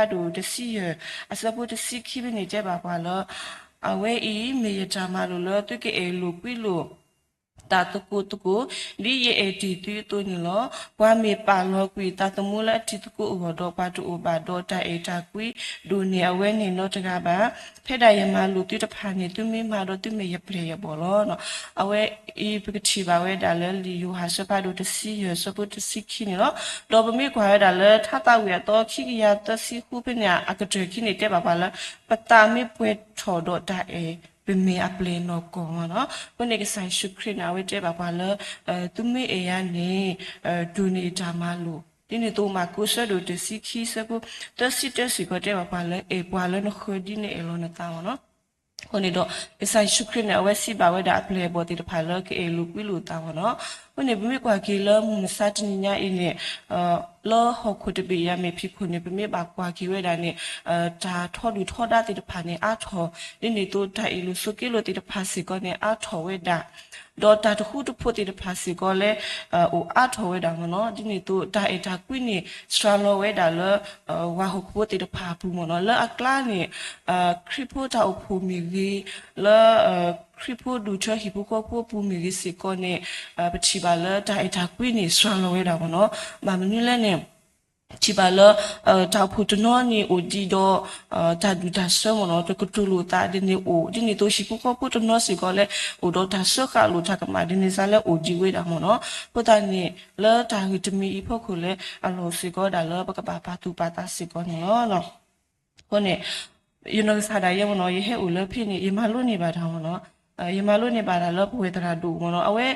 ယိၤဟၣ်အဆၢဖးဒိၣ်တဆံယဲၢ် အဆၢဖိတဆံခံဖဲန့ၣ်တဲဘၣ်ပှၤလၢ အဝဲအံၤမ့ၢ်ယတၢ်မၤလိာ်လၢသုကအဲၣ်လိာ်ကွံလိာ် တၢ်သကိးသကိး ဒ်ယအဲၣ်တ့ၢ်သုအသိးန့ၣ်လီၤ. ပှၤမ့ၢ်ပာ်လီၤကွံာ်သးသမူလၢအတံၤသကိးအဂီၢ်ဒီး ပှၤတအိၣ်ဘၣ်ဒီးတၢ်အဲၣ်တၢ်ကွံဒိၣ်န့ၢ်အဝဲန့ၣ်နီတဂၤဘၣ်. ဖဲဒၣ်ယမၤလိာ်သုတဖၣ်န့ၣ် သုမ့ၢ်မၤဒီးသုမ့ၢ်ယပျဲၢ်ယဘီၣ်လီၤ. အဝဲအံၤပကထံၣ်ဘၣ်ဝဲဒၣ်လၢလံာ်ယိၤဟၣ်အဆၢဖးဒိၣ်တဆံယဲၢ် အဆၢဖိတဆံခံန့ၣ်လီၤ. ဒီးပမ့ၢ်ကွၢ်ဝဲဒၣ်လၢထါသးဝံၣ်အသီ ခံကယၤသၢဆံဃုဖဲန့ၣ် အကတၢၢ်ခံန့ၣ်တဲဘၣ်ပှၤလၢ ပသးမ့ၢ်ပှဲၤထီၣ်ဒီးတၢ်အဲၣ် ပမ့ၢ်အပျဲၢ်နီၢ်ကီၢ်မ့ၢ်နီၤ. အဃိန့ၣ် ကစၢ်ယ့ၣ်ၡူးခရံာ်န့ၣ် အဝဲတဲဘၣ်ပှၤလၢ သုမ့ၢ်အဲၣ်ယၤန့ၣ် ဒိၣ်န့ၢ်တၢ်မၤလိာ် ဒ်န့ၣ်အသိး မၢ်ကူးအဆၢဒိၣ်တဆံခံ အဆၢဖိသၢဆံတၢစ့ၢ်ကီးတဲဘၣ်ပှၤလၢ အဲၣ်ပှၤလၢနဃၢၤဒ်နအဲၣ်လီၤနသးမ့ၢ်နီၤ. အဃိန့ၣ်ဒီး ကစၢ်ယ့ၣ်ၡူးခရံာ်န့ၣ် အဝဲစံးဘၣ်ဝဲဒၣ်အပျဲၢ်အဘီၣ်သ့ၣ်တဖၣ်လၢကအဲၣ်လိာ်ကွံလိာ်သးမ့ၢ်နီၤ. အဃိန့ၣ် ပမ့ၢ်ကွၢ်က့ၤလၢမုၢ်မဆါတနံၤညါအံၤန့ၣ် လၢဟီၣ်ခိၣ်တဘ့ၣ်အံၤ မ့ၢ်ဖံးခိၣ်န့ၣ် ပမ့ၢ်ဘၣ်ကွၢ်က့ၤဝဲဒၣ်န့ၣ် တၢ်ထီဒုၣ်ထီဒါသ့ၣ်တဖၣ်န့ၣ် အါထီၣ် ဒ်န့ၣ်အသိး တၢ်အ့ၣ်လိာ်ဆိးက့လိာ်သ့ၣ်တဖၣ်စ့ၢ်ကီးန့ၣ် အါထီၣ်ဝဲဒၣ် ဒီးတၢ်တဃူတဖိးသ့ၣ်တဖၣ်စ့ၢ်ကီးလၢ အိၣ်အါထီၣ်ဝဲဒၣ်မ့ၢ်နီၤ. ဒ်န့ၣ်အသိး တၢ်အဲၣ်တၢ်ကွံန့ၣ် စှၤလီၤဝဲဒၣ်လၢ ပှၤဟီၣ်ခိၣ်ဖိသ့ၣ်တဖၣ်အပူၤမ့ၢ်နီၤ. လၢအကျါန့ၣ် ခရံာ်ဖိတၢ်အိၣ်ဖှိၣ်မ့ၢ်ဂ့ၤ, လၢ ခရံာ်ဖိဒူၣ်ထၢဟံၣ်ဖိဃီဖိအပူၤမ့ၢ်ဂ့ၤစ့ၢ်ကီးန့ၣ် ပထံၣ်ဘၣ်လၢတၢ်အဲၣ်တၢ်ကွံန့ၣ် စှၤလီၤဝဲဒၣ်မ့ၢ်နီၤ. ဘၣ်မနုၤလဲၣ်န့ၣ် ထံၣ်ဘၣ်လၢ တၢ်အိၣ်ဖှိၣ်တနီၤန့ၣ်အိၣ်ဒံးဒီး တၢ်ဒူၣ်တၢ်ဆၢမ့ၢ်နီၤ တကတိၤလိာ်သးဒ်န့ၣ်အိၣ်, ဒ်န့ၣ်အသိးဟံၣ်ဖိဃီဖိတနီၤစ့ၢ်ကီးလၢ အိၣ်ဒီးတၢ်စၢဃာ်လိာ်တၢ်ကမၣ်ဒ်န့ၣ်စ့ၢ်လၢအိၣ်ဒံးဝဲဒၣ်မ့ၢ်နီၤ. အဃိသတးန့ၣ် လၢတၢ်ဂ့ၢ်တမံၤအံၤအဖီခိၣ်လၢ အလီၢ်စ့ၢ်ကီးဒၣ်လၢပကဘၣ်ပာ်သူၣ်ပာ်သးစ့ၢ်ကီးန့ၣ်လီၤ. အဃိန့ၣ် ယနီၢ်ကစၢ်ဒၣ်ယဲမ့ၢ်နီၤ ယဟဲအိၣ်လၢဖဲန့ၣ် ယမၤလိန့ၢ်ဘၣ်တၢ်မ့ၢ်နီၤ, ယမၤလိန့ၢ်ဘၣ်တၢ်လၢပဝဲသရၣ်ဒိၣ်မ့ၢ်နီၤ, အဝဲ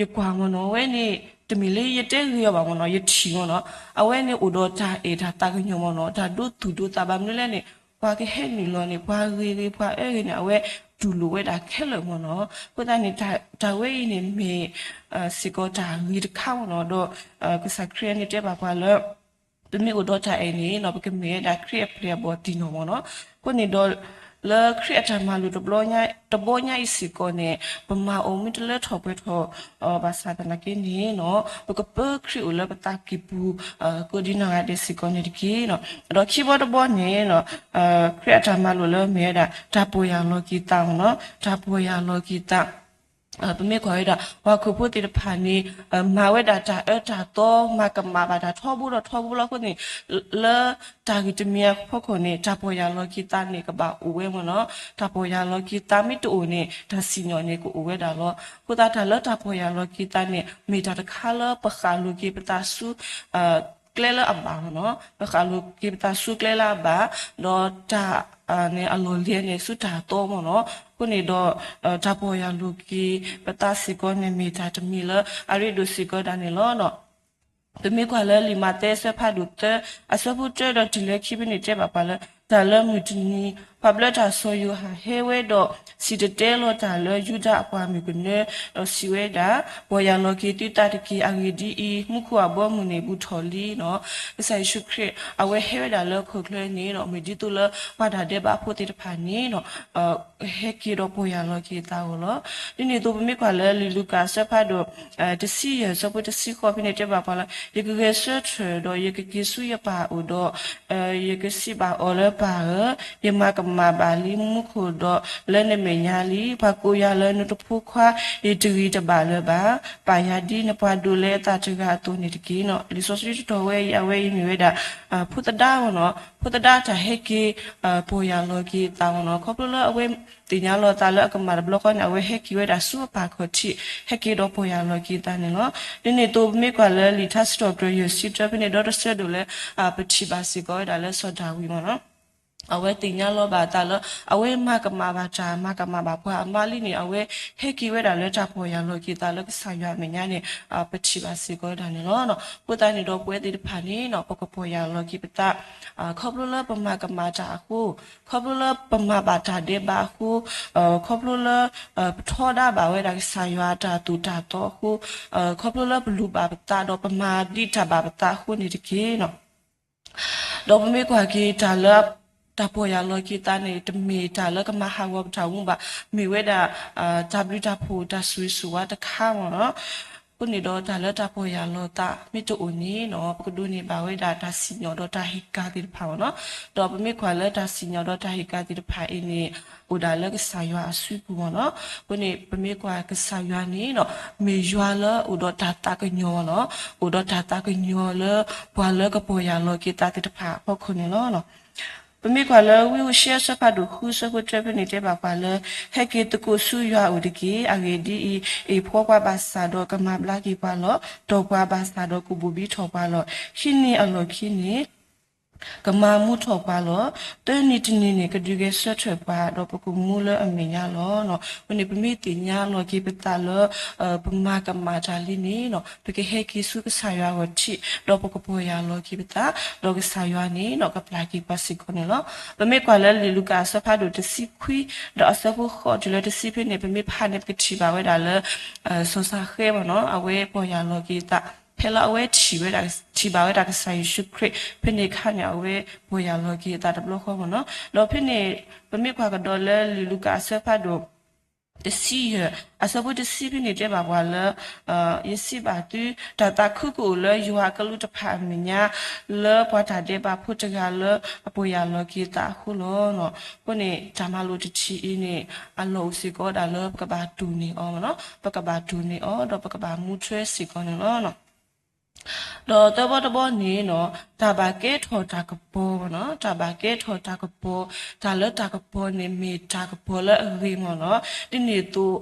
ယကွၢ်မ့ၢ်နီၤ အဝဲန့ၣ် တမ့ၢ်လၢယတဲဂ့ၤအီၤဘၣ်မ့ၢ်နီၤ ယထံၣ်မ့ၢ်နီၤ, အဝဲန့ၣ်အိၣ်ဒီးတၢ်အဲၣ်တၢ်သးကညီၤမ့ၢ်နီၤ တၢ်ဒိသူၣ်ဒိသးဘၣ်မနုၤလဲၣ်န့ၣ် ပှၤကဟဲနုာ်လီၤန့ၣ် ပှၤဂ့ၤဂ့ၤ ပှၤအၢဂ့ၤန့ၣ် အဝဲတူၢ်လိာ်ဝဲဒၣ်ခဲလၢာ်မ့ၢ်နီၤ. အဃိသတးန့ၣ် တၢ်ဝဲအံၤန့ၣ်မ့ၢ် စ့ၢ်ကီးတၢ်ဂ့ၤတခါမ့ၢ်နီၤ, ဒီး ကစၢ်ခရံာ်န့ၣ်တဲဘၣ်ပှၤလၢ ပမ့ၢ်အိၣ်ဒီးတၢ်အဲၣ်န့ၣ်နီၤ ပကမ့ၢ်ဝဲဒၣ်ခရံာ်အပျဲၢ်အဘီၣ်တံၢ်နီၢ်မ့ၢ်နီၤ. အဃိန့ၣ်ဒီး လၢခရံာ်အတၢ်မၤလိာ်တဘျီညါအံၤစ့ၢ်ကီးန့ၣ် ပမၤအီၤမ့ၢ်တလၢထီၣ်ပှဲၤထီၣ် ဘၣ်ဆၣ်သနာ်က့န့ၣ်နီၤ ပကပၢခရံာ်အိၣ်လၢပသးကံၢ်ပူၤ ကိးဒံနီၢ်ဂၤဒဲးစ့ၢ်ကီးန့ၣ်တက့ၢ်နီၤ. ဒီးခံဘီတဘီန့ၣ်နီၤ ခရံာ်အတၢ်မၤလိာ်လၢမ့ၢ်ဝဲဒၣ် တၢ်ပီၢ်ယၢ်လီၤက့ၤသးမ့ၢ်နီၤ တၢ်ပီၢ်ယၢ်လီၤက့ၤသး ပမ့ၢ်ကွၢ်ဝဲဒၣ် ပှၤဟီၣ်ခိၣ်ဖိသ့ၣ်တဖၣ်န့ၣ် မၤဝဲဒၣ်တၢ်အၢတၢ်သီ မၤကမၣ်ဘၣ်တၢ်ထီဘိဒီးထီဘိလီၤ. အဃိန့ၣ် လၢတၢ်ဂ့ၢ်တမံၤအဖီခိၣ်န့ၣ် တၢ်ပီၢ်ယၢ်လီၤက့ၤသးန့ၣ် ကဘၣ်အိၣ်ဝဲမ့ၢ်နီၤ. တၢ်ပီၢ်ယၢ်လီၤက့ၤသးမ့ၢ်တအိၣ်န့ၣ် တၢ်စံၣ်ညီၣ်န့ၣ်ကအိၣ်ဝဲဒၣ်လီၤ. အဃိသတးတၢ်လၢတၢ်ပီၢ်ယၢ်လီၤက့ၤသးန့ၣ် မ့ၢ်တၢ်တခါလၢပဃၣ်လိၤက့ၤပသးဆူ ကျဲလၢအဘၣ်မ့ၢ်နီၤ, ပဃၣ်လိၤက့ၤပသးဆူကျဲလၢအဘၣ်, ဒီးတၢ်န့ၣ်အလီၢ်လံၤန့ၣ်ဆူတၢ်သီမ့ၢ်နီၤ. အဃိန့ၣ်ဒီး တၢ်ပီၢ်ယၢ်လိၤက့ၤပသးစ့ၢ်ကီးန့ၣ် မ့ၢ်တၢ်တမံၤလၢအရ့ဒိၣ်စ့ၢ်ကီးဒၣ်န့ၣ်လီၤ. ပမ့ၢ်ကွၢ်လၢလံာ်မးသဲအဆၢဖးဒိၣ်သၢ အဆၢဖိတၢဒီးတုၤလၢခံဖဲန့ၣ်တဲဘၣ်ပှၤလၢ တၢ်လၢမုၢ်တနံၤ ပှၤဘျၢတၢ်စီၤယိၤဟၣ်ဟဲဝဲဒီး စံၣ်တဲၤတဲလီၤတၢ်လၢယူဒၤအပှၤမုၣ်ကနၢ ဒီးစံးဝဲဒၣ်, ပီၢ်ယၢ်လီၤက့ၤသုသးတက့ၢ်. အဂ့ၢ်ဒ်အံၤ, မူခိၣ်အဘီအမုၢ်န့ၣ် ဘူးထီၣ်လံနီၤ. ကစၢ်ယ့ၣ်ၡူးခရံာ် အဝဲဟဲဝဲဒၣ်လၢဟီၣ်ခိၣ်ချၢန့ၣ်နီၤ, မ့ၢ်ဒ်သိးလၢပှၤတၢ်ဒဲးဘးဖိသ့ၣ်တဖၣ်န့ၣ်နီၤ ဟဲက့ၤဒီးပီၢ်ယၢ်လီၤက့ၤအသးအဂီၢ်လီၤ. ဒ်န့ၣ်အသိး ပမ့ၢ်ကွၢ်လၢလံာ်လူၤကၣ်အဆၢဖးဒိၣ် တဆံယဲၢ် အဆၢဖိတဆံဃိးဖဲန့ၣ်တဲဘၣ်ပှၤလၢ ယကဂဲၤဆၢထၢၣ်ဒီးယကက့ၤဆူယပၢ်အအိၣ်ဒီး ယကစံးဘၣ်အီၤလၢ ပၢ်ဧၢ, ယမၤကမၣ်ဘၣ်လံမူခိၣ်ဒီးလၢနမဲာ်ညါလံ. ပှၤကိးယၤလၢနတဖိခွါ ယတဂံၢ်တဘၣ်လၢၤဘၣ်. ပာ်ယၤဒ်နပှၤဒိးလၢအသးတဂၤအသိးန့ၣ်တက့ၢ်နီၤ. လံာ်စီဆှံတတီၤဝဲအံၤ အဝဲအံၤမ့ၢ်ဝဲဒၣ် ဖိသဒါနီၤ, ဖိသဒါတၢ်ဟဲက့ၤ ပီၢ်ယၢ်လီၤက့ၤအသးနီၤ. ခီဖျိလၢအဝဲသ့ၣ်ညါလီၤအသးလၢအကမၣ်တဘျီဃီန့ၣ် အဝဲဟဲက့ၤဝဲဒၣ်ဆူအပၢ်ခီၣ်ထံး ဟဲက့ၤဒီးပီၢ်ယၢ်လီၤက့ၤအသးန့ၣ်လီၤ. ဒ်န့ၣ်အသိး ပမ့ၢ်ကွၢ်လၢလံာ်ထါစံးထီၣ်ပတြၢၤယဲၢ်ဆံတၢဖဲန့ၣ် ဒီတဆၢဒိၣ်လၢ ပထံၣ်ဘၣ်စ့ၢ်ကီးဝဲဒၣ်လၢစီၤဒၤဝံးမ့ၢ်နီၤ အဝဲသ့ၣ်ညါလီၤဘၣ်အသးလၢ အဝဲမၤကမၣ်ဘၣ်တၢ် မၤကမၣ်ဘၣ်ပှၤအမါလံန့ၣ် အဝဲဟဲက့ၤဝဲဒၣ်လၢတၢ်ပီၢ်ယၢ်လီၤက့ၤသးလၢကစၢ်ယွၤအမဲာ်ညါန့ၣ် ပထံၣ်ဘၣ်စ့ၢ်ကီးဝဲဒၣ်န့ၣ်လီၤ. အဃိသတးန့ၣ်ဒီး ပဝဲသ့ၣ်တဖၣ်န့ၣ်နီၤ ပကပီၢ်ယၢ်လီၤက့ၤပသး ခီဖျိလၢပမၤကမၣ်တၢ်အဃိ, ခီဖျိလၢပမၤဘၣ်တၢ်ဒဲးဘးအဃိ, ခီဖျိလၢ ပထီဒါဘၣ်ဝဲဒၣ်ကစၢ်ယွၤအတၢ်သိၣ်တၢ်သီအဃိ, ခီဖျိလၢပလူၤဘၣ်ပသးဒီးပမၤဒ်တၢ်ဘၣ်ပသးအဃိန့ၣ်တက့ၢ်နီၤ. ဒီးပမ့ၢ်ကွၢ်က့ၤတၢ်လၢ တၢ်ပီၢ်ယၢ်လီၤက့ၤသးန့ၣ် တမ့ၢ်တၢ်လၢကမၤဟးဂီၤပတၢ်အိၣ်မူဘၣ်. မ့ၢ်ဝဲဒၣ် တၢ်ဘျုးတၢ်ဖှိၣ်တၢ်ဆိၣ်ဂ့ၤဆိၣ်ဝါတခါမ့ၢ်နီၤ. အဃိန့ၣ်ဒီးတၢ်လၢတၢ်ပီၢ်ယၢ်လီၤသးမ့ၢ်တအိၣ်န့ၣ်နီၤ ပကဒိးန့ၢ်ဘၣ်ဝဲဒၣ်တၢ်စံၣ်ညီၣ်ဒီးတၢ်ဟ့ၣ်ကၣ်သ့ၣ်တဖၣ်မ့ၢ်နီၤ. ဒီးပမ့ၢ်ကွၢ်လၢတၢ်စံၣ်ညီၣ်ဒီးတၢ်ဟ့ၣ်ကၣ်သ့ၣ်တဖၣ်အံၤန့ၣ် အိၣ်ဒၣ်လၢကစၢ်ယွၤအစုပူၤမ့ၢ်နီၤ. အဃိန့ၣ် ပမ့ၢ်ကွၢ်ကစၢ်ယွၤန့ၣ်နီၤ မ့ၢ်ယွၤလၢအိၣ်ဒီးတၢ်သးကညီၤမ့ၢ်နီၤ, အိၣ်ဒီးတၢ်သးကညီၤလၢ ပှၤလၢကပီၢ်ယၢ်လီၤက့ၤသးသ့ၣ်တဖၣ်အဖီခိၣ်န့ၣ်လီၤ. ပမ့ၢ်ကွၢ်လၢဝံဧိၤၡ့ယၤအဆၢဖးဒိၣ်ဃုအဆၢဖိတၢဖဲန့ၣ်တဲဘၣ်ပှၤလၢ ဟဲက့ၤသကိးဆူယွၤအအိၣ်တက့ၢ်. အဂ့ၢ်ဒ်အံၤ, အ့ၣ်ဖှီပှၤဘၣ်ဆၣ်ဒီးကမၤဘျါက့ၤပှၤလီၤ. တီၢ်ပှၤဘၣ်ဆၣ်ဒီးကဘိၣ်ဘံထီၣ်ပှၤလီၤ. ဟံးန့ၢ်အလီၢ်ခံန့ၣ် ကမၤမူထီၣ်ပှၤလီၤ. သၢနံၤတနံၤန့ၣ် ကဒုးဂဲၤဆၢထၢၣ်ပှၤ ဒီးပကမူလၢအမဲာ်ညါလီၤ. အဃိန့ၣ် ပမ့ၢ်သ့ၣ်ညါလီၤက့ၤပသးလၢ ပမၤကမၣ်တၢ်လံန့ၣ်နီၤ ပကဟဲက့ၤဆူကစၢ်ယွၤအဂီၢ်ထံး ဒီးပကပီၢ်ယၢ်လီၤက့ၤပသး ဒီးကစၢ်ယွၤန့ၣ်နီၤ ကပျၢ်က့ၤပှၤစ့ၢ်ကီးန့ၣ်လီၤ. ပမ့ၢ်ကွၢ်လၢလံာ်လူၤကၣ်အဆၢဖးဒိၣ်တဆံခွံ ဒီးအဆၢဖိဃိးတုၤလၢတဆံဖဲန့ၣ် ပမ့ၢ်ဖးန့ၣ် ပကထံၣ်ဘၣ်ဝဲဒၣ်လၢ စီၤစၤဃဲမ့ၢ်နီၤ အဝဲပီၢ်ယၢ်လီၤက့ၤအသး ဖဲလၢအဝဲထံၣ်ဝဲဒၣ် ထံၣ်ဘၣ်ဝဲဒၣ်ကစၢ်ယ့ၣ်ၡူးခရံာ် ဖဲန့ၣ်အခါန့ၣ် အဝဲပီၢ်ယၢ်လီၤက့ၤအသးတဘျီဃီမ့ၢ်နီၤ. ဒီးဖဲန့ၣ် ပမ့ၢ်ကွၢ်ကဒီးလၢလံာ်လူၤကၣ်အဆၢဖးဒိၣ် တဆံယဲၢ် အဆၢဖိတဆံဖဲန့ၣ်တဲဘၣ်ပှၤလၢ ယစံးဘၣ်သု တၢ်သးခုကအိၣ်လၢယွၤအကလူးတဖၣ်အမဲာ်ညါ လၢပှၤတၢ်ဒဲးဘးဖိတဂၤလၢအပီၢ်ယၢ်လီၤက့ၤအသးအဃိလီၤ. အဃိန့ၣ် တၢ်မၤလိာ်တထံၣ်အံၤန့ၣ် အလီၢ်အိၣ်စ့ၢ်ကီးဝဲဒၣ်လၢပကဘၣ်တိၢ်န့ၢ်အီၤမ့ၢ်နီၤ, ပကဘၣ်တိၢ်န့ၢ်အီၤ ဒီးပကဘၣ်မူထွဲစ့ၢ်ကီးန့ၣ်လီၤ. ဒီးသၢဘီတဘီန့ၣ်နီၤ တၢ်ဘၣ်ကဲထီၣ်တၢ်ကပီၤမ့ၢ်နီၤ, တၢ်ဘၣ်ကဲထီၣ်တၢ်ကပီၤ, တၢ်လၢတၢ်ကပီၤန့ၣ် မ့ၢ်တၢ်ကပီၤလၢအဂ့ၤမ့ၢ်နီၤ, ဒ်န့ၣ်အသိး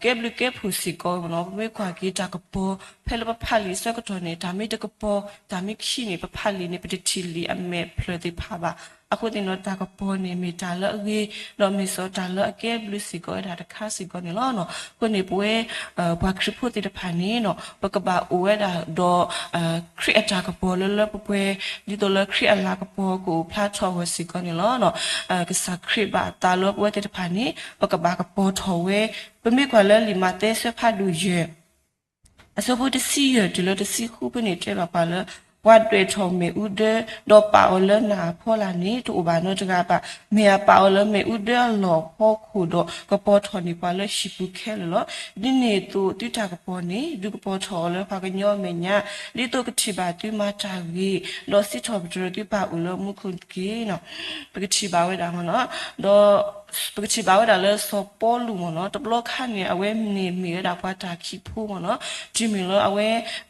ကဲဘျုးကဲဖှိၣ်စ့ၢ်ကီးမ့ၢ်နီၤ, ပမ့ၢ်ကွၢ်က့ၤတၢ်ကပီၤ ဖဲလၢပဖးလံာ်အဆၢကတီၢ်န့ၣ် တၢ်မ့ၢ်တကပီၤ တၢ်မ့ၢ်ခံးန့ၣ် ပဖးလံာ်န့ၣ် ပတထံၣ်လံာ်အမဲာ်ဖျၢၣ်သ့ၣ်တဖၣ်ဘၣ်. အဃိသတးန့ၣ် တၢ်ကပီၤန့ၣ် မ့ၢ်တၢ်လၢအဂ့ၤ ဒီးမ့ၢ်စီၤတၢ်လၢအကဲဘျုးစ့ၢ်ကီးဝဲဒၣ်တခါစ့ၢ်ကီးန့ၣ်လီၤ. အဃိန့ၣ် ပဝဲ ပှၤခရံာ်ဖိသ့ၣ်တဖၣ်န့ၣ်နီၤ ပကဘၣ်အိၣ်ဝဲဒၣ်ဒီး ခရံာ်အတၢ်ကပီၤလၢလၢပှဲၤပှဲၤ ဒ်သိးလၢခရံာ်အလၤကပီၤကအိၣ်ဖျါထီၣ်အဂီၢ်စ့ၢ်ကီးန့ၣ်လီၤ. ကစၢ်ခရံာ်ဘၣ်အသးလၢပဝဲသ့ၣ်တဖၣ်န့ၣ် ပကဘၣ်ကပီၤထီၣ်ဝဲ, ပမ့ၢ်ကွၢ်လၢလံာ်မးသဲအဆၢဖးဒိၣ်ယဲၢ် အဆၢဖိတဆံယဲၢ်တုၤလၢတဆံဃုဖဲန့ၣ်တဲဘၣ်ပှၤလၢ ပှၤဒွဲၣ်ထီၣ်မ့ၣ်အူဒၢ ဒီးပာ်အီၤလၢနၢ်အဖီလာ်န့ၣ် တအိၣ်ဘၣ်နီတဂၤဘၣ်. မ့ၢ်အပာ်အီၤလၢမ့ၣ်အူဒၢအလီၢ်ဖီခိၣ်ဒီး ကပီၤထီၣ်န့ၢ်ပှၤလၢဟံၣ်ပူၤခဲလၢာ်လီၤ. ဒ်န့ၣ်အသိးသုတၢ်ကပီၤန့ၣ် ဒုးကပီၤထီၣ်အီၤလၢပှၤကညီအမဲာ်ညါ, ဒ်သိးကထံၣ်ဘၣ်သုမၤတၢ်ဂ့ၤ, ဒီးစံးထီၣ်ပတြၢၤသုပၢ်အိၣ်လၢမူခိၣ်တက့ၢ်. ပကထံၣ်ဘၣ်ဝဲဒၣ်မ့ၢ်နီၤ, ဒီး ပကထံၣ်ဘၣ်ဝဲဒၣ်လၢစီၤပီလူးမ့ၢ်နီၤ, တဘျီခါန့ၣ် အဝဲန့ၣ်မ့ၢ်ဝဲဒၣ်ပှၤတၢ်ခံးဖိမ့ၢ်နီၤ, တုၤမ့ၢ်လၢအဝဲ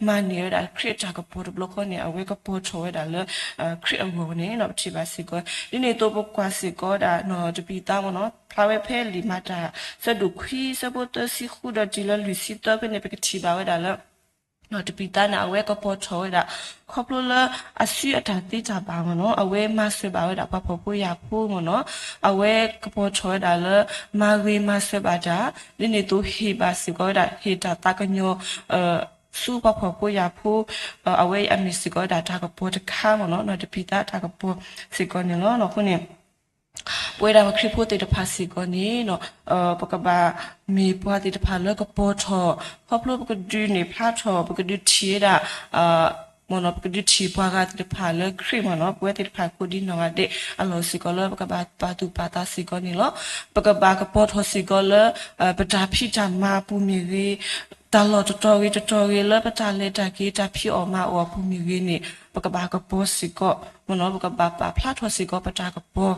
မၤန့ၢ်ဝဲဒၣ်ခရံာ်အတၢ်ကပီၤတဘျီဃီန့ၣ် အဝဲကပီၤထီၣ်ဝဲဒၣ်လၢ ခရံာ်အဂီၢ်န့ၣ် ပထံၣ်ဘၣ်စ့ၢ်ကီး. ဒ်န့ၣ်အသိးပကွၢ်စ့ၢ်ကီးဝဲဒၣ်နီၤတပံၤသါမ့ၢ်နီၤ, ဖျါဝဲဖဲလံာ်မၤတၢ် ဆၢဒိၣ်ခွံ ဆၢဖိသၢဆံဃုဒီးတုၤလၢလွံၢ်ဆံသၢဖဲန့ၣ် ပကထံၣ်ဘၣ်ဝဲဒၣ်လၢ နီၤတပံၤသါန့ၣ် အဝဲကပီၤထီၣ်ဝဲဒၣ် ခီဖျိလၢအစုအတၢ်သ့တၢ်ဘၣ်မ့ၢ်နီၤ, အဝဲမၤစၢၤဘၣ်ဝဲဒၣ်ပှၤဖှီၣ်ဖိယာ်ဖိမ့ၢ်နီၤ, အဝဲကပီၤထီၣ်ဝဲဒၣ်လၢ မၤဂ့ၤမၤစၢၤဘၣ်တၢ်, ဒ်န့ၣ်အသိးဟ့ၣ်ဘၣ်စ့ၢ်ကီးဝဲဒၣ် ဟ့ၣ်တၢ်သးကညီၤ ဆူပှၤဖှီၣ်ဖိယာ်ဖိ, အဝဲအံၤအမ့ၢ်စ့ၢ်ကီးဝဲဒၣ်တၢ်ကပီၤတခါမ့ၢ်နီၤ, နီၤတပံၤသါတၢ်ကပီၤစ့ၢ်ကီးန့ၣ်လီၤ. အဃိန့ၣ် ပဝဲဒၣ်ပှၤခရံာ်ဖိသ့ၣ်တဖၣ်စ့ၢ်ကီးန့ၣ်နီၤ, ပကဘၣ်မ့ၢ်ပှၤသ့ၣ်တဖၣ်လၢကပီၤထီၣ်, ခီဖျိပကဒုးန့ၢ်ဖျါထီၣ် ပကဒုးထံၣ်ဝဲဒၣ် မ့ၢ်နီၤ ပကဒုးထံၣ်ပှၤဂၤသ့ၣ်တဖၣ်လၢခရံာ်မ့ၢ်နီၤ, ပဝဲသ့ၣ်တဖၣ်ကိးဒံနီၢ်ဂၤဒဲး အလီၢ်စ့ၢ်ကီးလၢပကဘၣ်ပာ်သူၣ်ပာ်သးစ့ၢ်ကီးန့ၣ်လီၤ. ပကဘၣ်ကပီၤထီၣ်စ့ၢ်ကီးလၢ ပတၢ်ဖံးတၢ်မၤအပူၤမ့ၢ်ဂ့ၤ, တၢ်လီၢ်တတီၤဂ့ၤတတီၤဂ့ၤလၢပတၢ်လဲၤတၢ်က့ၤတၢ်ဖံးအီၣ်မၤအီၣ်အပူၤမ့ၢ်ဂ့ၤန့ၣ် ပကဘၣ်ကပီၤစ့ၢ်ကီး, မ့ၢ်နီၤ ပကဘၣ်ပာ်ဖျါထီၣ်စ့ၢ်ကီးပတၢ်ကပီၤ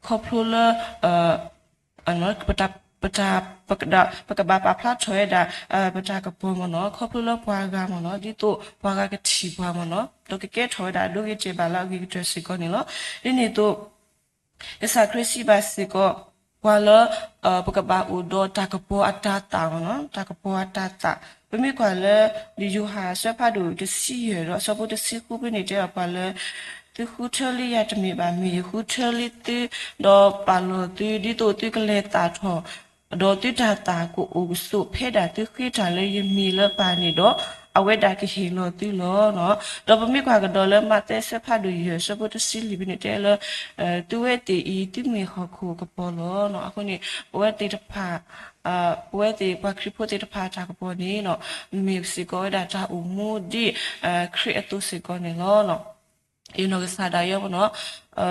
ခီဖျိလၢ ပတၢ် ပကဘၣ်ပာ်ဖျါထီၣ်ဝဲဒၣ် ပတၢ်ကပီၤမ့ၢ်နီၤ ခီဖျိလၢပှၤဂၤမ့ၢ်နီၤ ဒ်သိးပှၤဂၤကထံၣ်ပှၤမ့ၢ်နီၤ ဒီးကကဲထီၣ်ဝဲဒၣ်ဒိဂ့ၤတဲာ်ဘၣ်လၢအဂ့ၤကတၢၢ်စ့ၢ်ကီးန့ၣ်လီၤ. ဒ်န့ၣ်အသိး ကစၢ်ခရံာ်စံးဘၣ်စ့ၢ်ကီး ပှၤလၢ ပကဘၣ်အိၣ်ဒီးတၢ်ကပီၤအတၤသၣ်မ့ၢ်နီၤ တၢ်ကပီၤအတၤသၣ်. ပမ့ၢ်ကွၢ်လၢ လံာ်ယိၤဟၣ်အဆၢဖးဒိၣ်တဆံယဲၢ်ဒီးအဆၢဖိတဆံဃုဖဲန့ၣ်တဲဘၣ်ပှၤလၢ သုဃုထၢလံယၤတမ့ၢ်ဘၣ် မ့ၢ်ယဃုထၢလံသု ဒီးပာ်လီၤသု ဒ်သိးသုကလဲၤသၣ်ထီၣ် ဒီးသုတၢ်သၣ်ကအိၣ်ကဆိးဖဲဒၣ်သုဃ့တၢ်လၢယမံၤလၢပၢ်န့ၣ်ဒီး အဝဲဒၣ်ကဟ့ၣ်လီၤသုလီၤ. ဒီးပမ့ၢ်ကွၢ်ကဒီးလၢမးသဲအဆၢဖးဒိၣ်ယဲၢ်အဆၢဖိတဆံလွံၢ်ဖဲန့ၣ်တဲလၢ သုဝဲသ့ၣ်အံၤ သုမ့ၢ်ဟီၣ်ခိၣ်ကပီၤလီၤ. အဃိန့ၣ် ပဝဲသ့ၣ်တဖၣ် ပဝဲသ့ၣ်ပှၤခရံာ်ဖိသ့ၣ်တဖၣ်တၢ်ကပီၤန့ၣ် မ့ၢ်စ့ၢ်ကီးဝဲဒၣ်တၢ်အိၣ်မူဒ် ခရံာ်အသိးစ့ၢ်ကီးန့ၣ်လီၤ. ယနီၢ်ကစၢ်ဒၣ်ယဲမ့ၢ်နီၤ,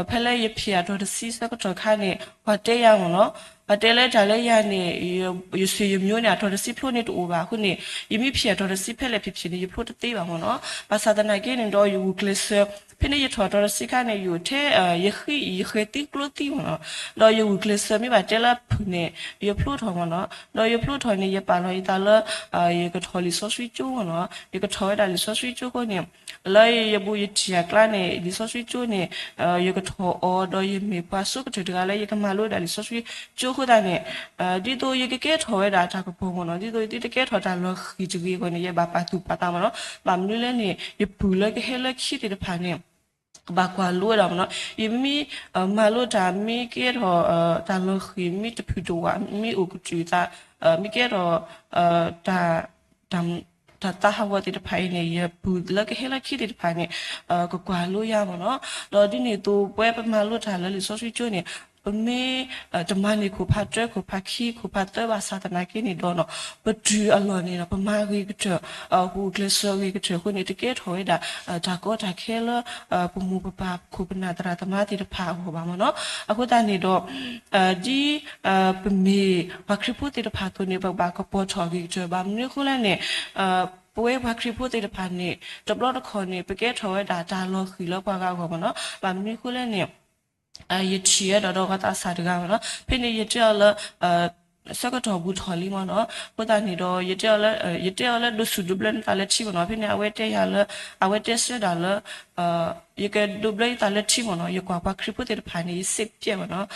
ဖဲလၢယဖံးအတီၤတဆံဆၢကတီၢ်ခါန့ၣ် ပှၤတဲယၤမ့ၢ်နီၤ, ပှၤတဲလၢတၢ်လၢယၤန့ၣ် ယဆွေယမျိုးန့ၣ် အတီၤတဆံဖျိန့ၣ်တအိၣ်ဘၣ်. အဃိန့ၣ် ယမ့ၢ်ဖံးအတီၤတဆံဖဲလဲၣ်ဖံးဖံးန့ၣ် ယဖျိတသ့ဘၣ်မ့ၢ်နီၤ. ဘၣ်ဆၣ်သနာ်က့န့ၣ်ဒီး ယဂုာ်ကျဲးစၢး ဖဲန့ၣ်ယထီၣ်အတီၤတဆံခါန့ၣ် ယအိၣ်ထဲ ယဃံ ယဃဲၤသံကျိသံမ့ၢ်နီၤ, ဒီးယဂုာ်ကျဲးစၢး မ့ၢ်ဘၣ်တဲလၢဖုၣ်န့ၣ် ယဖျိထီၣ်မ့ၢ်နီၤ. ဒီးယဖျိထီၣ်န့ၣ် ယပာ်လီၤယသးလၢ ယကထီၣ်လံာ်စီဆှံကၠိမ့ၢ်နီၤ, ယကထီၣ်ဝဲဒၣ်လံာ်စီဆှံကၠိအဃိန့ၣ် လၢယဘူးယတံၢ်အကျါန့ၣ် လံာ်စီဆှံကၠိန့ၣ် ယကထီၣ်အီၤ ဒီးယမ့ၢ်ပှၤဆိကတၢၢ်တဂၤလၢယကမၤလိဝဲဒၣ်လံာ်စီဆှံကၠိအဃိသတးန့ၣ် ဒ်သိးယကကဲထီၣ်ဝဲဒၣ်တၢ်ကပီၤမ့ၢ်နီၤ, ဒ်သိးယသုတကဲထီၣ်တၢ်လီၤဃံၤတဂ့ၤအဂီၢ်န့ၣ် ယဘၣ်ပာ်သူၣ်ပာ်သးမ့ၢ်နီၤ. ဘၣ်မနုၤလဲၣ်န့ၣ် ယပုၢ်လၢကဟဲလၢခံသ့ၣ်တဖၣ်န့ၣ် ကဘၣ်ကွၢ်လိဝဲဒၣ်မ့ၢ်နီၤ. ယမ့ၢ်မၤလိတၢ် မ့ၢ်ကဲထီၣ် တၢ်လီၤဃံၤ မ့ၢ်တဖုၣ်တဝး မ့ၢ်အိၣ်ကတုာ်သး မ့ၢ်ကဲထီၣ် တၢ် တၢ်သးဟးဂီၤသ့ၣ်တဖၣ်အံၤန့ၣ် ယပုၢ်လၢကဟဲလၢခံသ့ၣ်တဖၣ်န့ၣ် ကကွၢ်လိယၤမ့ၢ်နီၤ. ဒီးဒ်န့ၣ်အသိး ပဝဲပမၤလိတၢ်လၢလံာ်စီဆှံကၠိန့ၣ် ပမ့ၢ်တမၤန့ၢ်ခိၣ်ဖးတၢ ခိၣ်ဖးခံ ခိၣ်ဖးသၢဘၣ်ဆၣ်သနာ်က့န့ၣ်ဒီးနီၤ ပတုၤအလီၢ်န့ၣ်နီၤ ပမၤဂ့ၤကတၢၢ် ပဂုာ်ကျဲးစၢးဂ့ၤကတၢၢ်အဃိန့ၣ် တကဲထီၣ်ဝဲဒၣ် တၢ်ကီတၢ်ခဲလၢ ပမိၢ်ပပၢ်ခိၣ်ပနၢ်သရၣ်သမါသ့ၣ်တဖၣ်အဂီၢ်ဘၣ်မ့ၢ်နီၤ. အဃိသတးန့ၣ်ဒီး ဒ်ပမ့ၢ်ပှၤခရံာ်ဖိသ့ၣ်တဖၣ်အသိးန့ၣ် ပဘၣ်ကပီၤထီၣ်ဂ့ၤကတၢၢ်ဘၣ်. မနုၤအဃိလဲၣ်န့ၣ် ပဝဲပှၤခရံာ်ဖိသ့ၣ်တဖၣ်န့ၣ် တဘျီတခီၣ်န့ၣ် ပကဲထီၣ်ဝဲဒၣ်တၢ်လီၤဃံၤလၢပှၤဂၤအဂီၢ်မ့ၢ်နီၤ. ဘၣ်မနုၤအဃိလဲၣ်န့ၣ် ယထံၣ်ဝဲဒၣ်ဒီးပှၤသးစၢ်တဂၤမ့ၢ်နီၤ. ဖဲန့ၣ်ယတဲအီၤလၢ ဆၢကတီၢ်ဘူးထီၣ်လံမ့ၢ်နီၤ. အဃိသတးန့ၣ်ဒီး ယတဲအီၤလၢ ယတဲအီၤလၢဒိးစူၣ်ဒိးဘျၢနသးလၢထံမ့ၢ်နီၤ. ဖဲန့ၣ် အဝဲတဲယၤလၢ အဝဲတဲဆၢဒၣ်လၢ ယကဒိးဘျၢယသးလၢထံမ့ၢ်နီၤ. ယကွၢ်ပှၤခရံာ်ဖိသ့ၣ်တဖၣ်န့ၣ် ယစိတ်ပျက်မ့ၢ်နီၤ.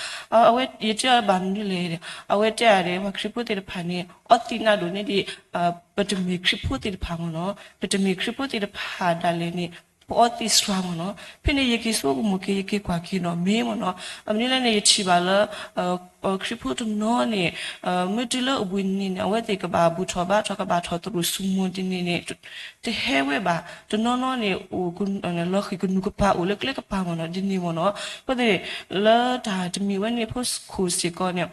အဝဲယတဲအီၤဘၣ်မနုၤလဲၣ်, အဝဲတဲအီၤဒီး ပှၤခရံာ်ဖိသ့ၣ်တဖၣ်န့ၣ် အီသံးနးဒိၣ်န့ၢ်ဒံး ပတမ့ၢ်ခရံာ်ဖိသ့ၣ်တဖၣ်မ့ၢ်နီၤ. ပတမ့ၢ်ခရံာ်ဖိသ့ၣ်တဖၣ်ဒၣ်လဲာ်န့ၣ် ပအီသံးစှၤမ့ၢ်နီၤ. ဖဲန့ၣ် ယက့ၤဆိကမိၣ်က့ၤ ယက့ၤကွၢ်က့ၤနီၣ်မ့ၢ်မ့ၢ်နီၤ. အမနုၤလဲၣ်န့ၣ် ယထံၣ်ဘၣ်လၢ ခရံာ်ဖိတနီၤန့ၣ် မ့ၢ်တုၤလၢအဘူးန့ၣ်န့ၣ် အဝဲသ့ၣ်ကဘၣ်ဘူၣ်ထီၣ်ဘါထီၣ် ကဘၣ်ထီၣ်သရူးစူမိၢ်ဒ်န့ၣ်န့ၣ် တဟဲဝဲဘၣ်. တနီၤနီၤန့ၣ် အိၣ်လီၤဃံၤကနူၤကပၤ အိၣ်လၢကျဲကပၤမ့ၢ်နီၤ ဒ်န့ၣ်မ့ၢ်နီၤ. အဃိသတးန့ၣ် လၢတၢ်တမံၤဝဲန့ၣ်ဖိခိၣ်စ့ၢ်ကီးန့ၣ်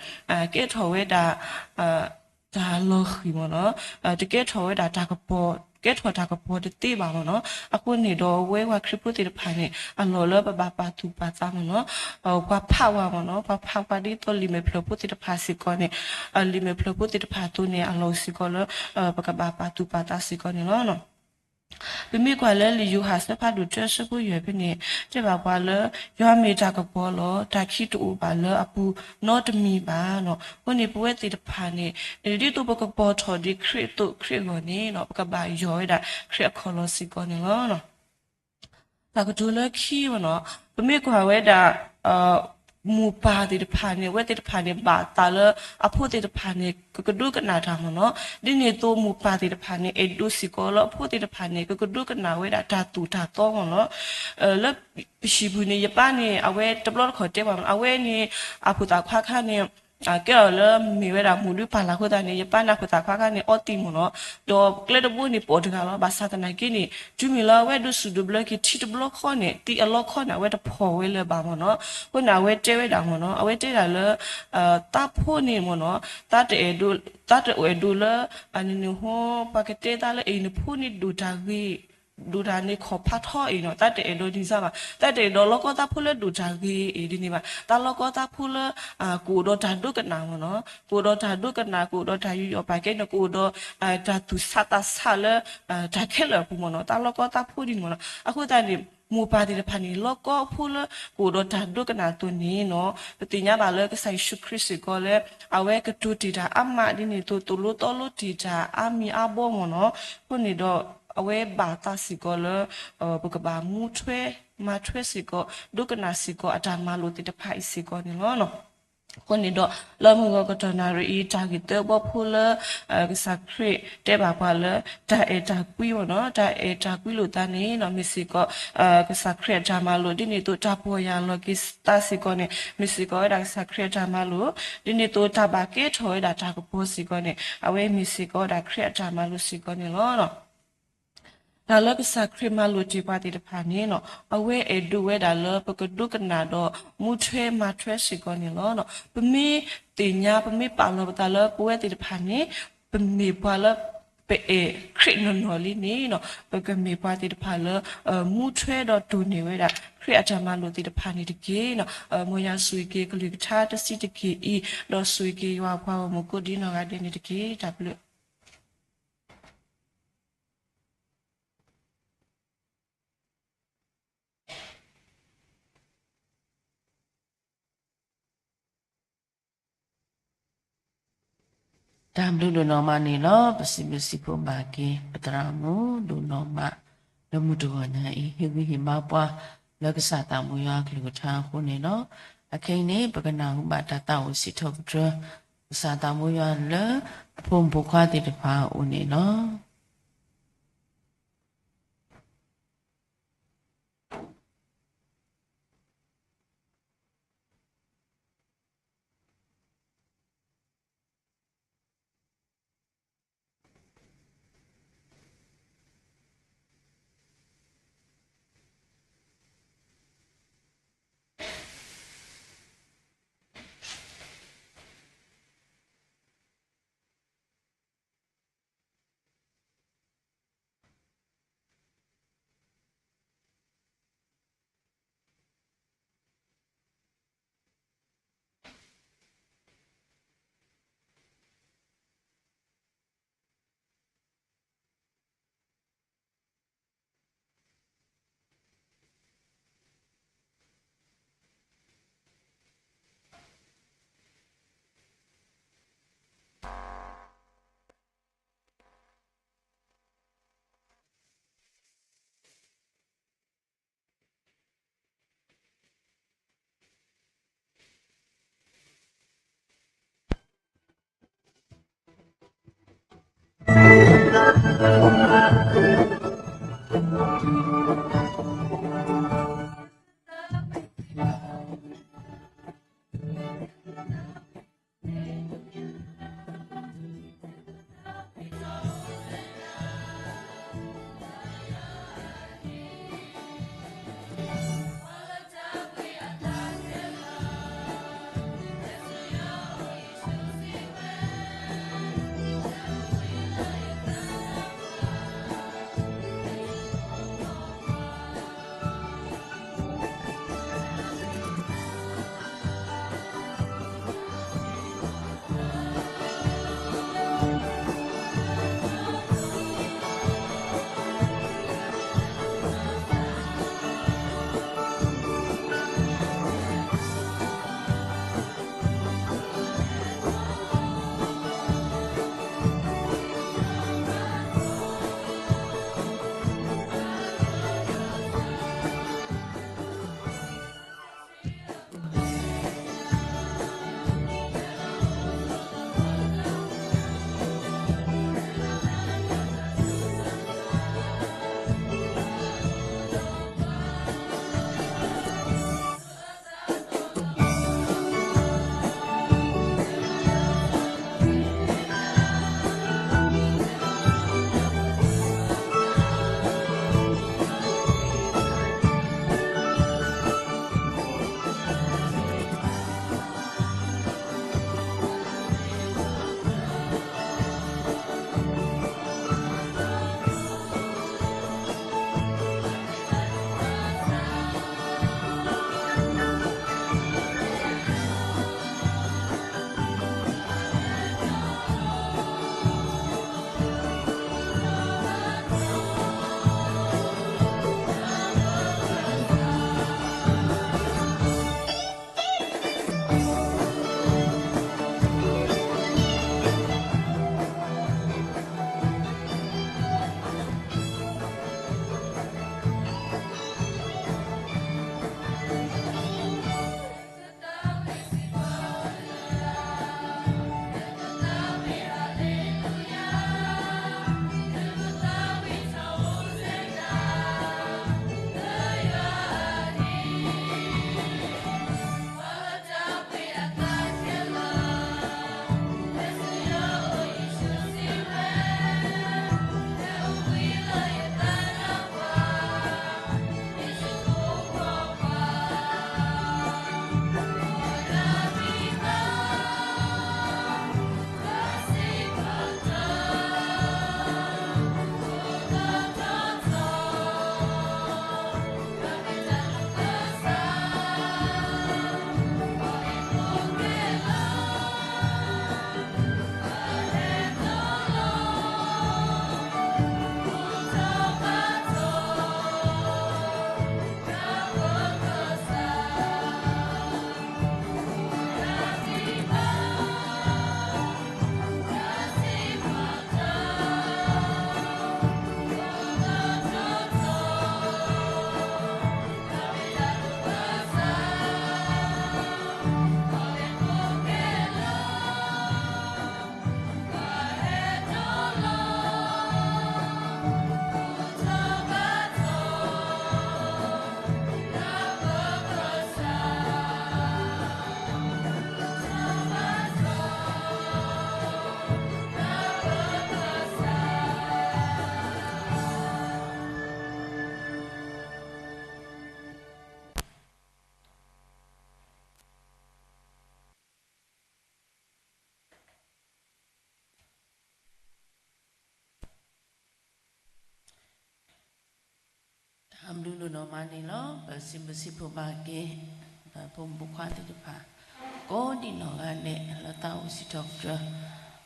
ကဲထီၣ်ဝဲဒၣ် တၢ်လီၤဃံၤမ့ၢ်နီၤ, တကဲထီၣ်ဝဲဒၣ်တၢ်ကပီၤ, ကဲထီၣ်တၢ်ကပီၤတသ့ဘၣ်မ့ၢ်နီၤ. အဃိန့ၣ်ဒီး အဝဲပှၤခရံာ်ဖိသ့ၣ်တဖၣ်န့ၣ် အလီၢ်လၢပဘၣ်ပာ်သူၣ်ပာ်သးမ့ၢ်နီၤ, ပှၤဖးဝဲမ့ၢ်နီၤ, ပှၤဖးဝဲဒ်သိးလံာ်မဲာ်ဖျၢၣ်ဖိသ့ၣ်တဖၣ်စ့ၢ်ကီးန့ၣ်, လံာ်မဲာ်ဖျၢၣ်ဖိသ့ၣ်တဖၣ်အသိးန့ၣ် အလီၢ်စ့ၢ်ကီးလၢ ပကဘၣ်ပာ်သူၣ်ပာ်သးစ့ၢ်ကီးန့ၣ်လီၤ. ပမ့ၢ်ကွၢ်လၢလံာ်ယိၤဟၣ်အဆၢဖးဒိၣ်တၢ အဆၢဖိယဲၢ်ဖဲန့ၣ် တဲဘၣ်ပှၤလၢ ယွၤမ့ၢ်တၢ်ကပီၤလီၤ. တၢ်ခံတအိၣ်ဘၣ်လၢအပူၤနီတမံၤဘၣ်နီၤ. အဃိန့ၣ် ပဝဲသ့ၣ်တဖၣ်န့ၣ် ဒ်သိးပကပီၤထီၣ်ဒ်ခရံာ်အသိးခရံာ်အဂီၢ်န့ၣ်နီၤ ပကဘၣ်ယီၢ်ဝဲဒၣ်ခရံာ်အခီၣ်လီၢ်စ့ၢ်ကီးန့ၣ်လီၤ. တၢ်ကတိၤလၢခံမ့ၢ်နီၤ, ပမ့ၢ်ကွၢ်ဝဲဒၣ် မိၢ်ပၢ်သ့ၣ်တဖၣ်န့ၣ် အဝဲသ့ၣ်တဖၣ်န့ၣ် ဘၣ်သးလၢအဖိသ့ၣ်တဖၣ်န့ၣ် ကကဒိကနၣ်တၢ်မ့ၢ်နီၤ. ဒ်န့ၣ်အသိးမိၢ်ပၢ်သ့ၣ်တဖၣ်န့ၣ် အဲၣ်ဒိးစ့ၢ်ကီးလၢအဖိသ့ၣ်တဖၣ်န့ၣ် ကကဒိကနၣ်ဝဲဒၣ်တၢ်သိၣ်တၢ်သီမ့ၢ်နီၤ. လၢပဟံၣ်ပူၤန့ၣ် ယပၢ်န့ၣ် အဝဲတဘျီတခီၣ်တဲပှၤမ့ၢ်နီၤ အဝဲန့ၣ် အဖိသၣ်ခွါခါန့ၣ် ကဲအီၤလၢမ့ၢ်ဝဲဒၣ်မိၢ်ဒုးပာ်လၢ်အဃိသတးန့ၣ် ယပၢ်န့ၣ်အဖိသၣ်ခွါခါန့ၣ် အီသံးမ့ၢ်နီၤ, ဒီးကျဲတဘိန့ၣ်ပိာ်တဂၤလီၤ. ဘၣ်ဆၣ်သနာ်က့န့ၣ် တုၤမ့ၢ်လၢအဝဲဒိးစူၣ်ဒိးဘျၢက့ၤထံတဘျီဃီန့ၣ် သံးအလီခီန့ၣ် အဝဲတဖီၣ်ဝဲလၢၤဘၣ်မ့ၢ်နီၤ. အဃိန့ၣ် အဝဲတဲဝဲဒၣ်မ့ၢ်နီၤ, အဝဲတဲဒၣ်လၢ သးဖိန့ၣ်မ့ၢ်နီၤ, သးတအဲၣ်ဒိး, သးတအဲၣ်ဒိးလၢ အန့ၣ်န့ၣ်ဟိ ပှၤကတဲသးလၢအံၤနဖိန့ၣ်ဒိၣ်တၢ်ဂ့ၤ ဒိၣ်တၢ်န့ၣ်ခီၣ်ဖးထီအံၤနီၤ, သးတအဲၣ်ဒိးဒ်န့ၣ်ဘၣ်, သးတအဲၣ်ဒိးလီကီသးဖိလၢဒိၣ်တၢ်ဂ့ၤအံၤဒ်န့ၣ်ဘၣ်, သးလီကီသးဖိလၢ ကအိၣ်ဒီးတၢ်ဒိကနၣ်မ့ၢ်နီၤ, ကအိၣ်ဒီးတၢ်ဒိကနၣ်, ကအိၣ်ဒီးတၢ်ယူးယီၣ်ပာ်ကဲန့ၣ်, ကအိၣ်ဒီး တၢ်သူၣ်ဆးသးဆးလၢ တၢ်ခဲလၢာ်အပူၤမ့ၢ်နီၤ, သးလီကီသးဖိဒ်န့ၣ်မ့ၢ်နီၤ. အဃိသတးန့ၣ် မိၢ်ပၢ်သ့ၣ်တဖၣ်န့ၣ် လီကီအဖိလၢ ကအိၣ်ဒီးတၢ်ဒိကနၣ်အသိးန့ၣ်နီၤ, ပသ့ၣ်ညါဘၣ်လၢကစၢ်ယ့ၣ်ၡူးခရံာ်စ့ၢ်ကီးလၢ အဝဲကတိၤတ့ၢ်တၢ်အါမးဒ်န့ၣ်အသိး သိၣ်လိသီလိတ့ၢ်တၢ်အါမံၤအါဘီမ့ၢ်နီၤ. အဃိန့ၣ်ဒီး အဝဲဘၣ်သးစ့ၢ်ကီးလၢ ပကဘၣ်မူထွဲ မၤထွဲစ့ၢ်ကီး ဒိကနၣ်စ့ၢ်ကီးအတၢ်မၤလိာ်သ့ၣ်တဖၣ်အံၤစ့ၢ်ကီးန့ၣ်လီၤ. အဃိန့ၣ်ဒီး လၢမုၢ်ဂီၤကတီၢ်နၣ်ရံၣ်အံၤ တၢ်ဂ့ၢ်သၢဘီဖိလၢ ကစၢ်ခရံာ်တဲဘၣ်ပှၤလၢ တၢ်အဲၣ်တၢ်ကွံမ့ၢ်နီၤ, တၢ်အဲၣ်တၢ်ကွံလိာ်သးန့ၣ်နီၤ မ့ၢ်စ့ၢ်ကီး ကစၢ်ခရံာ်အတၢ်မၤလိာ်, ဒ်န့ၣ်အသိး တၢ်ပီၢ်ယၢ်လီၤက့ၤသးစ့ၢ်ကီးန့ၣ် မ့ၢ်စ့ၢ်ကီးဝဲဒၣ်ကစၢ်ခရံာ်အတၢ်မၤလိာ်, ဒ်န့ၣ်အသိး တၢ်ဘၣ်ကဲထီၣ်ဝဲဒၣ်တၢ်ကပီၤစ့ၢ်ကီးန့ၣ် အဝဲမ့ၢ်စ့ၢ်ကီးဝဲဒၣ်ခရံာ်အတၢ်မၤလိာ်စ့ၢ်ကီးန့ၣ်လီၤ. တၢ်လၢကစၢ်ခရံာ်မၤလိာ်တ့ၢ်ပှၤသ့ၣ်တဖၣ်န့ၣ်နီၤ အဝဲအဲၣ်ဒိးဝဲဒၣ်လၢပကဒိကနၣ်ဒီးမူထွဲမၤထွဲစ့ၢ်ကီးန့ၣ်လီၤ. ပမ့ၢ်သ့ၣ်ညါ ပမ့ၢ်ပာ်လီၤပသးလၢပဝဲသ့ၣ်တဖၣ်န့ၣ် ပမ့ၢ်ပှၤလၢ ပအဲၣ်ခရံာ်နီၢ်နီၢ်လံန့ၣ်နီၤ, ပကမ့ၢ်ပှၤသ့ၣ်တဖၣ်လၢ မူထွဲဒီးတိၢ်န့ၢ်ဝဲဒၣ် ခရံာ်အတၢ်မၤလိာ်သ့ၣ်တဖၣ်န့ၣ်တက့ၢ်နီၤ. မ်ယွၤဆိၣ်ဂ့ၤက့ၤကလုၢ်ကထါတဆံးတက့ၢ်အံၤ, ဒီးဆိၣ်ဂ့ၤက့ၤယွၤအပှၤဂီၢ်မုၢ်ကိးဒံနီၢ်ဂၤဒဲးန့ၣ်တက့ၢ်. တၢ်ဘျုး တၢ်ဘျုးဒိၣ်နီၢ်မးန့ၣ်လီၤ. ပစံးဘျုးစံးဖှိၣ်ဘၣ်က့ၤ ပသရၣ်မုၣ်ဒိၣ်နီၢ်မး လၢမုၢ်တဂီၤညါအံၤ ဟ့ၣ်ဂံၢ်ဟ့ၣ်ဘါပှၤ လၢကစၢ်သးဘိယွၤအကလုၢ်ကထါအဃိန့ၣ်လီၤ. အခဲအံၤန့ၣ် ပကနၢ်ဟူဘၣ်တၢ်သးအိၣ်စံးထီၣ်ပတြၢၤ ကစၢ်သးဘိယွၤလၢ အဖိမုၣ်ဖိခွါသ့ၣ်တဖၣ်အအိၣ်န့ၣ်လီၤ. အဘျုးဒိၣ်နီၢ်မးန့ၣ်လီၤ. ပစံးဘျုးစံးဖှိၣ်ဘၣ်က့ၤ ပဖိမုၣ်ဖိခွါသ့ၣ်တဖၣ် ကိးဒံးနီၢ်ဂၤဒဲး လၢသးအိၣ်စံးထီၣ်ပတြၢၤ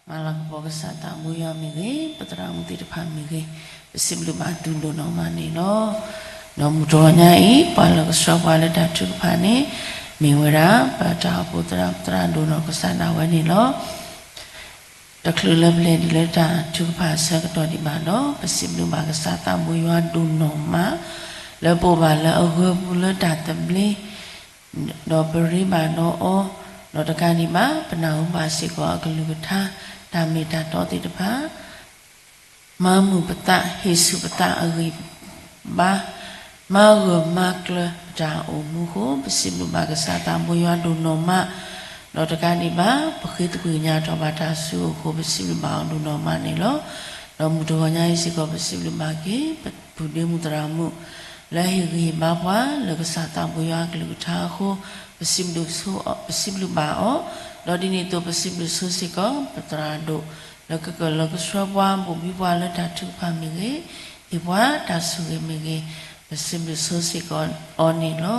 မၤလၤကပီၤကစၢ်သးဘိယွၤမ့ၢ်ဂ့ၤ, ပသရၣ်မုၣ်သ့ၣ်တဖၣ်မ့ၢ်ဂ့ၤ, ပစံးဘျုးဘၣ်သုဒိၣ်နီၢ်မးန့ၣ်လီၤ. ဒီးမုၢ်တဂီၤညါအံၤ ပှၤလၢကဆှၢပှၤလၢတၢ်ထုကဖၣ်န့ၣ် မ့ၢ်ဝဲဒၣ် ပတၢ်အိၣ်ဖှိၣ်သရၣ် ပသရၣ်ဒိၣ်နီၢ်ကစၢ်ဒၣ်ဝဲန့ၣ်လီၤ. တချုးလၢပလဲၤဒံးလၢတၢ်ထုကဖၣ်အဆၢကတီၢ်ဒံးဘၣ်ဒီး ပစံးဘျုးဘၣ်ကစၢ်သးဘိယွၤဒိၣ်နီၢ်မး လၢပအိၣ်ဘၣ်လၢအဂၢၤပူၤလၢတၢ်သဘျ့ ဒီးပရ့ဘၣ်ဒီးအီၤ, ဒီးတကးဒံးဘၣ် ပနၢ်ဟူဘၣ်စ့ၢ်ကီးအကလုၢ်ကထါ တၢ်မ့ၢ်တၢ်တီသ့ၣ်တဖၣ် မၤမုာ်ပသး ဟ့ၣ်ဆူၣ်ပသးအဂံၢ်ဘါ, မၤဂၢၢ်မၤကျၢၤပတၢ်အိၣ်မူအဃိ ပစံးဘျုးဘၣ်ကစၢ်သးဘိယွၤဒိၣ်နီၢ်မး, ဒီးတကးဒံးဘၣ် ပဃ့သကွံၢ်ကညးထီၣ်ဘၣ်တၢ်စုအဃိ ပစံးဘျုးဘၣ်အီၤဒိၣ်နီၢ်မးန့ၣ်လီၤ. ဒီးမုၢ်တဂီၤညါအံၤစ့ၢ်ကီး ပစံးဘျုးဘၣ်က့ၤ ပပုၢ်ဒ့မုၣ်သရၣ်မုၣ် လၢအဟ့ၣ်ဂံၢ်ဟ့ၣ်ဘါပှၤ လၢကစၢ်သးဘိယွၤအကလုၢ်ကထါအဃိ ပစံးဘျုးဆိ ပစံးဘျုးဘၣ်အီၤ, ဒီးဒ်န့ၣ်အသိး ပစံးဘျုးဆိစ့ၢ်ကီး ပသရၣ်ဒိၣ် လၢကကလီၤကဆှၢပှၤ ဘိၣ်ဘံပှၤလၢတၢ်ထုကဖၣ်မ့ၢ်ဂ့ၤ, ဟ့ၣ်ပှၤတၢ်ဆိၣ်ဂ့ၤမ့ၢ်ဂ့ၤ, ပစံးဘျုးဆိစ့ၢ်ကီးအီၤန့ၣ်လီၤ.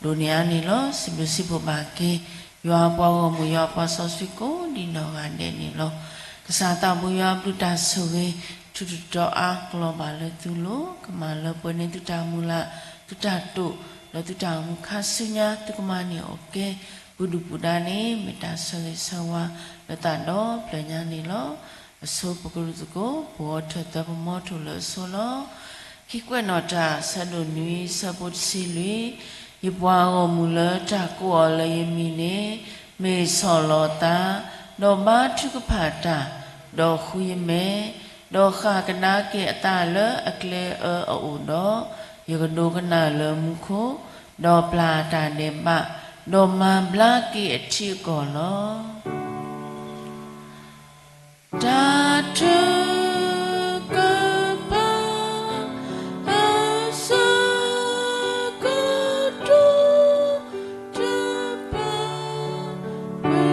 ဒိၣ်န့ၢ်အါန့ၣ်လီၤ. စံးဘျုးစံးဖှိၣ်ဘၣ်က့ၤ ယွၤအပှၤဂီၢ်မုၢ် ယွၤအပှၤစီဆှံကိးဒံးနီၢ်ဂၤဒဲးန့ၣ်လီၤ. ကစၢ်သးဘိယွၤအဘျုးတၢ်ဆိၣ်ဂ့ၤ ထူးထူးတီၤတီၤအါကလီၤဘၣ်လၢသုလိၤ, ကမၤလၢပှဲၤန့ၢ်သုတၢ်မုၢ်လၢ် သုတၢ်တိာ် ဒီးသုတၢ်အိၣ်မူခါဆူညါ သုကမၤန့ၢ်အီၤကဲ ပူၤဒုၣ်ပူၤဒါန့ၣ် မ့ၢ်တၢ်ဆၢဂ့ၤဆၢဝါလၢသးဒီဖျၢၣ်ညါန့ၣ်လီၤ. အဆိပကရူၢ်သကိး ပဂီၤထၢၣ်သၢပမီထိၣ်လၢအဆိလီၤ. ခံကွဲးနီၣ်တၢ် ဆၢဒိၣ်နွံ ဆၢဖိတဆံလွံၢ်, ယပှၤဂီၢ်မုၢ်လၢတၢ်ကိးအီၤလၢယမံၤန့ၣ် မ့ၢ်ဆီၣ်လီၤသး, ဒီးဘါထုကဖၣ်တၢ်, ဒီးဃုယမဲာ်, ဒီးဃၣ်ကဒါက့ၤအသးလၢအကျဲအၢအအိၣ်ဒီး, ယကဒိကနၣ်လၢမူခိၣ်, ဒီးပျၢ်တၢ်ဒဲးဘး, ဒီးမၤဘျါက့ၤအထံအကီၢ်လီၤ. တၢ်ထုကဖၣ်အဆၢကတီၢ် တ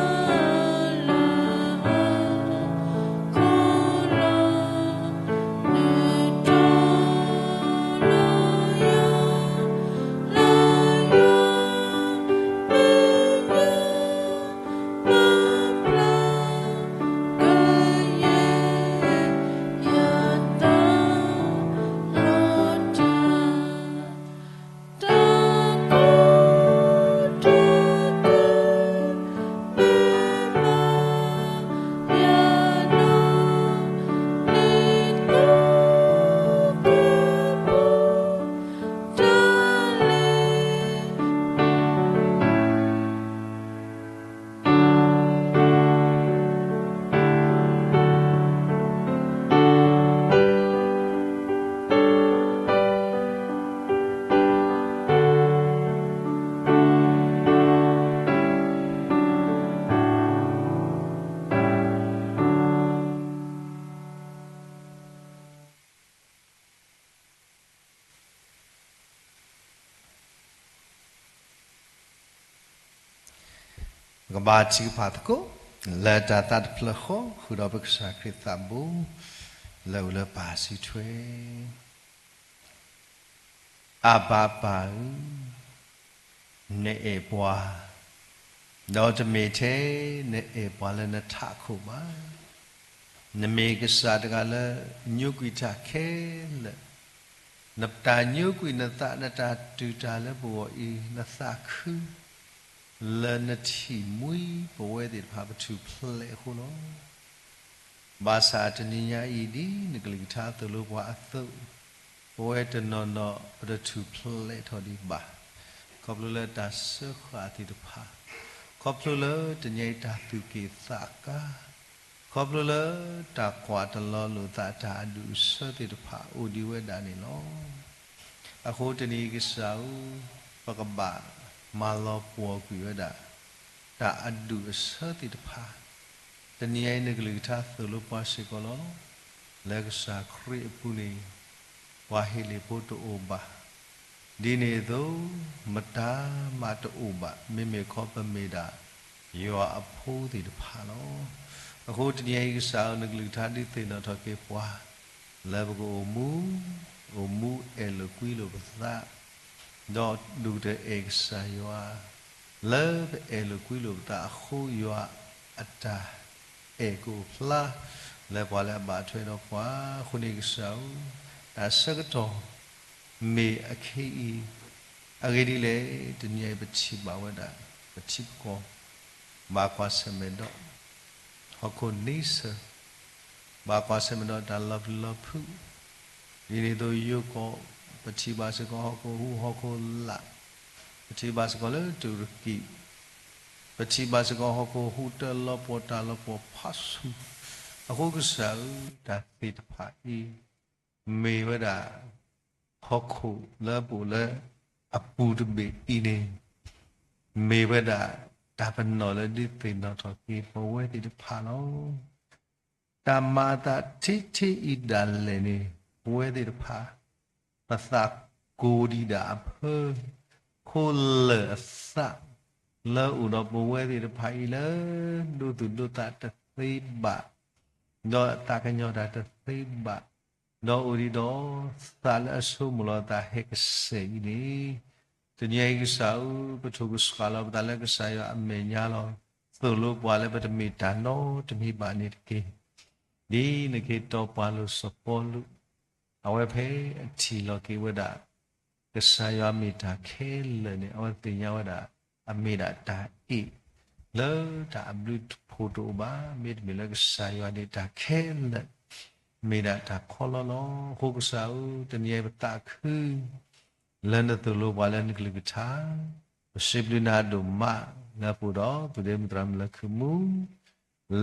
ပာ်ပယီၤလၢအခိၣ်လီၤ, နတီၤလီၤယၤလၢယွၤ ပကဘါထုကဖၣ်သကိး လၢတၢ်သးတဖျၢၣ်ဃီ ဃုာ်ဒီးပကစၢ်ခရံာ်သးဘိ လၢအအိၣ်လၢပၢ်စုထွဲ အဘၤပၢ်ဧၢ, နအဲၣ်ပှၤ, ဒီးတမ့ၢ်ထဲနအဲၣ်ပှၤလၢနထးခိၣ်ဘၣ်. နမ့ၢ်ကစၢ်တဂၤလၢညိကွံာ်တၢ်ခဲလၢာ်, နတၢ်ညိကွံာ်နသး နတၢ်တူၢ်တၢ်လၢပဂီၢ်အံၤ နသးခု လၢနထံၣ်မှံပဝဲသ့ၣ်တဖၣ်ပထူၣ်ဖျဲးအဃိလီၤ. ဘၣ်ဆၣ်တနံၤညါအံၤ ဒ်နကလုၢ်ကထါသိၣ်လိပှၤအသိး, ပဝဲတနီၤနီၤ ပတထူၣ်ဖျဲးထီၣ်ဒံးဘၣ်, ခီဖျိလၢတၢ်စၢဃာ်သ့ၣ်တဖၣ်, ခီဖျိလၢတနံၤအံၤတၢ်သူၣ်က့ၣ်သးကါ, ခီဖျိလၢတၢ်ကွၢ်တလီၤလိာ်သး တၢ်အဒူၣ်အဆၢသ့ၣ်တဖၣ် အိၣ်ဒံးဝဲဒၣ်န့ၣ်လီၤ. အဃိတနံၤအံၤကစၢ်ဧၢ, ပကဘၣ်မၤလီၤပှီၢ်ကွံာ်ဝဲဒၣ် တၢ်အဒူၣ်အဆၢသ့ၣ်တဖၣ်, တနံၤအံၤ နကလုၢ်ကထါသိၣ်လိပှၤစ့ၢ်ကီးလီၤ. လၢကစၢ်ခရံာ်အပူၤန့ၣ် ပှၤဟ့ၣ်လ့ၣ်ဖိတအိၣ်ဘၣ်, ဒ်န့ၣ်အသိး မတၤမးတအိၣ်ဘၣ် မ့မ့ၢ်ခီပမ့ၢ်ဒၣ် ယွၤအဖိသ့ၣ်တဖၣ်လီၤ. အဃိတနံၤအံၤကစၢ်ဧၢ, နကလုၢ်ကထါဒုးသ့ၣ်နီၣ်ထီၣ်က့ၤပှၤ လၢပကအိၣ်မူ အိၣ်မူအဲၣ်လိာ်ကွံလိာ်ပသး, ဒီးဒိၣ်ကတၢၢ်အဲၣ်ကစၢ်ယွၤ, လၢပအဲၣ်လိာ်ကွံလိာ်ပသးအဃိ ယွၤအတၢ်အဲၣ်ကအိၣ်ဖျါ လၢပှၤလၢအဘၣ်ထွဲဒီးပှၤ. အဃိန့ၣ်ကစၢ်ဧၢ, တၢ်ဆၢကတီၢ်မ့ၢ်အခဲအံၤ, အဂ့ၢ်ဒ်လဲၣ်, တနံၤအံၤပထံၣ်ဘၣ်ဝဲဒၣ် ပထံပကီၢ် ဘၣ်ကွၢ်ဆၢၣ်မဲာ်ဒီး ဟီၣ်ခိၣ်န့ဆၢၣ်, ဘၣ်ကွၢ်ဆၢၣ်မဲာ်ဒီးတၢ်လီၤပျံၤလီၤဖုး, ဒ်န့ၣ်အသိးယိၤကီၢ်, ပထံၣ်ဘၣ်စ့ၢ်ကီးဟီၣ်ခိၣ်ဟူးဟီၣ်ခိၣ်လာ်, ပထံၣ်ဘၣ်စ့ၢ်ကီးလၢတူၤရကံ, ပထံၣ်ဘၣ်စ့ၢ်ကီးဟီၣ်ခိၣ်ဟူးတၢ်လီၤပှီၢ်တၢ်လီၤပှီၢ်ဖးဆူၣ်, အဃိကစၢ်ဧၢ, တၢ်သ့ၣ်တဖၣ်အံၤ မ့ၢ်ဝဲဒၣ် ဟီၣ်ခိၣ်လၢပအိၣ်လၢအပူၤတဘ့ၣ်အံၤန့ၣ်, မ့ၢ်ဝဲဒၣ်တၢ်ပနီၣ်လၢဒုးသ့ၣ်နီၣ်ထီၣ်က့ၤပဝဲသ့ၣ်တဖၣ်လီၤ. တၢ်မၤအသးထဲထဲအံၤဒၣ်လဲာ်န့ၣ်, ပဝဲသ့ၣ်တဖၣ် ပသးကိၢ်ဒံးဒၣ်အဖၢ, ခိလၢာ်အသး လၢအိၣ်ဒီးပဝဲသ့ၣ်တဖၣ်အံၤလၢ ဒိသူၣ်ဒိသးတသ့ဘၣ်, ဒီးသးကညီၤတၢ်တသ့ဘၣ်, ဒီးအိၣ်ဒံးဒီးသးလၢအဆိကမိၣ်လီၤသးဟဲကစၢ်အံၤန့ၣ်, တနံၤအံၤကစၢ်ဧၢ, ပထိၣ်ကဆှီလီၤပသးလၢကစၢ်ယွၤအမဲာ်ညါလီၤ. သိၣ်လိပှၤလၢပတမ့ၢ်တၢ်နီတမံၤဘၣ်န့ၣ်တက့ၢ်. ဒ်နက့ၤတီပှၤလိာ်စီၤပီလူး, အဝဲဖဲအထံၣ်လီၤက့ၤဝဲဒၣ် ကစၢ်ယွၤမ့ၢ်တၢ်ခဲလၢာ်န့ၣ်, အဝဲသ့ၣ်ညါဝဲဒၣ် အမ့ၢ်ဒၣ်တၢ်အ့ၣ် လၢတၢ်အဘျုးတဖိးတအိၣ်ဘၣ်, မ့တမ့ၢ်လၢကစၢ်ယွၤန့ၣ်တၢ်ခဲလၢာ် မ့ၢ်ဒၣ်တၢ်ခီလီလီၤ. အဃိကစၢ်ဧၢ, တနံၤအံၤပသးခု လၢနသိၣ်လိပှၤလၢနကလုၢ်ကထါ, ပစံးဘျုးနၤဒိၣ်မး လၢအပူၤဒီး ပဒ့မုၢ်သရၣ်မုၣ်လၢခုမူ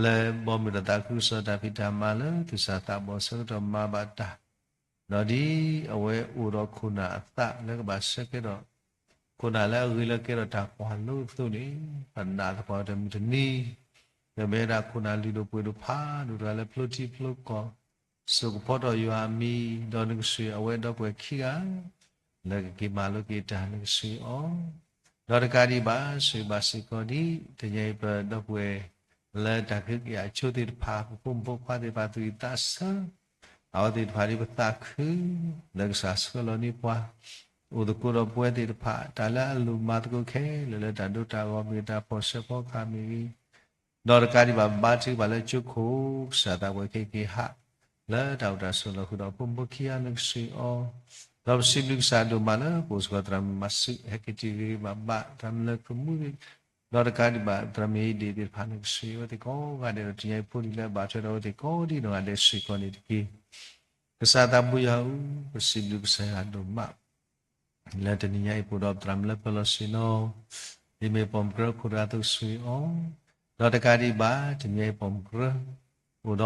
လၢဘီမုၢ်ဒီးသးခုကစီၣ်တၢ်ဖံးတၢ်မၤလၢ သူၣ်စၢ်သးဘီၣ်ဆၢကတီၢ်မၤဘၣ်တၢ်, ဒီးဒ်အဝဲအိၣ်ဒီးခိၣ်နၢ်အသးလၢကဘၣ်ဆၢကဲထီၣ် ခိၣ်နၢ်လၢအဂ့ၤလၢကဲထီၣ်တၢ်ကွၢ်လိအသိးန့ၣ်, ပနာ်သပှၢ်တမုၢ်တနံၤ, ကမ့ၢ်ဝဲဒၣ်ခိၣ်နၢ်လုၢ်ဒိၣ်ပှ့ၤဒိၣ်ဖးဒိၣ်တဂၤလၢဖျိထံဖျိကီၢ်, စိာ်ကဖီထီၣ်ယွၤအမံၤ, ဒီးနကဆှၢအဝဲဒီပုၢ်ဝဲၢ်ခံဂၤ လၢကက့ၤမၤလိက့ၤတၢ်နကဆှၢအီၤ, ဒီးတကးဒံးဘၣ် ဆိၣ်ဂ့ၤဘၣ်စ့ၢ်ကီးဒ် တနံၤအံၤပဒီပုၢ်ဝဲၢ် လၢတၢ်ကဲအံၤအဆိသ့ၣ်တဖၣ် ပဖိမုၣ်ဖိခွါသ့ၣ်တဖၣ်သူၣ်အံၤသးဆၢ, အဝဲသ့ၣ်တဖၣ်ဒ်ပသးခု လၢကစၢ်ဆှၢလီၤန့ၢ်ပှၤ, အိၣ်သကိးဒီးပဝဲသ့ၣ်တဖၣ် တၢ်လၢအလိၣ်မၤသကိးခဲလၢာ်လၢတၢ်ဒိတၢ်ဂီၤမ့ၢ်ဂ့ၤ တၢ်ဖီၣ်ဆၢဖီကဟၣ်မ့ၢ်ဂ့ၤ, ဒီးတကးဒံးဘၣ်ဘါထုကဖၣ်လၢကၠိခိၣ် ကစၢ်သးပှဲၤခဲက့ၤဟး လၢတၢ်အိၣ်တၢ်ဆိးလီၢ်ဃုာ်ဒီးဖိမုၣ်ဖိခံဂၤနကဆှၢအီၤ, ဒီးပစံးဘျုးကစၢ်ဒိၣ်မးလၢပအိၣ်စ့ၢ်ကီးသရၣ်မုၣ်မၤဆူၣ် ဟဲက့ၤတ့ၢ်ဂ့ၤဂ့ၤဘၣ်ဘၣ် သရၣ်မုၣ်လၢခုမူသ့ၣ်, ဒီးတကးဒံးဘၣ် သရၣ်မုၣ်အံၤဒ့ၣ်သ့ၣ်တဖၣ်နကဆှၢအဝဲသ့ၣ်ကိးဂၤဒဲးဒီး တနံၤအံၤဖိလံၤလၢအဘၣ်ထွဲဒီးအဝဲသ့ၣ်ကိးဒံးနီၢ်ဂၤဒဲးစ့ၢ်ကီးန့ၣ်တက့ၢ်. ကစၢ်သးဘိယွၤဧၢ, ပစံးဘျုးကစၢ်ယွၤဒိၣ်မး လၢတနံၤညါအံၤပအိၣ်ဒီးပသရၣ်မုၣ်လၢပၢၤလီၤဆ့ၣ်နီၤ, ဒ်မ့ၢ်ပိာ်မုၣ်ကရၢခိၣ်တဂၤအသိးကဆှၢအီၤ, ဒီးတကးဒံးဘၣ် တနံၤညါအံၤပိာ်မုၣ်ကရၢ အိၣ်ဒီးတၢ်ကွၢ်ဒီး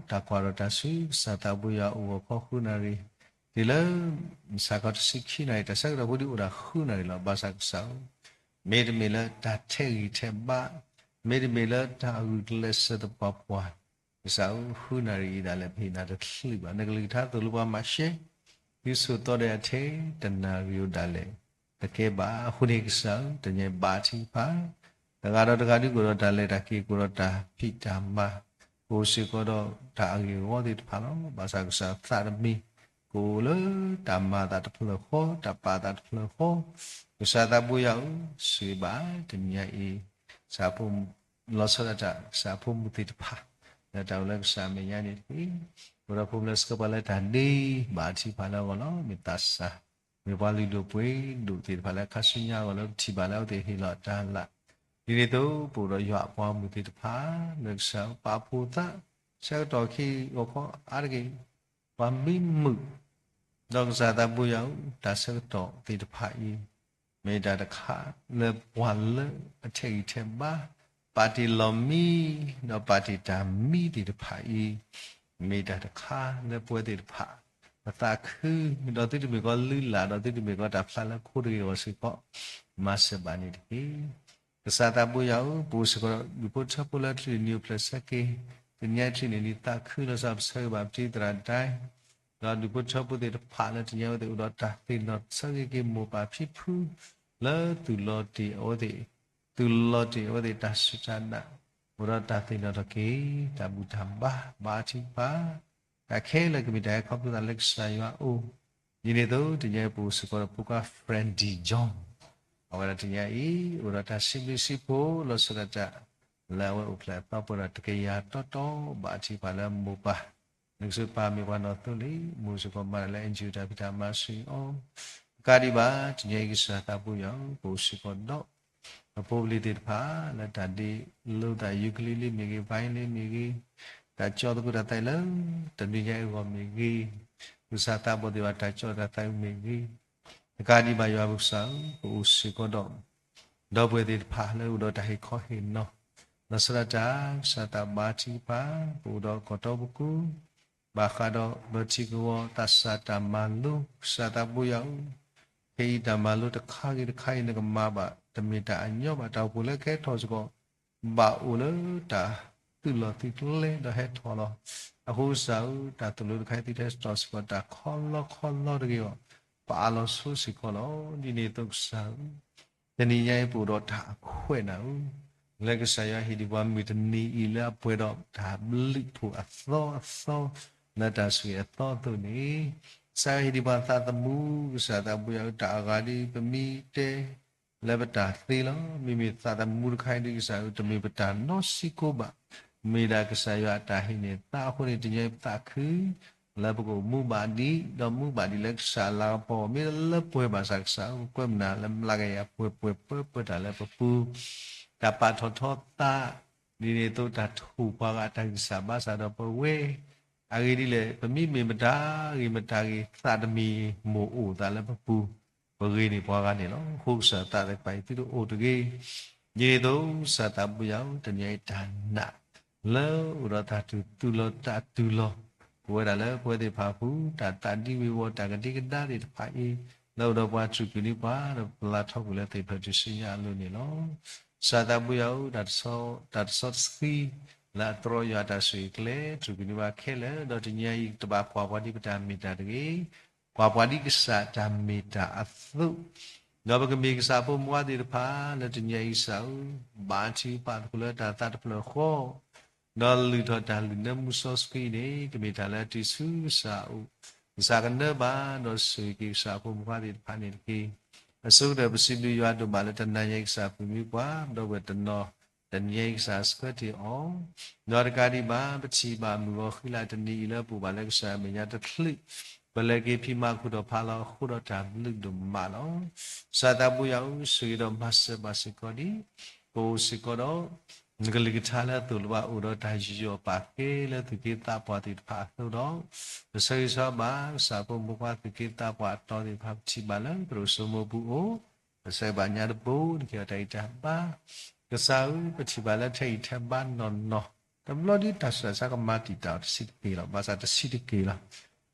တၢ်ဆူကစၢ်သးဘိယွၤအိၣ်ဂီၤခီဃုနၣ်ရံၣ်, တုၤလၢ စးခီတဆံခံနၣ်ရံၣ် တၢ်ဆၢကတီၢ်ဖိဒ်အိၣ်ဒၣ်ဃုနၣ်ရံၣ်လီၤ. ဘၣ်ဆၣ်ကစၢ်ဧၢ, မ့တမ့ၢ်လၢတၢ်ထဲးဂံၢ်ထဲးဘါ, မ့တမ့ၢ်လၢတၢ်ဂုာ်ကျဲးစၢးသပှၢ်ပှၢ်, ကစၢ်ဧၢ ဃုနၣ်ရံၣ်အံၤဒၣ်လဲာ် ပဟ့ၣ်နၤတချုးဘၣ်. နကလုၢ်ကထါသိၣ်လိပှၤမၤရှဲ, ဒ်သိးသီဒီးအထဲတနၣ်ရံၣ်အိၣ်ဒၣ်လဲာ် တကဲဘၣ်. အဃိန့ၣ်ကစၢ်ဧၢ, တနံၤညါအံၤဘါထုကဖၣ် တဂၤဒီးတဂၤဒုးကအိၣ်ဒီးတၢ်လဲၤတၢ်က့ၤ ကအိၣ်ဒီးတၢ်ဖံးတၢ်မၤ, ကအိၣ်စ့ၢ်ကီးဒီးတၢ်အဂ့ၢ်အဂီၢ်သ့ၣ်တဖၣ်လီၤ. ဘၣ်ဆၣ်ကစၢ်သးတမံၤ ကအိၣ်လၢတၢ်မၤအသးတဖျၢၣ်ဃီ, တၢ်ပာ်အသးတဖျၢၣ်ဃီ, ကစၢ်သးဘိယွၤဧၢ, ဆိၣ်ဂ့ၤဘၣ်တနံၤညါအံၤ ကစၢ်ဖိ လီၤဆီဒၣ်တၢ် ကစၢ်ဖိမုၣ်သ့ၣ်တဖၣ် လၢတၢ်အိၣ်လၢကစၢ်အမဲာ်ညါန့ၣ်တက့ၢ်. အိၣ်ဒီးဖိမုၣ်လၢဆှၢပှၤလၢတၢ်ဒ့ ဘၣ်ထံးဖးလၢအဂီၢ်လီၤ. မ့ၢ်သးစၢ်, မ့ၢ်ပှၤလုၢ်ဒိၣ်ပှ့ၤဒိၣ်သ့ၣ်တဖၣ်လၢခါဆူညါအဂီၢ်လၢပထံၣ်ဘၣ်လၢအဝဲသ့ၣ်ဟ့ၣ်လီၤတၢ်လၢ်, ဒ်န့ၣ်အသိး ပအိၣ်ဒီးယွၤအပှၤမုၣ်သ့ၣ်တဖၣ် လၢကစၢ်ပာ်ဖှိၣ်သး ဆၢကတီၢ်ခံဂီၤခီအါတက့ၢ် ပှၤမံမုာ်, ဒီးကစၢ်သးဘိယွၤဧၢ, တၢ်ဆၢကတီၢ်သ့ၣ်တဖၣ်အံၤ မ့ၢ်တၢ်တခါလၢပှၤလၢအထဲးဂံၢ်ထဲးဘါ, ပာ်တ့ၢ်လီၢ်မံ, ဒီးပာ်တ့ၢ်တၢ်မံသ့ၣ်တဖၣ်အံၤ, မ့ၢ်တၢ်တခါလၢပဝဲသ့ၣ်တဖၣ် ပသးခု, ဒီးသုတမ့ၢ်ကီးလုၢ်လၢ်, ဒီးသုတမ့ၢ်ကီးတၢ်ဖျါလၢခိတဂ့ၤအဂီၢ်စ့ၢ်ကီး, မၤစၢၤဘၣ်န့ၣ်တက့ၢ်. ကစၢ်သးဘိယွၤဧၢ, ပအိၣ်စ့ၢ်ကီးဒူၣ်ဖိထၢဖိလၢချံၣ်နံၤအိၣ်ဖျဲၣ်ဆၢက့ၤ, တနံၤအံၤချံၣ်နံၤနံၤသးခုလီၤဆီ ပဆၢဂ့ၤဘၣ်ပတံၤသရၣ်ဒဲ, ဒီးဒူၣ်ဖိထၢဖိသ့ၣ်တဖၣ်လၢတနံၤအံၤအဝဲသ့ၣ်အိၣ်ဒီးတၢ်သ့ၣ်နီၣ်ဆၢဂ့ၤက့ၤမိၢ်ပၢ်ဖံဖု, လၢသုၣ်လီၤတ့ၢ်အဝဲသ့ၣ်, သုၣ်လီၤတ့ၢ်အဝဲသ့ၣ်တၢ်စူၢ်တၢ်နာ်, အိၣ်ဒီးတၢ်သ့ၣ်နီၣ်ထီၣ်က့ၤ တၢ်ဘူၣ်တၢ်ဘါ ဘါထုကဖၣ်, တၢ်ခဲလၢာ်ကမ့ၢ်တၢ်ဟဲခီဖျိသးလၢကစၢ်ယွၤအအိၣ် ဒ်န့ၣ်အသိး တနံၤအံၤပအိၣ်စ့ၢ်ကီးဒီးဖိခွါ Frandy John, အဝဲဒၣ်တနံၤအံၤ အိၣ်ဒီးတၢ်စံးဘျုးစံးဖှိၣ်လီၤဆီဒၣ်တၢ် လၢအဝဲအိၣ်ဖျဲၣ်အသီပှဲၤဒီးတကယၤတီတီ ဘၣ်ထံၣ်ပှၤလၢမိၢ်ပၢ်, နကစၢ်ပၢ်မ့ၢ်ပှၤနီၢ်သိလ့ၣ် မိၢ်စ့ၢ်ကီးမၤတၢ်လၢ NGO တၢ်ဖံးတၢ်မၤဆူအံၤအီၤ, တကးဒံးဘၣ် တနံၤအံၤကစၢ်သးပူယီၤ ပအိၣ်စ့ၢ်ကီးဒီး အဖိပလံၤသ့ၣ်တဖၣ် လၢတၢ်ဒ့လိာ်သး ယူကလံလံမ့ၢ်ဂ့ၤ, ဘါလံမ့ၢ်ဂ့ၤ, တၢ်ကၠီသကိးတၢ်သးအံၤလၢ တနွံညါအံၤအဂီၢ်မ့ၢ်ဂ့ၤ, ကစၢ်သးဘီၣ်သ့ၣ်တဖၣ် တၢ်ကၠီတၢ်သးအံၤမ့ၢ်ဂ့ၤ, တကးဒံးဘၣ် ယွၤပကစၢ်ဧၢ, ပအိၣ်စ့ၢ်ကီးဒီး ဒီပုၢ်ဝဲၢ်သ့ၣ်တဖၣ်လၢအိၣ်ဒီးတၢ်ဟ့ၣ်ခီဟ့ၣ်နီၤ လီၤဆီဒၣ်တၢ် ကစၢ်သးဘါထုကဖၣ် ပအိၣ်ဒီးကီၢ်တီပူၤ ဘၣ်ဃးဒီးပထံကဝီၤသးစၢ်တၢ်မၤလိ ကစၢ်သးပူယီၤဧၢ, ခဲအံၤတၢ်မၤလိတခါဂ့ၤတခါအံၤ နကမၤဘၣ် တမ့ၢ်တၢ်အညီဘၣ်, တၢ်အိၣ်ဖှိၣ်လၢကဟဲထီၣ်စ့ၢ်ကီး ဘၣ်အိၣ်လၢတၢ်သုးလီၢ်သုးကျဲဒီးဟဲထီၣ်လီၤ. အဃိကစၢ်ဧၢ, တၢ်သိၣ်လိတခါအံၤ သုတဟဲစ့ၢ်ကီးစ့ၢ်ကီးတၢ်ခီလီခီလီတဂ့ၤအီၤ, ပအးလီၤဆိစ့ၢ်ကီးလီၤ. ဒ်န့ၣ်အသိးကစၢ်ဧၢ, တနံၤညါအံၤပအိၣ်ဒီးတၢ်အခွဲးနၤဧၢ, လၢကစၢ်ယွၤဟ့ၣ်ဒံးပှၤမုၢ်တနံၤအံၤလၢအပှဲၤဒီးတၢ်ဘျုးဖှိၣ်အသီအသီ လၢတၢ်ဆိၣ်ဂ့ၤအသီအသိးန့ၣ်, ကစၢ်ယွၤဟ့ၣ်ဒံးပှၤသးသမူ, ကစၢ်သးပူယီၤဧၢ, တၢ်အဂၤဒ်ပမ့ၢ်တဲ လၢပတၢ်သ့လီၤ. မ့မ့ၢ်သးသမူတခါအံၤဒ်ကစၢ်ဧၢ, တမ့ၢ်ပတၢ်နီတစံးကိဘၣ်, မ့ၢ်ဒၣ်ကစၢ်ယွၤအတၢ်ဟ့ၣ်န့ၢ်သးအဃိန့ၣ် တနံၤအံၤပသးခု လၢပကအိၣ်မူဘၣ်ဒံး, ဒီးမူဘၣ်ဒံးလၢကစၢ်အလၤကပီၤ, မ့ၢ်လၢပှဲၤဘၣ်ဆၣ်ကစၢ်ဧၢ, ကွဲမုာ်နၤလၢမျးကယၤပှဲၤပှဲၤပၢပၢတၢ်လၢပပူၤ, တၢ်ပာ်ထီၣ်ထီသး, ဒ်န့ၣ်အသိးတၢ်ထိၣ်ပှၤဂၤအတၢ်ဂံၢ်စၢ်ဘါစၢ်ဒီးပဝဲ အဂ့ၢ်ဒ်လဲၣ်, ပမ့မ့ၢ်မတၤဂ့ၤမတၤဂ့ၤ သးတမံၤမိၣ်အိၣ်သးလၢပပူၤ, ပဂ့ၤန့ၢ်ပှၤဂၤန့ၣ်လီၤ. အဃိကစၢ်သးသ့ၣ်တဖၣ်အံၤ သုတအိၣ်တဂ့ၤ, ဒ်န့ၣ်အသိးကစၢ်သးပူယီၤဧၢ, တနံၤအံၤတၢ်နာ် လၢအိၣ်ဒီးတၢ်တူၢ်သူၣ်လီၤတၢ်တူၢ်လီၤ ပဝဲဒၣ်လၢပဝဲသ့ၣ်တဖၣ်အပူၤ, တၢ်သးဒံဝ့ၤဝီၤ တၢ်ကဒံကဒါသ့ၣ်တဖၣ်အံၤ လၢအိၣ်ဒီးပှၤစူၢ်က့ၤန့ၢ်ပှၤ ဒီးပလၤထီကွံာ်လၢသ့ၣ်ဖျၢၣ်ထူၣ်စုညါအလိၤန့ၣ်လီၤ. ကစၢ်သးပူယီၤဧၢ, တၢ်တဆီတဆှံ လၢအတြီယွၤအတၢ်ဆိၣ်ဂ့ၤကျဲ စူၢ်က့ၤန့ၢ်ပှၤခဲလၢာ်, ဒီးတနံၤအံၤတဘၣ်ကွၢ်ပှၤဒ်ပတၢ်မ့ၢ်တၢ်တဂ့ၤ, ကွၢ်ပှၤဒ်ကစၢ်တၢ်မ့ၢ်တၢ်အသိး, ဒီးပကမ့ၢ်ကစၢ်ဖိမုၣ်ဖိခွါသ့ၣ်တဖၣ် လၢတနံၤအံၤကစၢ်ဧၢ, ဘါထုကဖၣ်သကိးလၢတၢ်သးတဖျၢၣ်ဃီ ဒီးလုၢ်ထီၣ်တၢ်လုၢ်နၢမူစီဆှံန့ၣ် ကမ့ၢ်တၢ်လၢအတုၤဆူကစၢ်အအိၣ်, ကစၢ်ကနၢဘၣ် ဒီးဆိၣ်ဂ့ၤက့ၤကစၢ်ဖိမုၣ်ဖိခွါသ့ၣ်တဖၣ်န့ၣ်တက့ၢ်. အဆိကတၢၢ်ပစံးဘျုးယွၤဒိၣ်မးလၢတနၤညါအံၤ ကစၢ်ပူၤမံပှၤ ဒီပုၢ်ဝဲၢ်တနီၤ တနံၤအံၤကစၢ်ဆှၢတ့ၢ်အီၤ, ဒီးတကးဒံးဘၣ် ပထံၣ်ဘၣ်မုၢ်ဂီၤဃံလၤတနံၤအံၤလၢပအိၣ်ဘၣ်လၢကစၢ်အမဲာ်ညါတချုး ပလဲၤက့ၤဖံးမၤခိၣ်ဒီးဖးလီၤအဃိဒီးတၢ်ဘျုးဒိၣ်မးလီၤ. ကစၢ်သးပူယီၤဧၢ, ဆိၣ်ဂ့ၤဒီးမၤစၢၤဘၣ်စ့ၢ်ကီးဒံး ပအိၣ်စ့ၢ်ကီးဒီး နကလုၢ်ကထါလၢအသိၣ်လိဘၣ်အိၣ်ဒီးတၢ်ယူးယီၣ်ပာ်ကဲလၢသူၣ်က့သးပှၢ်သ့ၣ်တဖၣ်အသိးဒီး ပဆၢဂ့ၤဆၢဝါဘၣ် ကစၢ်ဖိမုၣ်ဖိခွါသူၣ်က့သးပှၢ်အတီၤသ့ၣ်တဖၣ် ပထံၣ်ဘၣ်လၢသရိာ်စိမိပူၤအိၣ်, ပဆၢဂ့ၤဘၣ်ညါတဘိ နကဟ့ၣ်အီၤတၢ်ဂံၢ်တၢ်ဘါ, ကစၢ်ဧၢ, ပထံၣ်ဘၣ်လၢထဲအံၤထဲဘါနီၢ်နီၢ်, တဘျီဒ်တၢ်ဆူးတၢ်ဆါကမၤတံာ်တာ်အီၤတဆံးတက့ၢ်လီၤ. ဘၣ်ဆၣ်တဆံးတက့ၢ်လီၤ.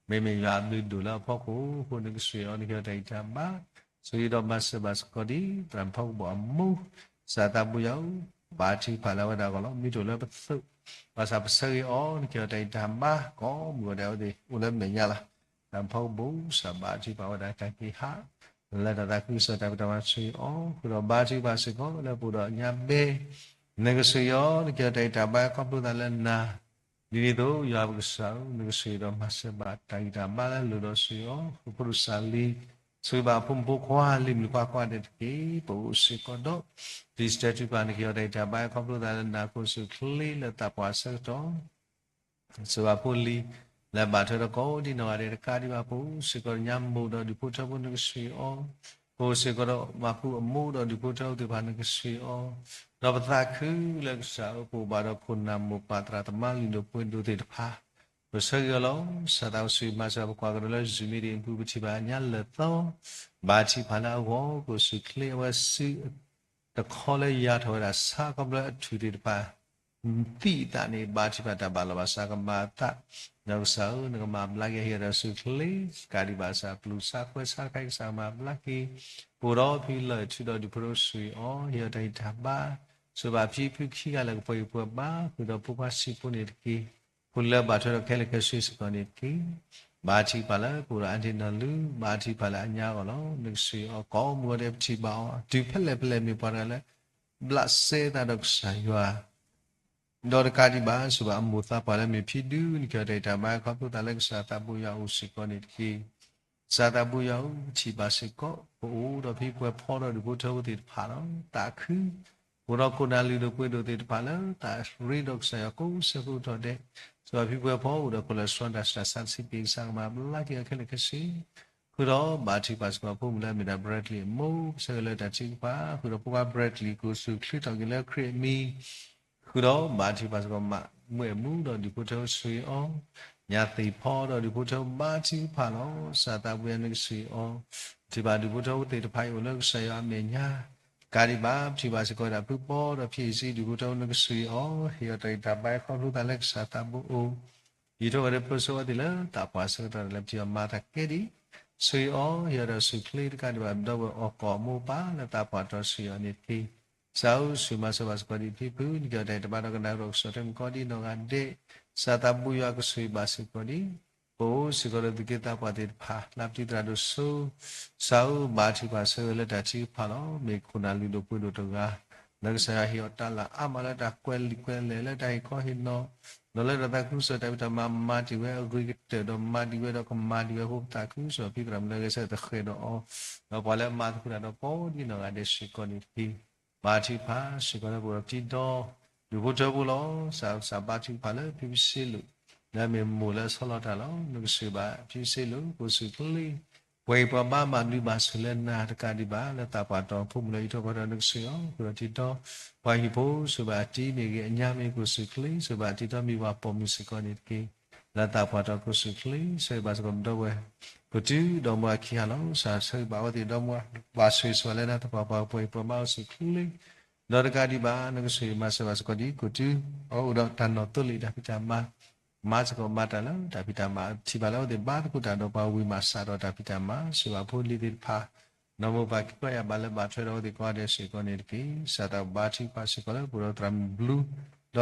မ့မ့ၢ်ယွၤအဘျုးဒိၣ်လၢအဖီခိၣ်အဃိ နကဆိၣ်ဂ့ၤအီၤ နကဟ့ၣ်အီၤတၢ်ဂံၢ်တၢ်ဘါ, ဆိၣ်ဂ့ၤဒီးမၤစၢၤဘၣ်စ့ၢ်ကီးဒ် သရၣ်မုၣ်ဖီကဘီၣ်အမိၢ်, ကစၢ်သးပူယီၤဧၢ, ဘါထုကဖၣ်လၢအဝဲဒၣ်အဂီၢ်လီၤ. မ့ၢ်တအိၣ်လၢပသိး, ဘၣ်ဆၣ်ပဆၢဂ့ၤအီၤ နကဟ့ၣ်အီၤတၢ်ဂံၢ်တၢ်ဘါ ကိးမုၢ်ဂီၤဒဲးအဝဲသ့ၣ်အိၣ်လၢမဲာ်ညါလီၤ. သရၣ်မုၣ်ဖီကဘီၣ် ကစၢ်ဘါထုကဖၣ်ဝဲဒၣ်တၢ်က့ၤဟး လၢတၢ်သးခုကစီၣ်တၢ်ဖံးတၢ်မၤဆိၣ်ဂ့ၤအီၤ, ဃုာ်ဒီးဘါထုကဖၣ်စ့ၢ်ကီးလၢပအိၣ်ဒီးညါဘဲ, နကဆိၣ်ဂ့ၤအီၤ နကဟ့ၣ်အီၤတၢ်ဂံၢ်တၢ်ဘါ ခီဖျိသးလၢနၤ, ဒ်န့ၣ်အသိး ယွၤပကစၢ်ဧၢ, နကဆိၣ်ဂ့ၤဒီးမၤစၢၤဘၣ်တၢ်ဂံၢ်တၢ်ဘါလၢအလိၣ်ဒီးဆိၣ်ဂ့ၤအီၤ, ဃုာ်ဖိဒိၣ်စၢ်လံ, ဆိၣ်ဂ့ၤဘၣ်အဖိမုၣ်ဖိခွါ လံၤမုၣ်ခွါခွါဒဲးတက့ၢ်. ပအိၣ်စ့ၢ်ကီးဒီး ဒ်စတဲထုကဖၣ် နကဟ့ၣ်အီၤတၢ်ဂံၢ်တၢ်ဘါ ခီဖျိသးလၢနၤအဃိ ဆူၣ်ချ့လၢသးပှၢ်အဆၢကတီၢ် ဆိၣ်ဂ့ၤဘၣ်ဖိလံၤ လၢအဘၣ်ထွဲဒီးကိးဒံနီၢ်ဂၤဒဲးတကးဒံးဘၣ် ပအိၣ်စ့ၢ်ကီးညါမိၢ်ဒီးဒူၣ်ဖိထၢဖိ နကဆိၣ်ဂ့ၤအီၤ, ပအိၣ်စ့ၢ်ကီးဒီးမၤကူအမိၢ်ဒီးဒူၣ်ဖိထၢဖိသ့ၣ်တဖၣ် နကဆိၣ်ဂ့ၤအီၤ, ဒီးပသးခုလၢကစၢ်ဧၢ ပအိၣ်ဘၣ်ဒီးခိၣ်နၢ်မိၢ်ပၢ်သရၣ်သမါလုၢ်ဒိၣ်ပှ့ၤဒိၣ်သ့ၣ်တဖၣ်, ပဆၢဂ့ၤအီၤလီၤ. ကစၢ်သးစီဆှံမၤစၢၤပှၤကရၢလၢ Zoom meeting အပူၤ ပထံၣ်ဘၣ်ညါလၢာ်သီ ဘါထုကဖၣ်လၢအဂီၢ် ကအိၣ်ဆူၣ်ချ့အဝဲစု တခီလၢယၤထီၣ်ဝဲဒၣ်ဆါခီဖျိအထူၣ်သ့ၣ်တဖၣ် သံအသးန့ၣ် ဘါထုကဖၣ်တၢ်ဘၣ်လီၤဘၣ်စးကမၤအသး, ဒီးကစၢ်ဧၢ နကမၤဘျါက့ၤ ဟ့ၣ်အီၤတၢ်ဆူၣ်ချ့ ကးဒံးဘၣ်စးပျူၤဆါခွဲးဆါတခါအံၤ ကစၢ်မၤဘျါက့ၤ, ပအိၣ်ဒီးဖံလၢာ်ထုးဒီးဒူၣ်ဖိထၢဖိ ဆိၣ်ဂ့ၤအီၤ ဟ့ၣ်အီၤတၢ်ဂံၢ်တၢ်ဘါ, ဆိၣ်ဘၣ်ဖံဖုခံဂၤလၢကပှဲၤဂံၢ်ပှဲၤဘါ ဃုာ်ဒီးဖိခွါဆံးဖိန့ၣ်တက့ၢ်. ဖိလၢအဘၣ်ထွဲဒီးခဲလၢာ်ခဲဆ့စ့ၢ်ကီးန့ၣ်တက့ၢ်. ဘါထုကဖၣ်လၢပအိၣ်ဒီးအါတ့ၢ်နီၢ်လုၢ် ဘါထုကဖၣ်လၢအညါအဂီၢ်လီၤ. နကဆိၣ်ဂ့ၤအီၤကိးမုၢ်ဂီၤဒဲး ပထံၣ်ဘၣ်အီၤ တုၤဖဲလဲၣ်ဖဲလဲၣ်မ့ၢ်ပှၤတဂၤလၢ ဘျးစဲသးဒီးကစၢ်ယွၤ ဒီးတကးဒံးဘၣ် ဆိၣ်ဘၣ်အမိၢ်သးပှၢ်လၢမ့ၢ်ဖံဒု နကဟ့ၣ်အီၤတၢ်ဂံၢ်တၢ်ဘါ ခီဖျိသးလၢကစၢ်သးပူၤယွၤအိၣ်စ့ၢ်ကီးန့ၣ်တက့ၢ်. ကစၢ်သးဘိယွၤဧၢ, ပထံၣ်ဘၣ်စ့ၢ်ကီး ပအိၣ်ဒီးဖံပှဲၤဖီဒီးဒူၣ်ဖိထၢဖိသ့ၣ်တဖၣ်လီၤ. သးခု, အိၣ်ဒီးခိၣ်နၢ်လုၢ်ဒိၣ်ပှ့ၤဒိၣ်သ့ၣ်တဖၣ်လၢ သးရ့ဒီးကစၢ်ယွၤကိးဆၢကတီၢ်ဒဲး, စ့ၢ်ကီးဖံပှဲၤဖီအိၣ်ဒီးခိၣ်လၢစှီတၢ်စံးတၢ်ဆါတဆံးပ့ၢ်ကစၢ်ကမၤဘျါက့ၤအီၤခဲလၢာ်ခဲဆ့ ဃုာ်ဒီးဘၣ်ထံၣ်ပာ်စ့ၢ်ကီးဖိမုၣ်လၢအမ့ၢ်ဒၣ် Bradley အမိၢ် ကဆၢဂ့ၤလၢတၢ်ထုကဖၣ်, ဃုာ်ဒီးဖိခွါ Bradley ကိးဆူၣ်ချ့ထီၣ်က့ၤလၢခရံာ်အမံၤ, ဃုာ်ဒီးဘၣ်ထံၣ်ပာ်စ့ၢ်ကီးမး မွဲၣ်မူဒီးဒူၣ်ဖိထၢဖိဆိၣ်ဂ့ၤအီၤ, ညၣ်သ့ၣ်ဖီဒီးဒူၣ်ဖိထၢဖိဘါထုကဖၣ်လီၤ. ကစၢ်သးဘိယွၤနကဆိၣ်ဂ့ၤအီၤ, ပထံၣ်ဘၣ်ဒူၣ်ဖိထၢဖိသ့ၣ်တဖၣ်အံၤအိၣ်လၢကစၢ်ယွၤအမဲာ်ညါ, တကးဒံးဘၣ် ပထံၣ်ဘၣ်စ့ၢ်ကီးဒၣ်ဖုပီဒီးဖံအံၤစံး ဒူၣ်ဖိထၢဖိနကဆိၣ်ဂ့ၤအီၤ, ဟ့ၣ်အီၤတၢ်ဂံၢ်တၢ်ဘါခီဖျိသးလၢကစၢ်သးဘိအအိၣ် ယံာ်ထီၣ်ဝဲလၢပၢဆှၢအီၤသ့ၣ်လၢသးပှၢ်ဆၢကတီၢ်ဒၣ်လဲာ် ပထံၣ်အီၤမၤတၢ်ကဲဒံး, ဆိၣ်ဂ့ၤအီၤ ဟ့ၣ်အီၤဒီးဆိၣ်ချ့တကးဒံးဘၣ် ပဒီပုၢ်ဝဲၢ်အီၣ်ကီၢ်အမိၢ်အပၢ်လၢသးပှၢ်တီဆှၢအီၤန့ၣ်တက့ၢ်. ကစၢ်ဧၢ, ဆိၣ်ဂ့ၤမၤစၢၤဘၣ်စ့ၢ်ကီးဒံးဖံဖု နက့ၤအီၣ်တၢ်အံၤတဘါဒီးကနၣ်ကဒီးကစီၣ်ထွဲမုၢ်ကီၢ်ဒ်နီၢ်ဂၤဒဲး, ကစၢ်သးဘိယွၤကဆိၣ်ဂ့ၤဘၣ်စ့ၢ်ကီးဒံး ပအိၣ်စ့ၢ်ကီးလၢသုးက့သးပှၢ်သ့ၣ်တဖၣ် လၢပတံၤသရၣ်ဒိၣ်စိ, ကစၢ်ဧၢ, ဘၣ်ထံၣ်ပာ်ဆၢဂ့ၤလၢတၢ်ထုကဖၣ်လီၤ. မ့ၢ်ခိၣ်နၢ်လုၢ်ဒိၣ်ပှ့ၤဒိၣ်တဂၤ လၢကစၢ်ယွၤဟ့ၣ်အီၤတၢ်လၢအါမးလၢတၢ်ကွဲးလံာ်ကွဲးလဲၢ်လၢတၢ်ဟ့ၣ်ခီဟ့ၣ်နီၤ, ဒီးလၢတၢ်သးခုကစီၣ်တၢ်ဖံးတၢ်မၤမၤတ့ၢ်ဝဲအဂ့ၤကတၢၢ်ဒီးမၤဒံးဝဲဒီးကမၤဒံးဝဲအဃိ ပသးခုကစီၣ်ဖံသရၣ်မုၣ်လၢအဂဲၤဆၢထၢၣ်ဃဲၤဒီးအီၤ, ဒီးပှၤလၢအမၤသကိးတၢ်ဒီးကိးဒ်နီၢ်ဂၤဒဲးစ့ၢ်ကီးန့ၣ်တက့ၢ်. ဘၣ်ထံၣ်ပာ်စ့ၢ်ကီးလၢပအိၣ်ဒီးပတံၤဒီ ဒူၣ်ဖိထၢဖိလီၤ. ကစၢ်ဘၣ်ထုကဖၣ်လၢဖံဖံစ့လိာ် လၢအမ့ၢ်မိၢ်လၢအဆီလီၤတၢ်လီၤ. နကဆိၣ်ဂ့ၤဘၣ်ဖံစ့လိာ် ကိးဆူၣ်ချ့ ပှၤဟ့ၣ်ပှၤဘါဘၣ်ဘျုးဘၣ်ဆိၣ်လၢနၤတကးဒံးဘၣ် လၢသးပှၢ်တီဖိမုၣ်လၢအံးထွဲကွၢ်ထွဲ နကဆိၣ်ဂ့ၤအီၤ ဃုာ်ဒီးတံၤဒီ ပှၤဟံၣ်ဖိ ဆိၣ်ဂ့ၤဘၣ်အတံၤမ့ၢ်ဂ့ၤ အညၣ်မ့ၢ်ဂ့ၤ ကိးဆူၣ်ချ့ ဆိၣ်ဂ့ၤဘၣ်အတံၤဒီမံၤဝၤပိာ်မုၣ်စ့ၢ်ကီးန့ၣ်တက့ၢ်. လၢသးပှၢ်တီကိးဆူၣ်ချ့ ဆိၣ်ဂ့ၤဘၣ်စ့ၢ်ကီးပဒီပုၢ်ဝဲၢ် ပတုၤဒီးမုၢ်အခံဟါလီၤ. ကစၢ်ဆိၣ်ဂ့ၤဘၣ်အဝဲသ့ၣ်ဒီမါ ဘၣ်ဆိၣ်ဂ့ၤဆိၣ်ဝါလၢနၤသပှၢ်ပှၢ် ပှၤဟ့ၣ်ပှၤဘါအိၣ်ဆူၣ်ချ့ ဒီးတကးဒံးဘၣ် နကဆိၣ်ဂ့ၤမၤစၢၤဘၣ်စ့ၢ်ကီးဒ် ကိးတုၤအအိၣ်ဒီးတၢ်နီၢ်သိလ့ၣ်တၢ်ဖံးတၢ်မၤ မၤစ့ၢ်ကီးမၤတၢ်လၢတၢ်ဖံးတၢ်မၤ ထံၣ်ဘၣ်လၢအဝဲသ့ၣ်ဘါသကိးတၢ်ဒီးပှၤဝံၤမးစးဒီးတၢ်ဖံးတၢ်မၤ ဆိၣ်ဂ့ၤဘၣ်ဖိလံၤသ့ၣ်တဖၣ် နီၢ်မိၢ်ပၢ်ခံကွၢ်ယၤဘၣ်လၢဘၣ်ထွဲဒီးအဝဲသ့ၣ်ကိးဂၤဒဲးစ့ၢ်ကီးန့ၣ်တက့ၢ်. ကစၢ်သးဘိဘါထုကဖၣ်စ့ၢ်ကီးလၢပအိၣ်ဒီးသရၣ်မုၣ်ဘျူး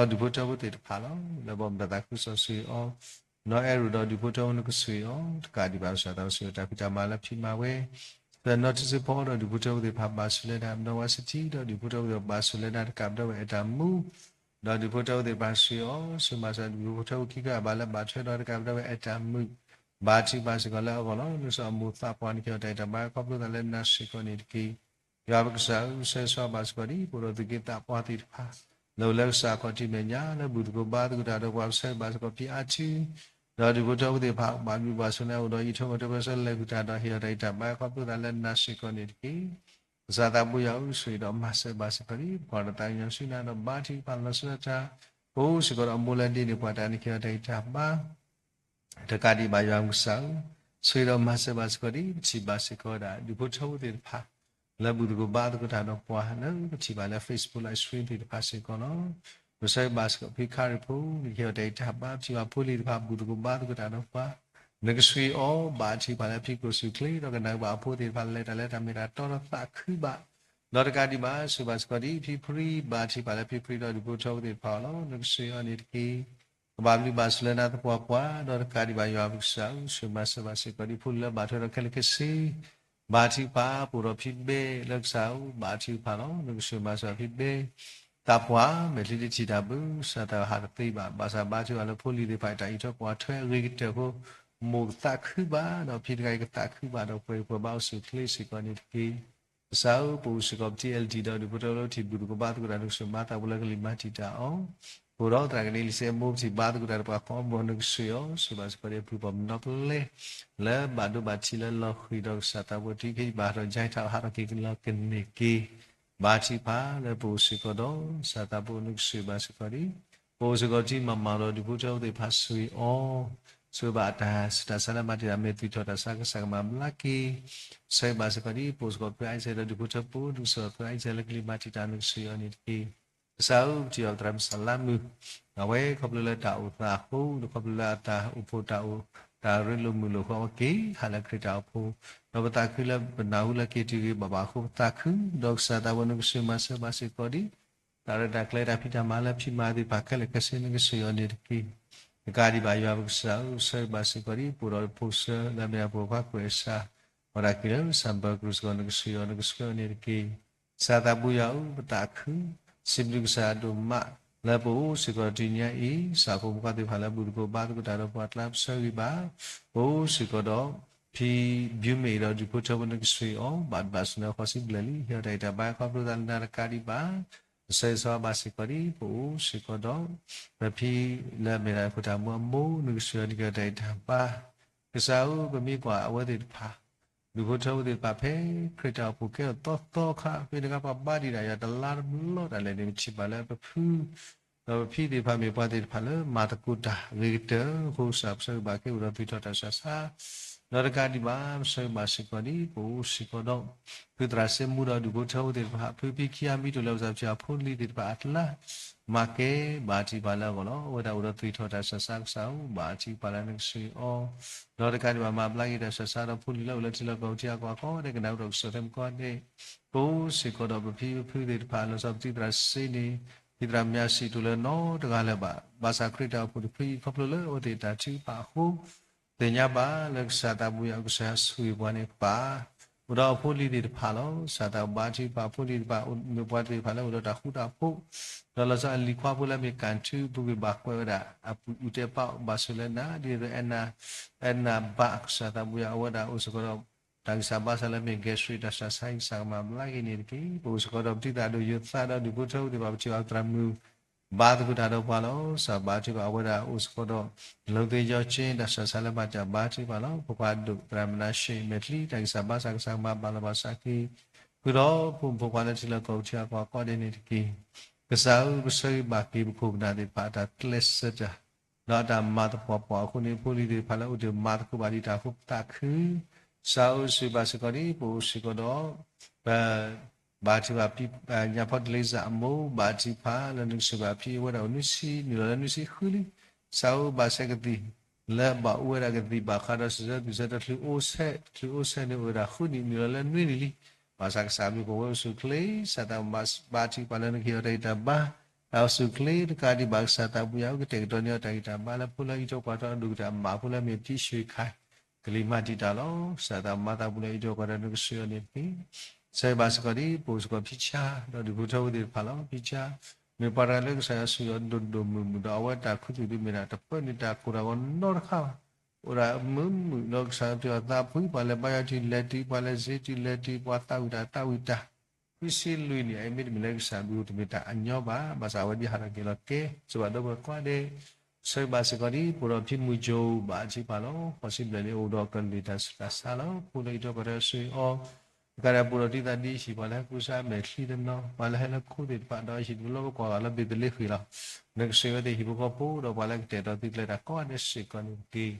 ဒီးဒူၣ်ဖိထၢဖိသ့ၣ်တဖၣ်လီၤ. လၢဘီမုၢ်တၢ်သးခုကစီၣ်ဆိၣ်ဂ့ၤအီၤ နီၢ်အဲၣ်ရူးဒီးဒူၣ်ဖိထၢဖိနကဆိၣ်ဂ့ၤအီၤ တကးဒံးဘၣ်ကစၢ်သးဘိဆိၣ်ဂ့ၤတၢ်ဖံးတၢ်မၤလၢဖံးမၤဝဲ သနီထံစ့ဖီဒီးဒူၣ်ဖိထၢဖိသ့ၣ်တဖၣ်ဘၣ်ဆိၣ်လၢနၤ နီၢ်ဝါစထံဒီးဒူၣ်ဖိထၢဖိသ့ၣ်တဖၣ်ဘၣ်ဆိၣ်လၢနၤ တကးပဒီပုၢ်ဝဲၢ်အဲၣ်တၢ်မုာ် ဒီးဒူၣ်ဖိထၢဖိသ့ၣ်တဖၣ်ဆိၣ်ဂ့ၤအီၤ ဆိၣ်ဂ့ၤမၤစၢၤဒူၣ်ဖိထၢဖိခံကွၢ်ဘၣ်လၢဘၣ်ထွဲဒီးတကးပဒီပုၢ်ဝဲၢ်အဲၣ်တၢ်မုာ် ဘၣ်ထံၣ်ပာ်စ့ၢ်ကီးလၢအဂီၢ်လီၤ. နကစၢ်အမိၢ်သးပှၢ်န့ၣ် က့ၤအီၣ်တၢ်အံၤတၢ်ဘါခီဖျိသးလၢနၤစ့ၢ်ကီးန့ၣ်တက့ၢ်. ယွၤပကစၢ်ဧၢ, ဆၢဂ့ၤဆၢဝါဘၣ်စ့ၢ်ကီးဒ် ပအိၣ်ဒီးသုးက့သးပှၢ်သ့ၣ်တဖၣ် လၢအိၣ်လၢကစၢ်အခီၣ်ထံးမဲာ်ညါ လၢဘူၣ်သကိးဘါသကိးတၢ်ဒီးပှၤ ပဆၢဂ့ၤဘၣ်စ့ၢ်ကီးဖံအါထူ ဒီးဒူၣ်ဖိထၢဖိသ့ၣ်တဖၣ် ဘၣ်ဘျုးဘၣ်ဆိၣ်လၢအအိၣ်ဒီးအံးထွဲကွၢ်ထွဲပၢဆှၢလဲၤဃုာ်တၢ်ဒီးဟ့ၣ်အီၤတၢ်အံးတၢ်ဘါခီဖျိသးလၢနၤစ့ၢ်ကီးန့ၣ်တက့ၢ်. ကစၢ်သးဘိယွၤဧၢ, ဆိၣ်ဂ့ၤဒီးမၤစၢၤဘၣ်စ့ၢ်ကီးဒ် ပှၤဒီးသးကညီၤဆူနၤဒီးဘါထုကဖၣ်လီၤဆူနၤတၢ် ပအိၣ်စ့ၢ်ကီးဒီးအမိၢ်လၢဒ်န့ၣ် ပှၤတၢ်န့ၣ်က့ၤအီၤတၢ်အံးတၢ်ဘါ တကးဒံးဘၣ်ယွၤပကစၢ်ဧၢ, ဆိၣ်ဂ့ၤဒီးမၤစၢၤဘၣ်စ့ၢ်ကီးဒ် ပထံၣ်ဘၣ်စ့ၢ်ကီးဒၣ် ဒူၣ်ဖိထၢဖိသ့ၣ်တဖၣ် လၢဘူၣ်သကိးဘါသကိးတၢ်ဒီးပှၤလၢပထံၣ်ဘၣ်လၢ Facebook live stream သ့ၣ်တဖၣ်စ့ၢ်ကီးလီၤ. ပဆၢဂ့ၤဘၣ်စ့ၢ်ကီးဖံခါရံၣ်ဖိ နက့ၤအီၤတၢ်အံးတၢ်ဘါ ပထံၣ်ဘၣ်ဖိလံၤသ့ၣ်တဖၣ် ဘူၣ်သကိးဘါသကိးတၢ်ဒီးပှၤ နကဆိၣ်ဂ့ၤအီၤ ဘၣ်ထံၣ်ပာ်လၢဖံကိးဆူၣ်ချ့ ဒီးကနၣ်ဘၣ်အဖိသ့ၣ်တဖၣ်လၢလဲၤတၢ်လၢတၢ်မ့ၢ်တၢ်တီဒီးသးခုဘၣ် ဒီးတကးဒံးဘၣ် ဆိၣ်ဂ့ၤဘၣ်စ့ၢ်ကီးဒ်ဖံဖရံ ဘၣ်ထံၣ်ပာ်လၢဖံဖရံဒီးဒူၣ်ဖိထၢဖိသ့ၣ်တဖၣ်အအိၣ်လီၤ. နကဆိၣ်ဂ့ၤအီၤန့ၣ်တက့ၢ်. ကဘၣ်ဘျုးဘၣ်ဆိၣ်လၢနၤသပှၢ်ပှၢ် ဒီးတကးဒံးဘၣ်ယွၤပကစၢ်ဧၢ, ဆိၣ်ဂ့ၤမၤစၢၤဘၣ်စ့ၢ်ကီးဒ်ဖိလံၤလၢဘၣ်ထွဲဒီးခဲလၢာ်ခဲဆ့ ဘၣ်ထံၣ်ပာ် ပအိၣ်ဒီးဖံဘဲလၢကစၢ်ဧၢ, ဘၣ်ထံၣ်ပာ်လီၤ. နကဆိၣ်ဂ့ၤမၤစၢၤဖံဘဲ သးပှၢ် မဲာ်ချံတထံၣ်တၢ်ဘၣ် ကစၢ်သးဟးတသ့ဘၣ် ဘၣ်ဆၣ်ဘါထုကဖၣ်လၢဖိလံၤသ့ၣ်တဖၣ်အံးထွဲကွၢ်ထွဲအဂ့ၤကတၢၢ်ဖိ မိၢ်ကသးခုဘၣ် ဒီးဖံတဂၤအံၤကသးခုဘၣ် ဒီးပှၤဟ့ၣ်ပှၤဘါအိၣ်ဆူၣ်ချ့စ့ၢ်ကီးန့ၣ်တက့ၢ်. ကစၢ်ဧၢ, ပအိၣ်စ့ၢ်ကီးပတံၤ အဲလ်တီ ဒီးဒူၣ်ဖိထၢဖိလၢပထံၣ်ဘူၣ်သကိးဘါသကိးတၢ် နကဆိၣ်မၤသးပှၢ်လၢကလံၤမၤတံာ်တာ်အီၤ ပအိၣ်ဒီးသရၣ်ကနံလံစ့အမိၢ် ပထံၣ်ဘါသကိးတၢ်ဒီးပှၤကိးမုၢ် နကဆိၣ်ဂ့ၤအီၤ ဆိၣ်ဂ့ၤဘၣ်စ့ၢ်ကီးဒ်အဖုၣ်ပှၤမနီပလဲ လၢဘၣ်ဒိဘၣ်ထံးလၢလီၤဃံၤဒီးကစၢ်သးဖိတံၤ ခဲအံၤဘၣ်ဒီးယါထီၣ်ဟးထီၣ်က့ၤကလီၤကန့ၢ်က့ၤ ဘၣ်ထံၣ်ပာ်လၢပအိၣ်စ့ၢ်ကီးဒီး ကစၢ်သးဖိနကဆိၣ်ဂ့ၤဘၣ်စ့ၢ်ကီးဒ် ပအိၣ်စ့ၢ်ကီးတံၤမၤမၤဒီးဒူၣ်ဖိထၢဖိသ့ၣ်တဖၣ်ဆိၣ်ဂ့ၤအီၤ ဆိၣ်ဂ့ၤဘၣ်အတၢ်ဆူးတၢ်ဆါလၢမၤတံာ်တာ် မ့ၢ်သုးထီၣ်တၢ်ဆါ ကစၢ်ကမၤဘျါက့ၤ ဆၢဂ့ၤဘၣ်စ့ၢ်ကီးဒ် ပအိၣ်စ့ၢ်ကီးဖုအါစဲးဒီးဒူၣ်ဖိထၢဖိ ဒူၣ်ကစၢ်ဖုအါစဲးလၢကလံၤမၤတံာ်တာ် နကဆိၣ်ဂ့ၤအီၤန့ၣ်တက့ၢ်. ကစၢ်ဧၢ, ပထံၣ်အီၤပသရၣ်မုၣ်စၤလါမုၢ် အဝဲခီဖျိလၢတၢ်အိၣ်သးအဃိ ဒီးခီဖျိလၢအတၢ်အိၣ်ဖှိၣ်တၢ်အိၣ် တၢ်ရ့လိာ်မုာ်လိာ်အဃိ အဝဲက့ၤဟးလၢခရံာ်တၢ်အိၣ်ဖှိၣ် ဒီးပသးခုလၢပနၢ်ဟူလၢက့ၤတုၤဂ့ၤဘၣ်ဘၣ်အဃိ ပသးခု ဒီးကစၢ်သးဖိနကဆိၣ်ဂ့ၤမၤစၢၤဘၣ်စ့ၢ်ကီးဒ် တၢ်ရဲၣ်တၢ်ကျဲၤတၢ်ဖံးတၢ်မၤလၢဖံးမၤသ့ၣ်တဖၣ်ခဲလၢာ်ခဲဆ့ နကဆိၣ်ဂ့ၤအီၤန့ၣ်တက့ၢ်. တကးဒံးဘၣ်ယွၤပကစၢ်ဧၢ, ဆၢဂ့ၤဘၣ်စ့ၢ်ကီးဒ် ပအိၣ်ဒီးဖိဆၢလၢအမ့ၢ်ဒၣ်ဖိခွါကွဲးစၢ် အီၣ်တၢ်က့ၤလၢ စၣ်ဘၢၣ်ကရူၢ်စ့ၢ်ကီး နကဆိၣ်ဂ့ၤအီၤ နကဆှၢအီၤန့ၣ်တက့ၢ်. ကစၢ်သးဘိယွၤဧၢ, ပသးခု စံးဘျုးကစၢ်အဒိၣ်မး လၢပအိၣ်စ့ၢ်ကီးတနံၤအံၤ စၢ်ဖိမုၣ်ခွါသ့ၣ်တဖၣ်လၢဘူၣ်သကိးဘါသကိးတၢ်ဒီးပှၤကျါ ပဆၢဂ့ၤဘၣ် ပအိၣ်စ့ၢ်ကီးဒီး ဖံဘျုးမ့ၢ်အံၤဒီးဒူၣ်ဖိထၢဖိနကဆှံအီၤ ဘၣ်တဘၣ်ဆိၣ်န့ၣ် ဃီၤစံဘျဲၣ်လံ ဟ့ၣ်အီၤတၢ်ဂံၢ်တၢ်ဘါ ခီဖျိသးလၢနၤတကးဒံးဘၣ် အဆၢဂ့ၤဆၢဝါဘၣ်စ့ၢ်ကီးဒ် ပအိၣ်စ့ၢ်ကီးဒီး ပဖံလၢအမ့ၢ်ဒၣ်ဖိတၢ်မူအမိၢ် နကဆှံအီၤန့ၣ် က့ၤအီၤတၢ်ဂံၢ်တၢ်ဘါ ကစၢ်ဧၢ ပမ့ၢ်ကွၢ်အဝဲသ့ၣ်တဖၣ် ဒူၣ်ဖိထၢဖိသ့ၣ်တဖၣ် ဖဲခရံာ်တၢ်အိၣ်ဖှိၣ်ကဲထီၣ်သီသီခါ ဖဲန့ၣ်အခါ ပှၤဘါတံာ်တာ်ယွၤတလါတဘျီဒၣ်လဲာ်န့ၣ် ပထံၣ်ဘၣ်လၢပဖု ဒီးပဖံသ့ၣ်တဖၣ်မ့ၢ်ပှၤသ့ၣ်တဖၣ်လၢမၤသကိးတၢ်ဂ့ၤကတၢၢ်အဃိ ကစၢ်ပဆၢဂ့ၤဘၣ်က့ၤအိၣ်ဒီးသူၣ်ထီၣ်တၢ်ဆးဆါ ဒီးတကးဒံးဘၣ် ပဆၢဂ့ၤဘၣ်စ့ၢ်ကီးဒ် ပအိၣ်စ့ၢ်ကီးဒီး ဖုသရၣ်စ့မူဒီးဒူၣ်ဖိထၢဖိသ့ၣ်တဖၣ် ဖုဖံခံဂၤမံၤတအိၣ်လၢပစၢ်ဖံအဖိလံၤသ့ၣ်တဖၣ်အကျါ မၤကဲဘၣ်တံာ်ပာ်လၢအဂီၢ်လီၤ. အဝဲဒၣ်အိၣ်ဒီးသူၣ်ထီၣ်တၢ်ဆးဆါ ကစၢ်ဧၢ ဘၣ်တံာ်ပာ်လၢနကဆှံအီၤ ဒီးတကးဒံးဘၣ် မၤဘျါက့ၤတၢ်ဆးဆါဒီးဖိလံၤလၢအိၣ်လၢထံလီၢ်ကီၢ်ပူၤထံအကီၢ်အဂီၢ် ကနၣ်အိၣ်ဒီးကစၢၢ်သဲမကီၢ်န့ၣ် ပအိၣ်စ့ၢ်ကီးဒီးပဖံပဖုသ့ၣ်တဖၣ် လီၤဆီပသံသရၣ်စ့န့ၣ် ဖံသရၣ်မၠးစံၣ်တအိၣ်လၢနီတဂၤလၢၤဘၣ်. ဘၣ်ဆၣ်ခရံာ်တၢ်အိၣ်ဖှိၣ်တဖုအံၤ ခီဖျိလၢအဝဲသ့ၣ်တၢ်ထုကဖၣ်အဃိ သ့ၣ်ညါဘၣ်လၢကစၢ်သးဘိယွၤ ကစၢ်ဆိၣ်ဂ့ၤပှၤန့ၣ်ပၢ် အိၣ်ဒီးအဖိလံၤသ့ၣ်တဖၣ်လီၤ. ကစၢ်သးဘိဘါထုကဖၣ်အဖိလံၤသ့ၣ်တဖၣ် မ့ၢ်ပှၤသ့ၣ်တဖၣ်လၢအိၣ်ဒီးတၢ်ဃူတၢ်ဖိး ဒီးလီၤဆီအလံၤခွါဖိလၢမ့ၢ်ကၣ်ထူ ပူၤကွံာ်ဘၣ်ကွဲးဝဲဒၣ် အပုၢ်အုၣ်တဲပၢ်ဘၣ်ဆိၣ်လၢနၤ ဒ်သိး အဲၣ်နၤဘၣ် ကစၢ်သးဘိယွၤ အဝဲဒၣ်အိၣ်စ့ၢ်ကီးဒီး တၢ်ဂံၢ်စၢ်ဘါစၢ်လၢမ့ၢ် gastric တၢ်ဆးဆါအံၤ ကစၢ်ကမၤဘျါက့ၤန့ၣ်တက့ၢ်. ပအိၣ်စ့ၢ်ကီးဒီးပတံၤသရၣ်ဒိၣ်ယိၤသးဒီးဒူၣ်ဖိထၢဖိသ့ၣ်တဖၣ် ပထံၣ်ဘၣ်သရၣ်မုၣ် ဘါသကိးတၢ်ဒီးပှၤလီၤ. ကစၢ်ဘါထုကဖၣ်အဝဲဒၣ်အိၣ်စ့ၢ်ကီးဒီး လိာ်သ့ၣ်ယီၤက့ တၢ်ဆးဆါလၢဘၣ်တၢ်ဘါထုကဖၣ်လီၤ. ပကွၢ်ဒိၣ်သရၣ်မနၤၡ့မဲာ်ချံ တၢ်ဂံၢ်စၢ်ဘါစၢ် ကစၢ်ကမၤဘၣ်လီၤဘၣ်စးက့ၤ ဃုာ်ဒီးဖိမုၣ်ဖိခွါလၢထံလီၢ်ကီၢ်ပူၤထံအကီၢ်အဂီၢ်ဒ်န့ၣ်တက့ၢ်. ကစၢ်ဧၢ ပဆၢဂ့ၤဘၣ်က့ၤပခိၣ်ပနၢ်သ့ၣ်တဖၣ် အတၢ်ကျဲးစၢးတၢ် ဒီးအတၢ်မၤသပှၢ်ပှၢ်အဃိန့ၣ် ဖိလံၤသ့ၣ်တဖၣ်လၢအိၣ်တ့ၢ်မၤသကိးဘၣ်ဒံးတၢ်အဃိပသးခု ကစၢ်ဧၢ ဆိၣ်ဂ့ၤဘၣ်စ့ၢ်ကီးဒ် ပအိၣ်စ့ၢ်ကီးဒီး ပ ဘါထုကဖၣ် ညၣ်ဖီတလ့စၢ်အမိၢ် ဘါထုကဖၣ်လၢနကဆိၣ်ဂ့ၤဘၣ်ဖံအဝဲဒၣ်အိၣ်နွံဆံ နုာ်လီၤလၢနွံဆံဃုလံ. ကစၢ်ဧၢ ဘၣ်ဆဲကသံၣ် လၢဘၣ်အိၣ်ဝဲဒၣ်ကသံၣ်ဘၣ်ဃးဒီး စံးဆၢသူၣ်ဆၢတချုးအိၣ်ဆဲး တချုးအိၣ်ဆဲးန့ၣ်အိၣ်ဝဲဒၣ်ဃုနံၣ် နုာ်လီၤလၢနွံနံၣ်လံ. ဘၣ်ဆၣ်ကစၢ်မံၤကအိၣ်ဝဲအိၣ်ဆူၣ်အိၣ်ချ့ ကစၢ်သးဘိဘါထုကဖၣ်လၢနကဟ့ၣ်အီၤတၢ်ဂံၢ်တၢ်ဘါ တၢ်အိၣ်ဆူၣ်အိၣ်ချ့တကးဒံးဘၣ် ကစၢ်သးဘိယွၤ ကတဲာ်ကတီၤန့ၢ်အီၤတၢ်ဂံၢ်တၢ်ဘါလၢဖိလၢအအံးထွဲကွၢ်ထွဲအဒိၣ်ကတၢၢ်အမါဖိလၢအမ့ၢ်ဖံဆှ့ခါ ကလံၤမၤတံာ်တာ်လီၤ. ကစၢ်သးဘိမၤသးပူၤလၢအအံးထွဲကွၢ်ထွဲနကဆိၣ်ဂ့ၤအီၤန့ၣ်တက့ၢ်. ဆၢဂ့ၤဘၣ်စ့ၢ်ကီးဒ် ပအိၣ်စ့ၢ်ကီးဖံဆါ ဒီးဒူၣ်ဖိထၢဖိသ့ၣ်တဖၣ်လီၤ. ဖံဆါ မ့ၢ်ပှၤတဂၤလၢကစၢ်ယွၤဆိၣ်ဂ့ၤအီၤဒိၣ်ဒိၣ်မုၢ်မုၢ် ဒီးအဝဲတၢ်ခူသူၣ်ဒုးမ့ၢ်ဒၣ် တပၢန့ၢ်တၢ်ကိၢ်တၢ်ဂီၤနီတခါဘၣ်. အိၣ်ဒၣ်မုာ်မုာ်ဒီးကစၢ်ယွၤပျံၤအီၤသးဖှံ ပှၤလဲၤဘါယွၤတုၤလဲၤတုၤ ပှၤသးဝံၣ်တၢ်သးဝံၣ်တၢ် ခွံဆံလွံၢ်နံၣ် အအံၤမ့တမ့ၢ်လၢကစၢ်ဘျုးတမ့ၢ်တၢ်အညီဘၣ်. ဘၣ်ဆၣ်အဝဲဒ်ဟးထီၣ်က့ၤလီၤကဲ စဘၣ်ဒီးပှၤကွၢ်ဒဲး ဆၢဂ့ၤဘၣ်စ့ၢ်ကီးဒ် ပအိၣ်ဒီးဖံမုၢ်ကၠိဘၣ်ထံပၢ်လီၤ. ဃီၤစံဘျဲၣ်န့ၣ် အိၣ်ဒီးကလုာ်တၢ်ဆူးတၢ်ဆါလီၤ. ဖိလၢအံးထွဲကွၢ်ထွဲဆိၣ်ဂ့ၤအီၤ တကးဒံးပအိၣ်ဒီးတံၤသကိးဒ်အံၤ ပှၤလၢဟဲကူစါမဲာ်ချံတနီၤ ပှၤလၢဟဲလၢခိသ့ၣ်တဖၣ် ဒီးဟံၣ်တဘျီပကွၢ်ဂၤလၢဘ့းသလ့ဃ့ၢ်လီၤ. နကဆိၣ်ဂ့ၤအဝဲသ့ၣ်ဟံၣ်ဖိဃီဖိ ဒီးပှၤလၢကတဲာ်ကတီၤသုကျဲတၢ်ကိးဂၤဒဲးစ့ၢ်ကီးန့ၣ်တက့ၢ်.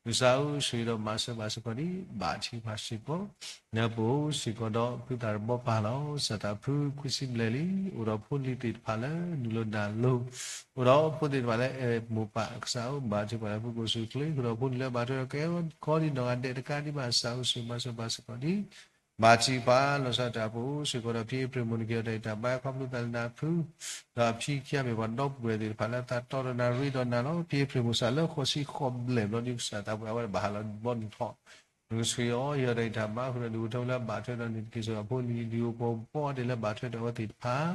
ကစၢ်ဧၢဆိၣ်ဂ့ၤဒီးမၤစၢၤဘၣ်စ့ၢ်ကီးဒ် ဘၣ်ထံပၢ်စ့ၢ်ကီး နပအိၣ်စ့ၢ်ကီးဒီးဖုသၣ်တဘီပၢ်လီၤ. ကစၢ်သးဖုခွံဆံဘျဲၣ်လံ အိၣ်ဒီးဖိလံၤသ့ၣ်တဖၣ်လၢနုာ်လီၤနၤလီၤ အိၣ်ဒီးဖိသ့ၣ်တဖၣ်လၢအဲၣ်မိၢ်ပၢ် ကစၢ်ဧၢ ဘၣ်ထံပၢ်လၢဖုကိၣ်ဆူၣ်ချ့ ဃုာ်ဒီးဖိလံၤလၢဘၣ်ထွဲဒီးကဲကီဒ်နီၢ်ဂၤဒဲးတကးဒံးဘၣ် ကစၢ်ဧၢဆိၣ်ဂ့ၤမၤစၢၤဘၣ်စ့ၢ်ကီးဒ် ဘၣ်ထံပၢ်လီၤဆီတၢ်ပအိၣ်စ့ၢ်ကီးဒီး ဖံအ့ဖြ့ၣ်မိၢ် နကဟ့ၣ်အီၤတၢ်ဂံၢ်တၢ်ဘါခီဖျိသးလၢနၤဖု ဒီးအဖံခံဂၤမ့ၢ်ပှၤဒီပုၢ်ဝဲၢ်သ့ၣ်တဖၣ်လၢသးတီဒီးနၤရ့ဒီးနၤလီၤ. ဖံအ့ဖြ့ၣ်မိၢ်စးလၢဃိးဆံဃိးဘျဲၣ်ဘျီဒ်ကစၢ်သးပှၢ်အဝဲဒၣ်ဘၣ်ဟးလီၤဘီနုာ်ထီၣ် နကဆိၣ်ဂ့ၤအီၤ ဟ့ၣ်အီၤတၢ်ဂံၢ်တၢ်ဘါ ဃုာ်ဒီးဒူၣ်ဖိထၢဖိလၢအဘၣ်ထွဲဒီးန့ၣ်တက့ၢ် ဆိၣ်ဂ့ၤအဖိလံၤဒူၣ်ဖိပှၤဒဲးလၢဘၣ်ထွဲဒီးအဝဲသ့ၣ်တဖၣ်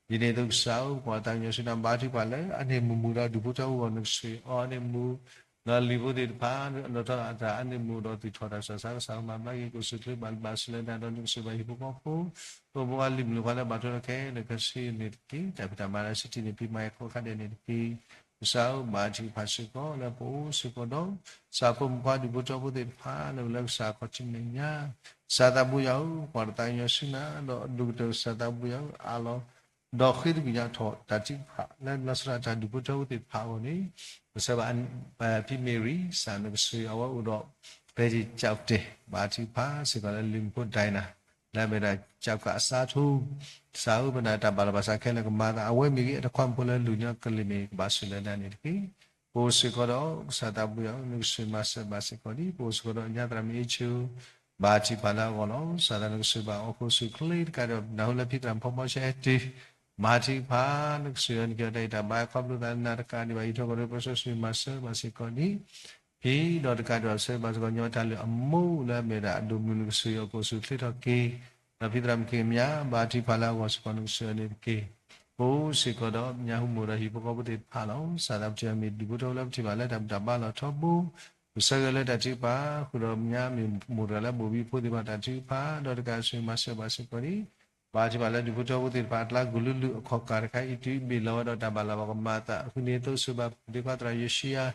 ဒ်န့ၣ်အသိးကစၢ်ဧၢ ပကွၢ်သးကညီၤဆူနၤ ဘါထုကဖၣ်လၢအန့ၢ်မုာ်မုာ်ဒီးဒူၣ်ဖိထၢဖိအဂီၢ် နကဆိၣ်ဂ့ၤအီၤန့ၢ်မုာ် ဒီးလံာ်ဖိသ့ၣ်တဖၣ် လီၤထီၣ်အတၢ်အန့ၢ်မုာ်ဒီးသူၣ်ထီၣ်တၢ်ဆူးတၢ်ဆါ ကစၢ်ကမၤဘျါက့ၤ ကိၣ်ဆူၣ်ချ့ဘၣ်ဘၣ်ဆိၣ်လၢနၤဒီးနကဆိၣ်ဂ့ၤဘၣ်ဟံၣ်ဖိဃီဖိ ပမိၢ်အလံၤမုၣ်လၢ်ခွါလၢဘၣ်ထွဲဒီးခဲလၢာ်ခဲဆ့န့ၣ်တက့ၢ်. တၢ်ဖံးတၢ်မၤလၢစထံန့ၣ် ဖံမၤအံၤကိးခါဒဲးန့ၣ်တက့ၢ်. ကစၢ်ဧၢ ဘၣ်ထံဖးစ့ၢ်ကီးလၢပအိၣ်စ့ၢ်ကီးဒီး ကစၢ်ဖိမုၣ်ခွါဒူၣ်ဖိထၢဖိသ့ၣ်တဖၣ်လၢဝဲလၢကစၢ်ခီၣ်ထံးမဲာ်ညါ ကစၢ်သးဘိယွၤဧၢ ပကွၢ်တၢ်သးကညီၤဆူနၤ ဒီးဒိၣ်ကတၢၢ်ကစၢ်သးဘိယွၤဧၢ အးလီၤ ဒီးဃ့သကွံာ်ညါထီၣ်တၢ်ထုကဖၣ် လၢလီၤဆီဒၣ်တၢ်ဒူၣ်ဖိထၢဖိသ့ၣ်တဖၣ်အဂီၢ်န့ၣ် ကစၢ်ဘၣ် ဖံမ့ၢ်ရံ ကစၢ်နကဆိၣ်ဂ့ၤအဝဲအိၣ်ဒီး ပဲတံၣ်ကၠီၣ်တဲၣ် ဘၣ်ထံဖးစ့ၢ်ကီးလၢလံၤမုၣ်ဖိဒၣ်နၤ လၢအမ့ၢ်ဒၣ်ကၠီၣ်ကၣ်အစါထူ ကစၢ်ဧၢ ပနာ်တၢ်ဘၣ်လီၤဘၣ်စးခဲလၢာ်ကမၤသး အဝဲမ့ၢ်ဂ့ၤ အတခွါမုၣ်ဖိလၢလူၤညီကလ့ၢ်မ့ၢ်ဂ့ၤ ကဘၣ်ဆိၣ်လၢနၤန့ၣ်တက့ၢ်. ပအိၣ်စ့ၢ်ကီးဒီး ကစၢ်သးဘိယွၤဧၢ နကဆိၣ်ဂ့ၤမၤစၢၤဘၣ်စ့ၢ်ကီးဒ် ပအိၣ်စ့ၢ်ကီးဒီးညါသရၣ်မုၣ်အ့ၣ်ဆူ ဘၣ်ထံဖးလၢအဂီၢ်လီၤ. ကစၢ်သးနကဆိၣ်ဂ့ၤဘၣ်အီၤ ကိၣ်ဆူၣ်ချ့တကးဒီး နၢ်ဟူလၢဖံသရၣ်မုၣ်ဖီမီၢ်ဆဲဟဲတုၤ ဘၣ်ထံဖး နကဆိၣ်ဂ့ၤအီၤ နကဟ့ၣ်အီၤတၢ်ဂံၢ်တၢ်ဘါ ခီဖျိသးလၢနၤတကးဒံးဘၣ် ဟံၣ်ထွဲကီၢ်ထွဲ ပၢဆှၢဆိၣ်ဂ့ၤမၤစၢၤဘၣ်စ့ၢ်ကီးဒ် ဖံဒီးတကးဒံးဘၣ် ဆၢဂ့ၤဘၣ်စ့ၢ်ကီး ညီတၢ်လုၢ်အမိၢ်လၢအမ့ၢ်ဒၣ်အဒိၣ်မုၢ် နကဆိၣ်ဂ့ၤအီၤ ကိၣ်ဆူၣ်ချ့ထီၣ်က့ၤ ဒီးဖံသရၣ်မုၣ်ခံဂၤမ့ၢ် ဘၣ်ထံဖးလၢအဂီၢ်စ့ၢ်ကီး နကဆိၣ်ဂ့ၤအီၤန့ၣ်တက့ၢ်. ပအိၣ်စ့ၢ်ကီးဒီး ညၣ်ဟူမိၢ်ဒီးဟံၣ်ဖိဃီဖိသ့ၣ်တဖၣ်လီၤ. ကစၢ်သးပထံၣ်အီၤမ့ၢ်ဒူၣ်ဖိထၢဖိလၢပထံၣ်ဘၣ်လၢတၢ်ဘူၣ်တၢ်ဘါလီၤထီဘိ ပဆၢဂ့ၤလၢတၢ်ထုကဖၣ် ဃုာ်ဒီးညါမ့ၢ်မိၢ်တဂၤလၢဘိၣ်ဘံဖိသ့ၣ်တဖၣ်တၢ်ထုကဖၣ် ဒီးတကးဆူမၤစၢၤဘၣ်စ့ၢ်ကီးန့ၣ် ဘၣ်ထံၣ်ဘၣ်လၢဒူၣ်ဖိထၢဖိသ့ၣ်တဖၣ်အကျါ ကလုာ်လုာ်အခီၣ်ကၢ်တခါအံၤ တုၤဘ့ၣ်လီၤဝဲဒီးတၢ်ဘၣ်လီၤဘၣ်ကမၤအသး ဃုန့ၢ်သိးစိၤဘၣ်ပူၤဒ့ခွါသရၣ်ယိၤၡူယၤ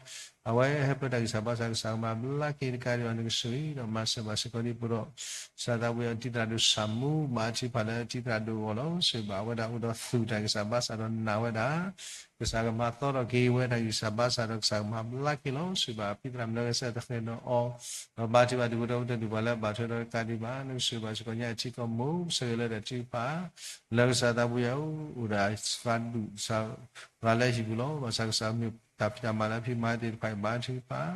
အဝဲဟဲပၢတၢ်ဂံၢ်စၢ်ဘါစၢ်ကစၢ်ကမၤဘျါက့ၤတကးဒံးဘၣ် နကစၢ်ဒီးမၤစၢၤဘၣ်စ့ၢ်ကီးဒ်ပဒီး ကစၢ်သးဘိယွၤတံၤသရၣ်ဒိၣ်ဆၣ်မူ ဘၣ်ထံၣ်ဘၣ်လၢတံၤသရၣ်ဒိၣ်အဂီၢ်လီၤ. စံးဘၣ်ဝဲဒၣ်အိၣ်ဒီးသူၣ်တၢ်ဂံၢ်စၢ်ဘါစၢ်ဒီးနာ်ဝဲဒၣ် ကစၢ်ကမၤသီထီၣ်က့ၤဝဲတၢ်ဂံၢ်စၢ်ဘါစၢ်ဒီးကစၢ်ကမၤဘျါက့ၤလီၤ. စံးဘၣ်ဖံသရၣ်မုၣ်လၢကစၢ်တဃဲၣ်နီၣ်အီၤ ဒီးဘၣ်ထံၣ်ဘၣ်ဒူၣ်ဖိထၢဖိတဒူၣ်ဘၣ်လၢဘၣ်ထွဲဒီးတကးဒံးဘၣ် နကစၢ်ဘၣ်စ့ၢ်ကီးညါအထံကီၢ်မိၢ် ပဆၢဂ့ၤလၢတၢ်ထုကဖၣ် လၢကစၢ်သးဘိယွၤအိၣ်ဒီး သးဒူၣ်သးဂၤလၢဟံၣ်ပူၤလီၤ. ဘၣ်ဆၣ်ကစၢ်မ့ၢ်တၢ်ဖံးတၢ်မၤလၢအဖံးမၤသ့ၣ်တဖၣ်အံၤ ဘၣ်ထုကဖၣ်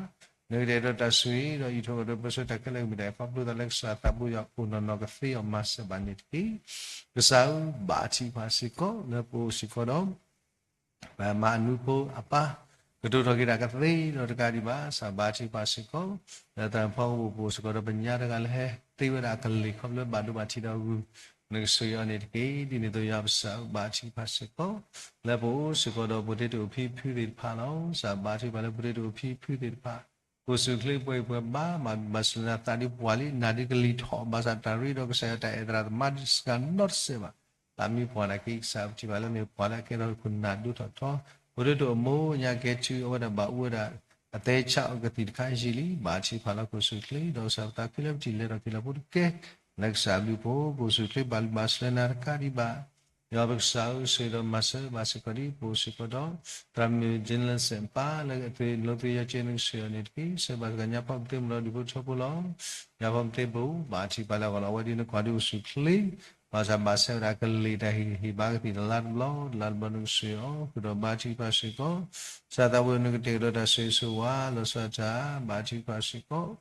နကတဲာ်ဒီးတၢ်ဆိၣ်ဂ့ၤဒီးအံးထွဲဒီးပၢဆှၢတၢ်ခဲလၢာ်ကမ့ၢ်တၢ်ခီဖျိသးလၢ ကစၢ်သးဘိယွၤအိၣ်နီၢ်နီၢ်ကသ့အီၤမၤစၢၤဘၣ်န့ၣ်တက့ၢ်. ကစၢ်ဧၢ ဘၣ်ထံၣ်ပှၤစ့ၢ်ကီး လၢပအိၣ်စ့ၢ်ကီးဒီး ပမၤအနူဖိအပၢ် ကတိၤထီၣ်က့ၤတၢ်ကသ့ဒီးတကးဒံးဘၣ် ကစၢ်ဘၣ်ထံၣ်ပှၤစ့ၢ်ကီး လၢသးဖီကပိာ်ပအိၣ်စ့ၢ်ကီးဒီးပညါတဂၤလၢဟဲသ့ဝဲဒၣ်အကလံၤခီဖျိဘၣ်ဒိဘၣ်ထံးဒီးဂုၢ် နကဆိၣ်ဂ့ၤအီၤန့ၣ်တက့ၢ်. ဒ်န့ၣ်အသိးယွၤပစၢ်ဧၢ ဘၣ်ထံၣ်ပှၤစ့ၢ်ကီး လၢပအိၣ်စ့ၢ်ကီးဒီးပှၤတ့တအိၣ်ဖံဖုသ့ၣ်တဖၣ်လီၤ. ကစၢ်ဘၣ်ထံၣ်ပှၤလၢပှၤတ့တအိၣ်ဖံဖုသ့ၣ်တဖၣ် ကိၢ်ဆူၣ်ချ့ပှဲၤပှဲၤဘါ မၤဘၣ်စၢၤနၤသးဒ်ပှၤလံ နၤဒ်ကလံၤထီၣ် ဘၣ်ဆၣ်တၢ်ရ့ဒီးကစၢ်ယွၤတၢ်အဲၣ်သရၣ်သမါဒ်စှၤနီတစဲးဘၣ်. သးမံပှၤနာ်က့ ကစၢ်ပထံၣ်ဘၣ်လၢမ့ၢ်ပှၤလၢအကဲထီၣ်ခိၣ်နၢ်ဒိၣ်ထီၣ်ထီ ပှၤတ့တအိၣ်မိၢ်ညါကဲထီၣ်အဝဲဒၣ်ဘၣ်အိၣ်ဝဲဒၣ် အသဲဆးအီၤကသံၣ်တခါယံာ်လံ ဘၣ်ထံၣ်ပှၤလၢကိၢ်ဆူၣ်ချ့ ဒီးကစၢ်ပသးခုလၢပထံၣ်လဲၤထီၣ်က့ၤလီၤဖိတကဲ လၢကစၢ်ဘျုးဖိ ကိၢ်ဆူၣ်ချ့ဘၣ်လုၢ်ဘၣ်စၢၤနၤတကးဒံးဘၣ် ယွၤပကစၢ်ဧၢ ဆိၣ်ဂ့ၤဒီးမၤစၢၤဘၣ်စ့ၢ်ကီးဒ်ပအိၣ်စ့ၢ်ကီးဒီး သရၣ်မုၣ် Jensen ပၢ်လၢအသ့ၣ်လိာ်သ့ၣ်ယီၤကဲ နကဆိၣ်ဂ့ၤအီၤန့ၣ်တက့ၢ်. ဆှၢဘၣ်စ့ၢ်ကီးညါဖီပသ့မ့ၢ်ဒီးဒူၣ်ဖိထၢဖိလီၤ. ညါဖီပသ့ပူၤ ဘၣ်ထံၣ်ပှၤလၢအဂီၢ်လီၤ အဝဲဒ်နကွၢ်ဒ်အိၣ်ဆူၣ်ချ့ ဘၣ်ဆၣ်ဘၣ်ဆဲးဝဲဒၣ်ကလံၤတၢ်ဟ့ၣ်ဂံၢ်ဟ့ၣ်ဘါကသံၣ်တလါတဘျီ တလါတဘျီနကဆိၣ်ဂ့ၤအီၤ ဃုာ်ဒီးဘါထုကဖၣ်စ့ၢ်ကီး ကစၢ်သးဝဲနကတဲာ်ကတီၤတၢ်ဆိၣ်ဂ့ၤဆိၣ်ဝါ လီၤဆီဒၣ်တၢ် ဘါထုကဖၣ်စ့ၢ်ကီး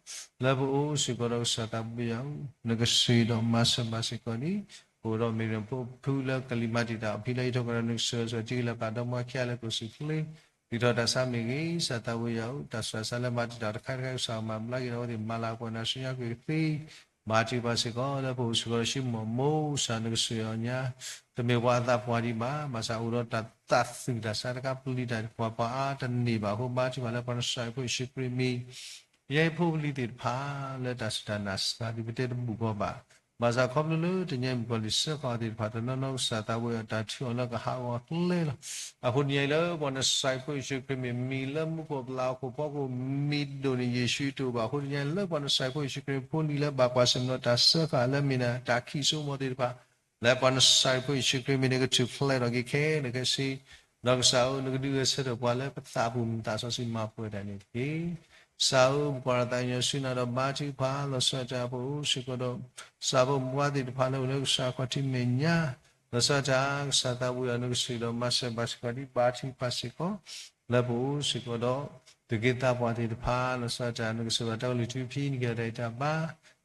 လၢပအိၣ်စ့ၢ်ကီးဒီးကစၢ်သးဘိယွၤဧၢ နကဆိၣ်ဂ့ၤဒီးမၤစၢၤဘၣ်စ့ၢ်ကီးန့ၣ် ပအိၣ်ဒီးမ့ၢ်ဖိဖုလၢကလံၤမၤတံာ်တာ်အီၤဖံလၢဟံးထီၣ်ကဒီး နကဆိၣ်ဂ့ၤဆိၣ်ဝါတံၢ်ကလၢာ်ပာ်ဒီမါခံဂၤလၢကိၢ်ဆူၣ်ချ့ ဒုးထီၣ်တၢ်ဆါမ့ၢ်ဂ့ၤ ကစၢ်သးဝဲယွၤဧၢ တၢ်ဆူးတၢ်ဆါလၢမၤတံာ်တာ်တခါတခါ ကစၢ်မၤဘျါက့ၤဒီးအဝဲသ့ၣ်မၤလၤကပီၤနၤဆူညါကွံာ်ကသ့ ဘါထုကဖၣ်စ့ၢ်ကီး လၢပအိၣ်စ့ၢ်ကီးဒီးဆံမိၢ်မိၢ် ကစၢ်နကဆိၣ်ဂ့ၤအီၤညါ တမ့ၢ်ပှၤအသးပှၢ်ဒံးဘၣ် ဘၣ်ဆၣ်အိၣ်ဒီးတၢ်သးသူၣ်တၢ်ဆါတခါပျံၤတၢ်ပှၤပှၤအါတန့ၢ်ဘၣ်အဃိ ဘါထုကဖၣ်လၢပှၤနစၢ်ဖိယ့ၣ်ၡူးခရံာ်မံၤ ယဲဖိပလံၤသ့ၣ်တဖၣ် လၢတၢ်စူၢ်တၢ်နာ်စှၤဒ်ပတဲတဘူၣ်ကီးဘၣ် ဘၣ်ဆၣ်ခီဖျိလၢတနံၤအံၤမုၣ်ကီၢ်လံၢ်စၢဃာ်အီၤသ့ၣ်တဖၣ်တနီၤနီၤ ကစၢ်သးဝဲအတၢ်ထုးအီၤလၢကဟးဂီၤအကျဲလီၤ. အဃိတနံၤအံၤလၢပှၤနစၢ်ဖိယ့ၣ်ၡူးခရံာ်မံၤ မံၤလၢမူခိၣ်ပျၢ်ဟီၣ်ခိၣ်ဖီခိၣ် မံၤဒိၣ်န့ၢ်ယ့ၣ်ၡူးတအိၣ်ဘၣ်အဃိ တနံၤအံၤလၢပှၤနစၢ်ဖိယ့ၣ်ၡူးခရံာ်ဖိလံၤလၢဘၣ်ကွၢ်ဆၢၣ်မဲာ်ဒီးတၢ်စၢဃာ်လၢမ့ၢ် တၢ်ခံးစိမိၤသ့ၣ်တဖၣ် လၢပှၤနစၢ်ဖိယ့ၣ်ၡူးခရံာ်မံၤန့ၣ် ကထူၣ်ဖျဲးထီၣ်က့ၤခဲလၢာ်ခဲဆ့ ဒီးကစၢ်ဧၢ နကဒုးဂဲၤဆၢထၢၣ်ပှၤလၢပသးပူၤမုၢ်သးစီဆှံမၤပှဲၤတၢ်န့ၣ်တက့ၢ်. ကစၢ်ဧၢ ပကွၢ်တၢ်သးကညီၤဆူနၤဒီးဘါထုကဖၣ် လီၤဆီဒၣ်တၢ်ပအိၣ်စ့ၢ်ကီးဒီး ကစၢ်ဖိမုၢ်ဝါသ့ၣ်တဖၣ်လၢအိၣ်လၢကစၢ်ခီၣ်ထံးမဲာ်ညါ လီၤဆီဒၣ်တၢ် ကစၢ်သးဝဲယွၤနကဆိၣ်ဂ့ၤဒီးမၤစၢၤဘၣ်စ့ၢ်ကီးဒ်ဘါထုကဖၣ်စ့ၢ်ကီး လၢပအိၣ်စ့ၢ်ကီးဒီး သူၣ်က့သးပှၢ်သ့ၣ်တဖၣ် လီၤဆီဒၣ်တၢ် နကစၢ်ဘၣ်တၢ်ကလုၢ်ထူဖံးနက့ၤအီၤတၢ်အံၤတၢ်ဘါ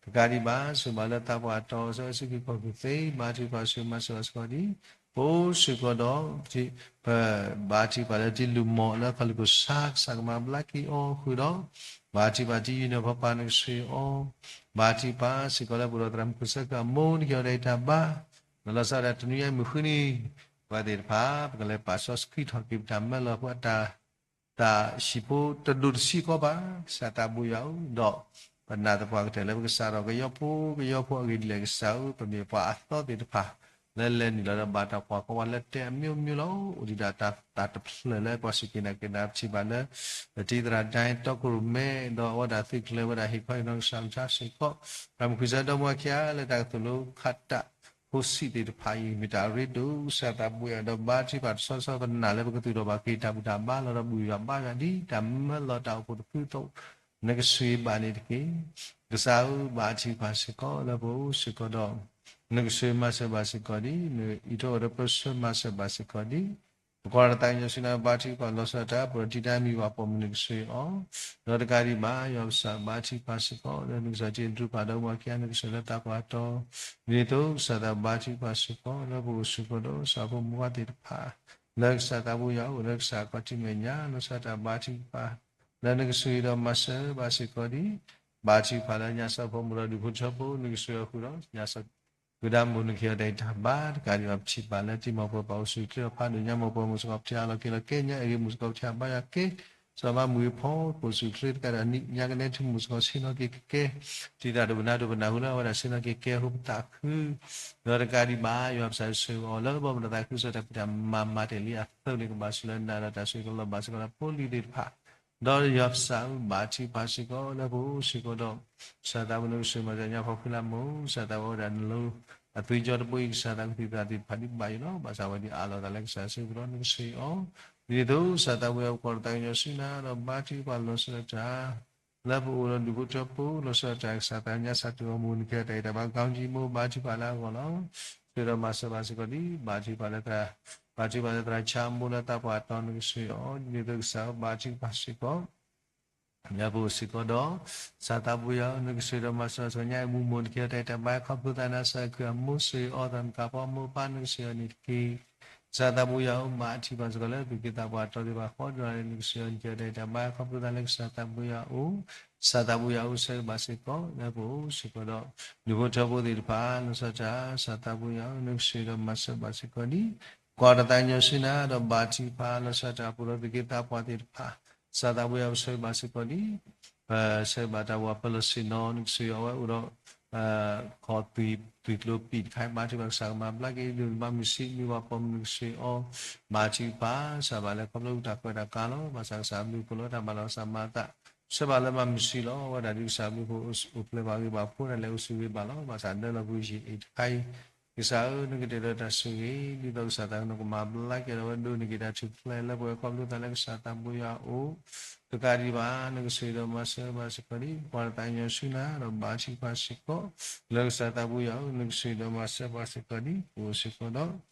တကးဒံးဘၣ် စံးဘၣ်လၢသးပှၢ်တီၤအဆၢအဆၢက့ၤကီၢ်ပူၤသ့ ဘါထုကဖၣ်စ့ၢ်ကီးမၤစၢၤဘၣ်စ့ၢ်ကီးဒ် ပအိၣ်စ့ၢ်ကီးဒီး ပဘါထုကဖၣ်လၢတံၤလုၢ်မီၢ်လၢခီၣ်လ့ၢ်ခိၣ်ဆါ ကစၢ်ကမၤဘျါက့ၤအီၤဃုာ်ဒီး ဘါထုကဖၣ်တံၤယုၢ်နီၢ်ဖီပၢ်နကဆိၣ်ဂ့ၤအီၤ ဘါထုကဖၣ်စ့ၢ်ကီးလၢပအိၣ်ဒီးသရၣ်မုၣ်ခိၣ်စၢဃာ်အမိၢ်နက့ၤအီၤတၢ်အံၤတၢ်ဘါ လီၤဆီဒၣ်တၢ်တနွံအံၤမုၢ်ဃုနံၤ ပှၤသ့ၣ်တဖၣ် ပကလဲၤပာ်စီဆှံထီၣ်က့ၤပတၢ်မၢလီၤပှၤတၢ် တၢ်ဟံၣ်ဖိတဒိၣ်တဆံဃီဘၣ် ကစၢ်သးဘိယွၤဧၢ ဒီးပနာ်သပှၢ်ကတၢၢ်လၢပကစးထီၣ်ကယီဖိကယီဖိအဂ့ၢ်ဒ်လဲၣ် ကစၢ်ဧၢ ပမ့ၢ်ပှၤအသီသ့ၣ်တဖၣ် လၢလဲၤနုာ်လီၤဒီးဘၣ်တၢ်ကွၢ်ကီဝဲလၢတဲအမျိုးမျိုးလီၤ. အိၣ်ဒံးဒၣ်တၢ်သးတဖျၢၣ်လၢပှၤစူၢ်က့ၤနာ်က့ၤနၤ ပထံၣ်ဘၣ်လၢ ပတံၤသရၣ်ဒဲ တီခိၣ်ရိၣ်မဲ ဒီးအဝဲဒၣ်သုးကျဲၤဝဲဒၣ်ဟ့ၣ်ခီဟ့ၣ်နီၤကစၢ်မုၢ်ဆါစ့ၢ်ကီး သရၣ်မုၣ်ခွံဆၢဒီမါဝၤခံဂၤလၢတၢ်ကသိၣ်လိခးတၢ် ဖိဆံးသ့ၣ်တဖၣ်အံၤ မ့ၢ်တၢ်အရ့ဒိၣ် ကစၢ်သးဘိယွၤဒီးဘါထုကဖၣ်တဆီဆီပနာ်လၢပကသူၣ်ထီၣ်ဘၣ်က့ၤတၢ်ဘူၣ်တၢ်ဘါလီၤဒီးဘူၣ်ယွၤဘါယွၤဒ်တၢ်မၢလီၤတၢ်အိၣ်ဖှိၣ်တဖုအသိး နကဆိၣ်ဂ့ၤဘၣ်န့ၣ်တက့ၢ်. ကစၢ်ဧၢ ဘါထုကဖၣ်စ့ၢ်ကီး လၢပအိၣ်စ့ၢ်ကီးဒီး နကဆိၣ်ဂ့ၤမၤစၢၤဘၣ်စ့ၢ်ကီးဒ် နအံးထွဲဒီးပၢဆှၢမၤစၢၤဘၣ်စ့ၢ်ကီးဒ် ပကွၢ်တၢ်သးကညီၤဆူနၤ ဘါထုကဖၣ်လီၤဆီဒၣ်တၢ် ပဒီးတံၤဒါမံၤဘၣ်ပိာ်မုၣ်နကဆိၣ်ဂ့ၤအီၤ ဒီးတကးဒံးဘၣ် ယွၤပစၢ်ဘါထုကဖၣ်စ့ၢ်ကီး လၢနကစၢ်စံးတရူးပာ်ဒီးမါခံဂၤ နကစၢ်လၢသးပှၢ်တီၤ ဒ်န့ၣ်အသိး ကစၢ်သးဘါထုကဖၣ်စ့ၢ်ကီး လၢပအိၣ်စ့ၢ်ကီးဒီး ကစၢ်ဖိမုၢ်ဝါသ့ၣ်တဖၣ် လၢကစၢ်သးဘိယွၤအိၣ်လၢကစၢ်အခီၣ်ထံးမဲာ်ညါ လီၤဆီဒၣ်တၢ်ဘါထုကဖၣ် လၢနကဆိၣ်ဂ့ၤဒီးမၤစၢၤဘၣ်စ့ၢ်ကီးဒ် ဘါထုကဖၣ်လၢညါစီၤဖိမုၣ်ဒီးဒူၣ်ဖိထၢဖိ နကဆိၣ်ဂ့ၤအီၤဃုာ်ဒီး ညါစီၤ ကုဒါမုၣ်နကဟ့ၣ်အီၤတၢ်ဂံၢ်တၢ်ဘါ တကးဒံးဘၣ်ပထံၣ်ဘၣ်လၢတံၤမီၢ်ပှဲၤပှၤအိၣ်ဆူၣ်ချ့အီၤဖးဒိၣ်ညါ မီၢ်ပှဲၤမုၣ်စ့ၢ်ကီး ပထံၣ်အါလီၤက့ၤလီၤကဲညါ အဲၣ်ဂ့ၤမုၣ်စ့ၢ်ကီး ပထံၣ်အါဘါယွၤကဲ စီၤဘၣ်မူၤဂ့ၤဖီ ပိာ်စုချ့တကးဒီး ညါကနဲထံမူးစ့ၢ်ကီး ဆ့ၣ်နီၤက့ၤကကဲ, တံၤတၢ်ဒိကနၣ်ဒိကနၣ်ဟူလၢအဝဲဒၣ် ဆ့ၣ်နီၤက့ၤကဲ ဟူပသးခု ဒီးတကးဒံးဘၣ် ယွၤပစံးဆၢအီၤ လၢဘီမုၢ်ဒီးသးခုစၢၤတၢ်ဖံးတၢ်မၤမၤတ့ၢ်လံအသိးန့ၣ် ကဘၣ်ဆိၣ်လၢနၤဒီးတၢ်ဆိၣ်ဂ့ၤကလီၤဘၣ်စ့ၢ်ကီးလၢဖိလံၤသ့ၣ်တဖၣ်, ဒီးယွၤပစံးဘၣ်ထံၣ်ပၢ်စ့ၢ်ကီး လၢပအိၣ်စ့ၢ်ကီးဒီး ကစၢ်သးဝဲနကဆိၣ်ဂ့ၤမၤစၢၤညါဖီခိၣ်လၢမူး ကစၢ်သးဝဲဒၣ်နလိၤ အသွံၣ်ကၠီတဘိအံၤ ကစၢ်သးကသံၣ်သရၣ်သ့ၣ်တဖၣ်ဒံးဘၣ်အံၤလီၤ. ဘၣ်ဆၣ်ဝဲဒၣ်အးလီၤသးလၢကစၢ်အစုပူၤဒီးနကဆိၣ်ဂ့ၤအီၤ, ဒ်န့ၣ်အသိး ကစၢ်သးဝဲအပှၤဒီးသးကညီၤဆူနၤဒီးဘါထုကဖၣ်လီၤဆီဒၣ်တၢ် လၢပအိၣ်ဒီးဒူၣ်ဖိထၢဖိ လီၤဆီဒၣ်တၢ်ကစၢ်သးကညီၤစၢ်တုၤအမူးနကဲတၢ်အံၤတၢ်ဘါ ကီကံမူး ဘါထုကဖၣ်လၢအဂီၢ်လီၤ. ဆိၣ်ဂ့ၤဒီးမၤစၢၤဘၣ်စ့ၢ်ကီးဒ် ဘါထုကဖၣ်လၢ ဘါထုကဖၣ်လၢသရၣ်ဆါအမိၢ်လၢသးပှၢ်တီနကဆိၣ်ဂ့ၤအီၤ, ဒ်န့ၣ်အသိးကစၢ်ဘါထုကဖၣ်စ့ၢ်ကီး လၢပအိၣ်စ့ၢ်ကီးဒီး ကစၢ်သးပူၤယွၤဧၢ နကဆိၣ်ဂ့ၤဒီးမၤစၢၤဘၣ်စ့ၢ်ကီးညါအံၤမူးမိၢ်နကဲတၢ်အံၤတၢ်ဘါ ခီဖျိသးနၤစၢ်ခုၣ်အမိၢ်ဆိၣ်ဂ့ၤအီၤ သးမကၤပီမိၢ်ပၢ်နကဆိၣ်ဂ့ၤအီၤန့ၣ်တက့ၢ်. ကစၢ်သးပူၤယွၤဧၢ ဘါထုကဖၣ်စ့ၢ်ကီးလၢသူၣ်က့သးပှၢ်တီသ့ၣ်တဖၣ်ဃီဒီး နကဆိၣ်ဂ့ၤအီၤနကဲတၢ်အံၤတၢ်ဘါ ခီဖျိသးလၢကစၢ်သးပူၤယွၤအအိၣ်, ကစၢ်သးပူၤယွၤအိၣ်ဆၢဂ့ၤဘၣ်စ့ၢ်ကီး လၢပအိၣ်စ့ၢ်ကီးဒီး ဒူၣ်ဖိထၢဖိသ့ၣ်တဖၣ် လီၤဆီဒၣ်တၢ် ကစၢ်သးပူၤယွၤဧၢ နကဆိၣ်ဂ့ၤဒီးမၤစၢၤဘၣ်စ့ၢ်ကီးဒ် ပှၤဒီးသးကညီၤဆူနၤဒီးဘါထုကဖၣ်လီၤဆီဒၣ်တၢ်အပူၤဒီးသူၣ်က့သးပှၢ်သ့ၣ်တဖၣ်, ကစၢ်သးပူၤယွၤပဆၢဂ့ၤဘၣ်စ့ၢ်ကီးဒ် ပဆၢဂ့ၤဘၣ်တၢ်ဝဲပလီၢ်ဆ့ၣ်နီၤ နကဆိၣ်ဂ့ၤအီၤဝဲအိၣ်ဒီး ခီၣ်သွံၣ်ကျိပံာ်တခါ ဘါထုကဖၣ်ကစၢ်ကမၤဘျါက့ၤ ဒုၣ်မၤမုၢ်ဆံး မုၢ်ဝၤပိာ်မုၣ်နကဆိၣ်ဂ့ၤအီၤ, ဘါထုကဖၣ် စၢ်ဘၣ်လၢခီဖျိတၢ်ကွဲးတၢ်ကါလီၤ. ဘၣ်ဆၣ်ကစၢ်ဘျုးဖှိၣ်လီၤတၢ်မၤလီၤကစၢ်မၤသး ဆၢဘၣ်လၢမၤမုၢ်ဆံးလီၤ. အဝဲဒၣ်ဒ်ကစၢ်ဘျုးဖှိၣ်အိၣ်ဖျဲၣ်ဘၣ်ဂ့ၤဘၣ်ဖှိၣ်ဒၣ်လဲာ်အိၣ်ဆူၣ်ဂ့ၤဘၣ်လီၤ. ဘၣ်ဆၣ်ဒၢလီၤကွံာ်ယံာ်အံၤတခါအံၤ ကစၢ်ဧၢ နကတဲာ်ဒီးတၢ်ဆိၣ်ဂ့ၤ ဒ်သိးကစၢ်သးကညီၤကမၤဘျါက့ၤဒီးဝဲဒိးန့ၢ်က့ၤတၢ်ထူၣ်ဖျဲးလၢပဝဲခီဖျိသးလၢကစၢ်သးပူၤယွၤအအိၣ် တကးဒံးဘၣ် နကဆိၣ်ဂ့ၤဒီးမၤစၢၤဘၣ်စ့ၢ်ကီးဒ် ပှၤဒီးသးကညီၤဆူနၤဒီးဘါထုကဖၣ်စ့ၢ်ကီး လၢကစၢ်သးပူၤယွၤဧၢ နကဆိၣ်ဂ့ၤဒီးမၤစၢၤဘၣ်စ့ၢ်ကီးဒ် ပအိၣ်စ့ၢ်ကီး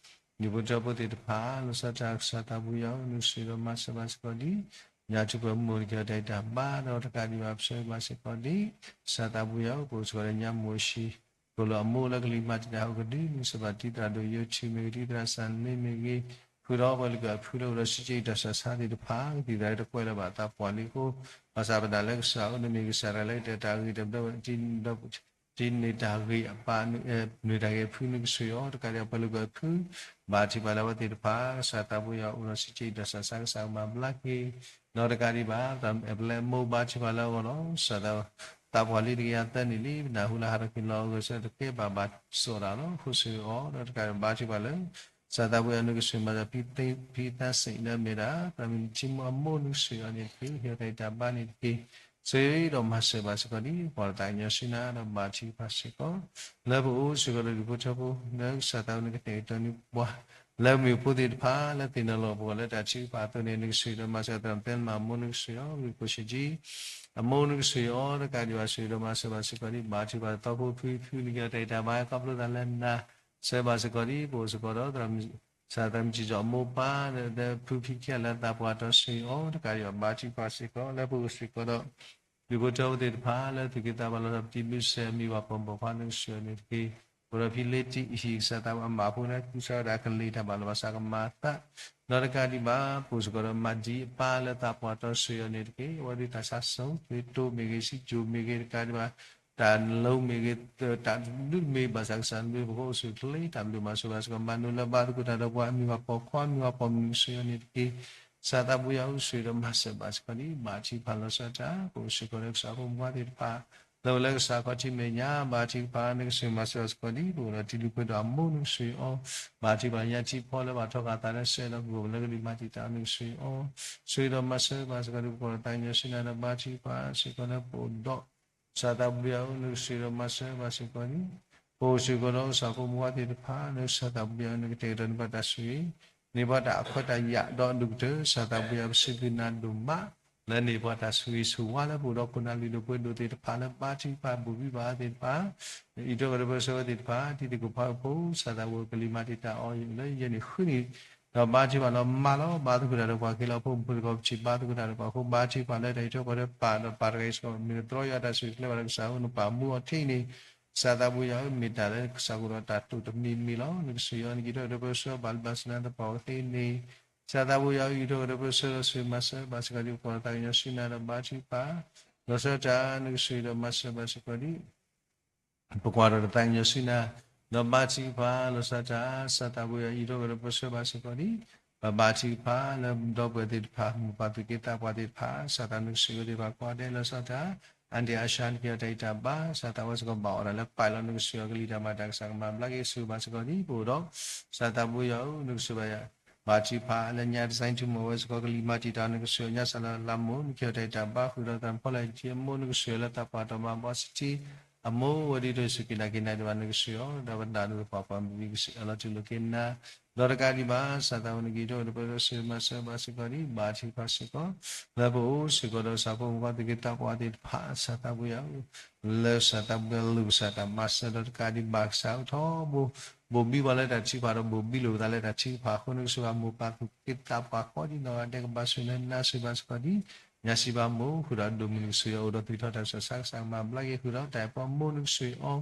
ဒီး ဒူၣ်ဖိထၢဖိသ့ၣ်တဖၣ် လီၤဆီဒၣ်တၢ်ကစၢ်သးပူၤယွၤဧၢ နကဆိၣ်ဂ့ၤဒီးမၤစၢၤဘၣ်စ့ၢ်ကီးဒ် ညါထူၣ်ဖျဲးမူးနကဲတၢ်အံၤတၢ်ဘါဒီးတကးဒံးဘၣ် ပဆၢဂ့ၤဘၣ်စ့ၢ်ကီးဒ် ကစၢ်သးပူၤယွၤဧၢ ပအိၣ်စ့ၢ်ကီးဒီးညါမိၢ်အၡံ ကိၣ်လၢအမိၢ်လၢကလံၤမၤတံာ်တာ်ဟီၣ်ကဒု မ့ၢ်စ့ၢ်ဘၣ်တံၤသရၣ်ဒိၣ်ယိထံ မ့ၢ်ဂ့ၤ တံၤသရၣ်စၢ်န့ၣ်မ့ၢ်ဂ့ၤ ဃုာ်ဒီးပှၤလၢကဖုလၢအိၣ်ဒီးစံးက့အံၤတၢ်ဆၢဆါသ့ၣ်တဖၣ် ကသံၣ်သရၣ်တကွဲးလၢၤဘၣ်သးပှၢ်လံအဃိ ဘၣ်ဆၣ်ပနာ်လၢကစၢ်ဧၢ နမ့ၢ်ကစၢ်တဂၤလၢကတဲာ်တၢ်ဂ့ၤတဘျီ တံၤန့ၢ်တၢ်ဂ့ၤအပၢ် နုၢ်တၢ်ဂ့ၤအဖုနကဆိၣ်ဂ့ၤအီၤ တကးဒံးပှၤလၢကဖု ဘါထုကဖၣ်လၢအဝဲသ့ၣ်တဖၣ် ကစၢ်သးပူၤယွၤအိၣ်ဒီးစံးက့အံၤတၢ်ဆၢဆါ ကစၢ်ကမၤဘျါက့ၤ ဒီးတကးဒံးဘၣ် ပလဲမိၢ်ဘါထုကဖၣ်လၢအဂီၢ်လီၤ. ကစၢ်သးပှၢ်လံတကယၤသၢနံၣ်လံ ပနၢ်ဟူလၢဟးထီၣ်က့ၤလီၤအဂီၢ် ဆၢတကဲဘၣ်ဘၣ်စိာ်တၢ်လီၤ ဃိးဆိၣ်ဂ့ၤအီၤ ဒီးတကးဒံးဘၣ်ထုကဖၣ်လၢ ကစၢ်သးပူၤယွၤနကဆိၣ်ဂ့ၤမၤစၢၤ ဖံသးစ့ၣ်လၢအမ့ၢ်ဒၣ် သရၣ်မုၣ်ထံမူအမိၢ်နကဆိၣ်ဂ့ၤအီၤန့ၣ်တက့ၢ် ဟ့ၣ်အီၤတၢ်အံၤတၢ်ဘါန့ၣ်တက့ၢ် ဆိၣ်ဂ့ၤဒီးမၤစၢၤဘၣ်စ့ၢ်ကီးဒ် ပှၤဒီးသးကညီၤဆူနၤဒီးဘါထုကဖၣ်စ့ၢ်ကီး လၢပအိၣ်စ့ၢ်ကီးဒီးဒူၣ်ဖိထၢဖိ လၢကစၢ်သးပူၤနကတဲာ်ကတီၤန့ၢ်ပှၤ လၢမုၢ်ဖိသ့ၣ်တဖၣ် လၢသ့ၣ်နီၣ်လီၤပှီၢ်လၢတၢ်ထုကဖၣ်အသိးန့ၣ် နကဆိၣ်ဂ့ၤဒီးမၤစၢၤသရၣ်မုၣ်သဲလမၤအမိၢ်နကဆိၣ်ဂ့ၤအီၤ ဝံၣ်ဖိဆံးကံ အမိၢ်နကဆိၣ်ဂ့ၤအီၤ တကးဒံးဘၣ်ဆိၣ်ဂ့ၤဒီးမၤစၢၤဘၣ်စ့ၢ်ကီးဒ် ဘါထုကဖၣ်သီဖိဖုဖုနကဲတၢ်အံၤတၢ်ဘါ ခီဖျိသးလၢနၤ စၢၤဘၣ်စ့ၢ်ကီးဒ် ပအိၣ်စ့ၢ်ကီးဒီး သရၣ်မုၣ် ကစၢ်သရၣ်မုၣ်စံၣ်စီၤအမိၢ်ပၢ် ဒီးဖုဖံခံဂၤလၢသးပှၢ်တီဆိၣ်ဂ့ၤအီၤ တကးဒံးဘၣ်ဘါထုကဖၣ်စ့ၢ်ကီး လၢပအိၣ်စ့ၢ်ကီးဒီး ဒူၣ်ဖိထၢဖိသ့ၣ်တဖၣ် လၢသူၣ်က့သးပှၢ်လီၤဆီပတံၤဘျုးစဲၤ မံၤဝၤပိာ်မုၣ်ပိာ်ခွါနကဆိၣ်ဂ့ၤအီၤန့ၣ်တက့ၢ် ပဒီးဖံလ့တံၢ်အဟံၣ် ကစၢ်သးပှၢ်အမၤဖိလၢကူစါဝဲဒၣ်ကလံၤတၢ်ဘၣ်လီၤဘၣ်စးကမၤသး ဒီးတကးဒံးဘၣ် ပအိၣ်စ့ၢ်ကီးဒီးမၤဒံအပၢ်လၢသးပှၢ်တီဆိၣ်ဂ့ၤအီၤန့ၣ်တက့ၢ် အဝဲဒၣ်တၢ်ဆါစိၤ သုးတိမ့ၢ်ဂ့ၤ စံၣ်စိၤမ့ၢ်ဂ့ၤ တကးဒံးဘၣ် တၢ်လီမ့ၢ်ဂ့ၤ တၢ်ဒုးမ့ၢ်ဘၣ်ဆၣ်ကစၢ်ဘျုးဖှိၣ်ကအိၣ်ဆူၣ်အိၣ်ချ့ တၢ်ဘျုးမၤစၢၤဘၣ်စ့ၢ်ကီး မၤနုၤလၢဘါသကိးတၢ်ဒီးပှၤ မံၤဝၤပိာ်ခွါ မံၤဝၤပိာ်မုၣ်နကဆိၣ်ဂ့ၤအီၤန့ၣ်တက့ၢ် ကစၢ်သးပူၤယွၤအိၣ်ဆိၣ်ဂ့ၤဒီးမၤစၢၤဘၣ်စ့ၢ်ကီးဒ် ဘါထုကဖၣ်လီၤဆီဒၣ်တၢ် ပအိၣ်စ့ၢ်ကီးဒီးကစၢ်ဖိမုၣ်ဖိခွါသ့ၣ်တဖၣ် လၢအိၣ်လၢကစၢ်ခီၣ်ထံးမဲာ်ညါ ဘါထုကဖၣ်နကဆိၣ်ဂ့ၤမၤစၢၤဘၣ်စ့ၢ်ကီးဒ် ပအိၣ်ဒီးတံၤဒူၣ်ဖိဒီးအမိၢ်နကဆိၣ်ဂ့ၤအီၤ ဘါထုကဖၣ်ညါထံဖီလၢဘၣ်ထီၣ်ဃာ်သးလၢစဲးဒီးပဂီၢ်လၢကလံၤမၤတံာ်တာ်အီၤနကဆိၣ်ဂ့ၤအီၤ ဆိၣ်ဂ့ၤဒီးမၤစၢၤဘၣ်စ့ၢ်ကီးဒ် ပကိးဒီးသးကညီၤဆူနၤဒီးဘါထုကဖၣ်စ့ၢ်ကီးလၢပအိၣ်ဒီး ကစၢ်သးပူၤယွၤဧၢ နကဆိၣ်ဂ့ၤဒီးမၤစၢၤဘၣ်စ့ၢ်ကီးဒ် ပအိၣ်စ့ၢ်ကီးဒီးကစၢ်ဖိမုၣ်ဖိခွါသ့ၣ်တဖၣ် လၢကစၢ်သးပူၤယွၤဧၢ နကတဲာ်ကတီၤန့ၢ်ပှၤတၢ်ဆိၣ်ဂ့ၤ န့ၢ်ပှၤတၢ်အခွဲးတၢ်ယာ်ဒီးဒိၣ်ကတၢၢ် ကစၢ်သးပူၤယွၤဧၢ ပစံးဘျုးနၤဒိၣ်မး လၢန့ၢ်ပှၤတၢ်ဆိၣ်ဂ့ၤဆိၣ်ဝါလၢပအိၣ်ဒီးခိၣ်နၢ်လုၢ်ဒိၣ်ပှ့ၤဒိၣ်သ့ၣ်တဖၣ် လၢဘါထုကဖၣ်ဘူးဘံၣ်ဘၣ်သ့ၣ်တဖၣ် အံးထွဲကရၢပၢဆှၢဝဲသ့ၣ်တဖၣ် တံၤသကိးဖးအၢဖိ ကစၢ်သးပူၤကလံၤမၤတံာ်တာ်အီၤလၢယဲၢ်န့ၣ်ဃုနံၣ် ဒီးဘါထုကဖၣ်လီၤမၢ်လီၤ ဘါသကိးတၢ်ဒီးပှၤကဟ့ၣ်လီၤဖိမုၣ်ဖိတံၤသကိး ပစံးဘါသကိးတၢ်ဒီးပှၤအဃိ ဘါထုကဖၣ်လၢတၢ်အံးထွဲကွၢ်ထွဲပာ်ဒီးပာ်တဂၤအံၤစ့ၢ်ကီး မ့ၢ်တြီယွၤတၢ်ဆိၣ်ဂ့ၤကျဲဘၣ်လၢကစၢ်ဧၢ နပာ်မူအီၤထံအံၤန့ၣ် ကစၢ်သးပူၤယွၤဧၢ မ့ၢ်တၢ်လၢကစၢ်ကအိၣ်ဒီးတၢ်တိာ်တမံၤမံၤလီၤ. နကဆိၣ်ဂ့ၤအီၤနကံးထီၣ်ကရၢပၢဆှၢဘၣ်လၢဘၣ်စနၢသပှၢ်ဝဲသ့န့ၣ် ကစၢ်သးပူၤယွၤဧၢ အံးထွဲကရၢပၢဆှၢဒီးဆိၣ်ဂ့ၤမၤစၢၤဘၣ်စ့ၢ်ကီးဒ် ပကိးဒီးသးကညီၤဆူနၤဒီးဘါထုကဖၣ် လီၤဆီဒၣ်တၢ် နကဆိၣ်ဂ့ၤဒီးမၤစၢၤဘၣ်စ့ၢ်ကီးဒ် ပကွၢ်ဒီးတၢ်သးကညီၤဆူနၤ ဒီးဘါထုကဖၣ်လီၤဆီဒၣ်တၢ် ကစၢ်သးပူၤယွၤအံးထွဲကရၢပၢဆှၢဘၣ်စ့ၢ်ကီးဒ် ပဘါထုကဖၣ်လၢဒီပုၢ်ဝဲၢ်သ့ၣ်တဖၣ် မိၢ်ပၢ်သူၣ်က့သးပှၢ်သ့ၣ်တဖၣ် စးထီၣ်နကစၢ်ယွၤသ့ၣ်တဖၣ်ကိးဂၤဒဲး လီၤဆီဒၣ်တၢ် အါဒံအါဆါ နကဟ့ၣ်အီၤတၢ်ဂံၢ်တၢ်ဘါ စးထီၣ်ဝဲစ့ၢ်ကီး ဘၣ်အီၣ်ဒၣ်လၢပၢ်လီၤ နကစၢ်ယွၤကလုၢ်ကထါမၤတၢ်ကစၢ်ကမၤဘျါက့ၤ ဆိၣ်ဂ့ၤဘၣ်စ့ၢ်ကီးဒံး ပအိၣ်ဒီး စးထီၣ်သးဘိယွၤဧၢ နကစၢ်ယွၤ ဘါထုကဖၣ်လၢညါ design ထူၣ်မီၢ်ဝဲစ့ၢ်ကီး ကလံၤမၤတံာ်တာ် နကစၢ်ယွၤညါစၢ်လၢလါမိၢ် နကဟ့ၣ်အီၤတၢ်ဂံၢ်တၢ်ဘါ ဃုာ်ဒီးသးဖီလာ်ယထံအမိၢ် နကစၢ်ယွၤလၢသးပှၢ်တၢ်မၤဘီစတံ အမိၢ်ဝဲဒ်သိးယစူၢ်က့ၤနာ်က့ၤနၤဒံးဘၣ် နကစၢ်ယွၤ ဒီးပနၢ်ဒိၣ်ပှၤပှၤမုၢ်ကစၢ်ယွၤလီၤတူၢ်လိာ်က့ၤနၤ ဒီးတကးဒံးဘၣ် စးထီၣ်သးဝဲနက့ၤထီၣ်ဝဲဒီး ပကစၢ်မၤစၢၤဘၣ်စ့ၢ်ကီးဒံး ဘါထုကဖၣ်စ့ၢ်ကီး လၢပအိၣ်စ့ၢ်ကီးဒီး ကစၢ်ဖိမုၣ်ဖိသ့ၣ်တဖၣ် စးထီၣ်သးဘိယွၤဧၢ လၢကစၢ်သးဘိယွၤ လၢကစၢ်သးဘိယွၤလိၣ်ကစၢ်တၢ်မၤစၢၤဒီးတကးဒံးဘၣ် ကစၢ်ထီဘိ ဘိးဘံၣ်ပှၤလၢတၢ်ထုကဖၣ်ဒီး ဘိးဘံၣ်လိာ်ပသးလၢတၢ်ထုကဖၣ်အဃိ နကစၢ်ယွၤမိၢ်ပၢ်သူၣ်က့သးပှၢ်ကိးဒံနီၢ်ဂၤဒဲး ကဘၣ်ဆိၣ်ဂ့ၤနၤ ဆိၣ်ဂ့ၤဘၣ်စ့ၢ်ကီးဒံး ညါစံးဘၣ်မိၢ် ဃုာ်ဒီးဒိၣ်မုၢ်နကစၢ်ယွၤအိၣ်ဒီး သူၣ်ထီၣ်တၢ်ဆူးတၢ်ဆါ ကစၢ်ကမၤဘျါက့ၤ ဃုာ်ဒီးတၢ်အဲၣ်ပှၤမိၢ် နကစၢ်ယွၤ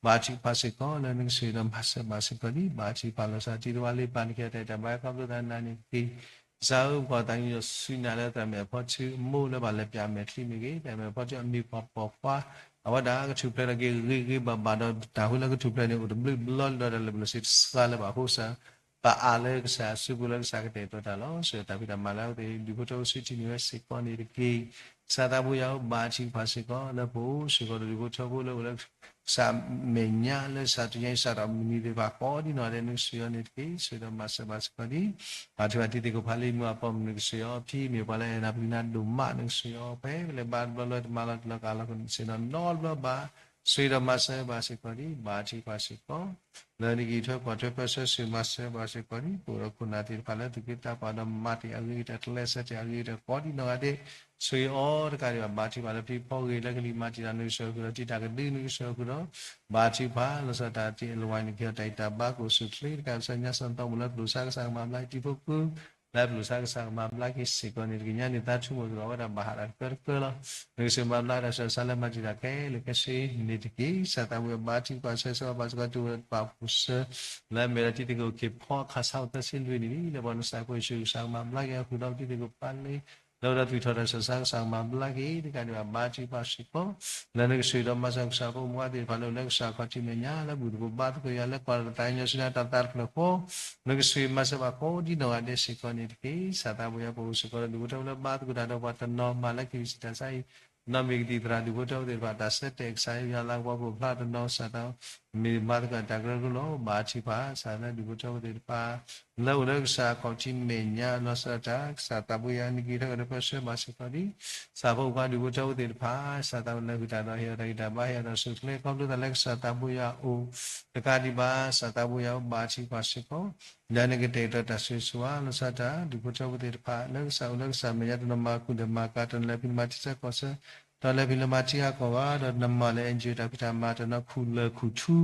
ဘါထုကဖၣ်စ့ၢ်ကီး လၢနကစၢ်ယွၤဒီးမၤစၢၤဘၣ်စ့ၢ်ကီးဒံး ဘါထုကဖၣ်လီၤစၢ် တံၤတဝါလ့ပၢ် နကဟ့ၣ်အီၤတၢ်ဂံၢ်တၢ်ဘါ ခီဖျိသးနၤန့ၣ်တက့ၢ် ကစၢ်ဧၢ ပှၤသးကညီၤဆူနၤလၢ သရၣ်မဲာ်ဖီထူ အမိၢ်လၢပှၤလဲၤပၠးမဲာ်ချံမ့ၢ်ဂ့ၤ သရၣ်မဲာ်ဖီထူအမံၤပှၤပိာ်ခွါ အဝဲဒၣ်ကထူၣ်ဖျဲးထီၣ်က့ၤဂ့ၤဂ့ၤဘၣ်ဘၣ်ဒီး တၢ်ဃုလၢကထူၣ်ဖျဲးန့ၣ် အိၣ်တဘျုးဘျီလၢဒီး တၢ်လၢပျၢၤစ့တစှၤလၢၤဘၣ်အဃိ ပအးလၢကစၢ်အစုပူၤလၢကစၢ်ကတဲာ်ကတီၤတၢ်လီၤ. ဆိၣ်ဂ့ၤတၢ်ဖံးတၢ်မၤလၢအဝဲသ့ၣ် ဒူၣ်ဖိထၢဖိဆူထံၣ်န့ၢ်ဝဲစ့ၢ်ကီးန့ၣ်တက့ၢ်. ကစၢ်သးဘိယွၤဧၢ ဘါထုကဖၣ်စ့ၢ်ကီး လၢပအိၣ်စ့ၢ်ကီးဒီးဒူၣ်ဖိထၢဖိလၢအိၣ်လၢ ကစၢ်မဲာ်ညါလၢကစၢ်တနံၤညါအံၤ စးထီၣ်မုၢ်နံၤသ့ၣ်တဖၣ်ကိးဒံနီၢ်ဂၤဒဲး နကစၢ်ယွၤန့ၣ်တက့ၢ်. ဆိၣ်ဂ့ၤဒီးမၤစၢၤဘၣ်စ့ၢ်ကီးဒံး ဘါထုကဖၣ်တံၤသကိးဖးလံာ်မုၢ်အပိာ်မုၣ် နကစၢ်ယွၤ ဖံမ့ၢ်ပှၤလၢအအဲၣ်နၤပျံၤနၤဒိၣ်မး နကစၢ်ယွၤ ဖဲပလဲၤဘါတဘျီလၢတမၤလီၤတံၢ်လီၤက့ၤလီၤကစ့ၢ်နီၣ်နီတဘျီဘၣ် ဆိၣ်ဂ့ၤဒီးမၤစၢၤဘၣ်စ့ၢ်ကီးဒံး ဘါထုကဖၣ်စ့ၢ်ကီး လၢနကဂံၢ်ထွဲကွၢ်ထွဲပၢဆှၢ ဆိၣ်ဂ့ၤမၤစၢၤဘၣ်စ့ၢ်ကီးဒံး ပအိၣ်ဒီးခိၣ်နၢ်သ့ၣ်တဖၣ်လၢသူၣ်က့သးပှၢ်ဒီးမၤတ့ၢ်အဂ့ၤကတၢၢ် တလဲၤဆၢတ့ၢ်အဂ့ၤကတၢၢ်ကိးဒံနီၢ်ဂၤဒဲး ဆိၣ်ဂ့ၤအီၤတကးဒံးဘၣ် ဘါထုကဖၣ်လၢဖံဖီဂ့ၤလၢကလံၤမၤတံာ်တာ် နကစၢ်ဃုာ်ဒီး တံၤတၢ်ကဒု နကစၢ်ဃုာ်ဒီး ဘါထုကဖၣ် လီၤဆီဒၣ်တၢ်တ့ၢ်အလဝါ နကဟ့ၣ်အီၤတၢ်ဂံၢ်တၢ်ဘါ ကအိၣ်ဆူၣ်အိၣ်ချ့တကး ကစၢ်ညါစံးသီပူၤလၢ ပျိၢ်ဆါကစၢ်ကမၤဘျါက့ၤတံၤဖိပူၤ လၢပျိၢ်ဆါကစၢ်ကမၤဘျါက့ၤစ့ၢ်ကီးန့ၣ်တက့ၢ်. ညါန့ၣ်သးထူမိၢ်သကိးဝဲဒၣ်ဘၣ်ဟးတၢ်တကၢတကၢလီၤ. နကစၢ်မၤဘျါတၢ်ဆူးတၢ်ဆါလၢမၤတံာ်တာ်ခဲလၢာ်ခဲဆ့န့ၣ်တက့ၢ်. ကစၢ်သးဘိယွၤ ဘါထုကဖၣ်ဆၢဂ့ၤဆၢဝါဘၣ်စ့ၢ်ကီး တုၤဝဲတပာ်ပူၤစၢ လၢအမ့ၢ်ဝဲဒၣ်တံၤသကိးခ့ၣ်ဖီအခါဆါအိၣ်သၢဆံလွံၢ်နံၣ်လံ လၢပှၤနစၢ်ဖိယ့ၣ်ၡူး ကစၢ်ကမၤဘျါက့ၤအီၤ ဃုာ်ဒီးတံၤသကိးပာ်လ့ လၢဝဲဒၣ်သူၣ်ထီၣ်တၢ်ဆူးတၢ်ဆါ ကစၢ်ကမၤဘျါက့ၤတကးဒံးဘၣ် ဘါထုကဖၣ်စ့ၢ်ကီး လၢနကဆိၣ်ဂ့ၤဒီးမၤစၢၤကစၢ်ဖိမုၣ်ဖိသ့ၣ်တဖၣ်လၢအိၣ်လၢကစၢ်ခီၣ်ထံးမဲာ်ညါ လၢဘူၣ်သကိးဘါသကိးယွၤ လၢကွၢ်တၢ်သးကညီၤဆူနၤတၢ်သးတဖျၢၣ်ဃီ နကဆိၣ်ဂ့ၤမၤစၢၤဘၣ်ကိးဒံနီၢ်ဂၤဒဲးစ့ၢ်ကီးန့ၣ်တက့ၢ်. ကစၢ်သးဘိယွၤ ပအိၣ်စ့ၢ်ကီးဒီးဒူၣ်ဖိထၢဖိလၢဘါသကိးတၢ်ဒီးပှၤတနီၤ မၤလၢခံကတၢၢ်တၢ်ဆါအံၤ နီၢ်မ့ၢ်ကသံၣ်သရၣ် ဒူၣ်ဖိထၢဖိသ့ၣ်တဖၣ် တၢ်ဆၢတဲာ်ကစၢ်ယွၤလၤကပီၤ ပအိၣ်ဖျါတနီၤ ကစၢ်သးမ့ၢ်မၤသကိးတၢ်ကရၢကရိလီၤ. ဘါထုကဖၣ် ကစၢ်လၢဒူၣ်ဖိထၢဖိသ့ၣ်တဖၣ် လၢအိၣ်လၢကစၢ်ခီၣ်ထံးမဲာ်ညါ လီၤဆီဒၣ်တၢ် ကစၢ်သးဘိယွၤ နကဂံၢ်ထွဲဒီးပၢဆှၢဘၣ်စ့ၢ်ကီးဒံး ကစၢ်ဖိခွါဒူၣ်ဖိထၢဖိသ့ၣ်တဖၣ် ကစၢ်သးဘိယွၤ နဃုာ်တၢ်ဒီးဟ့ၣ်အီၤတၢ်ဂံၢ်တၢ်ဘါ ဟ့ၣ်အီၤတၢ်ဆူၣ်ချ့ ခီဖျိသးလၢကစၢ်သးဘိယွၤအအိၣ် တကးဒံးဘၣ် ကစၢ်သးဘိယွၤ ဘါထုကဖၣ်စ့ၢ်ကီး လၢနကတဲာ်ကတီၤတၢ်ဆိၣ်ဂ့ၤဆိၣ်ဝါ လီၤဆီဒၣ်တၢ် ဒူၣ်ဖိထၢဖိသ့ၣ်တဖၣ် လၢကစၢ်အိၣ်လၢကစၢ်မဲာ်ညါ တနီၤမၤကူၣ်လဲၤမၤကၤ တနီၤလဲၤဖံးလဲၤမၤထံဆၢကီၢ်ဆၢ တနီၤလဲၤဖံးလဲၤမၤထံဂၤကီၢ်ဂၤ ဒီးတနီၤမၤလၢ NGO တၢ်ဖံးတၢ်မၤ တနီၤခူၣ်လၢၢ်ခူၣ်ထူ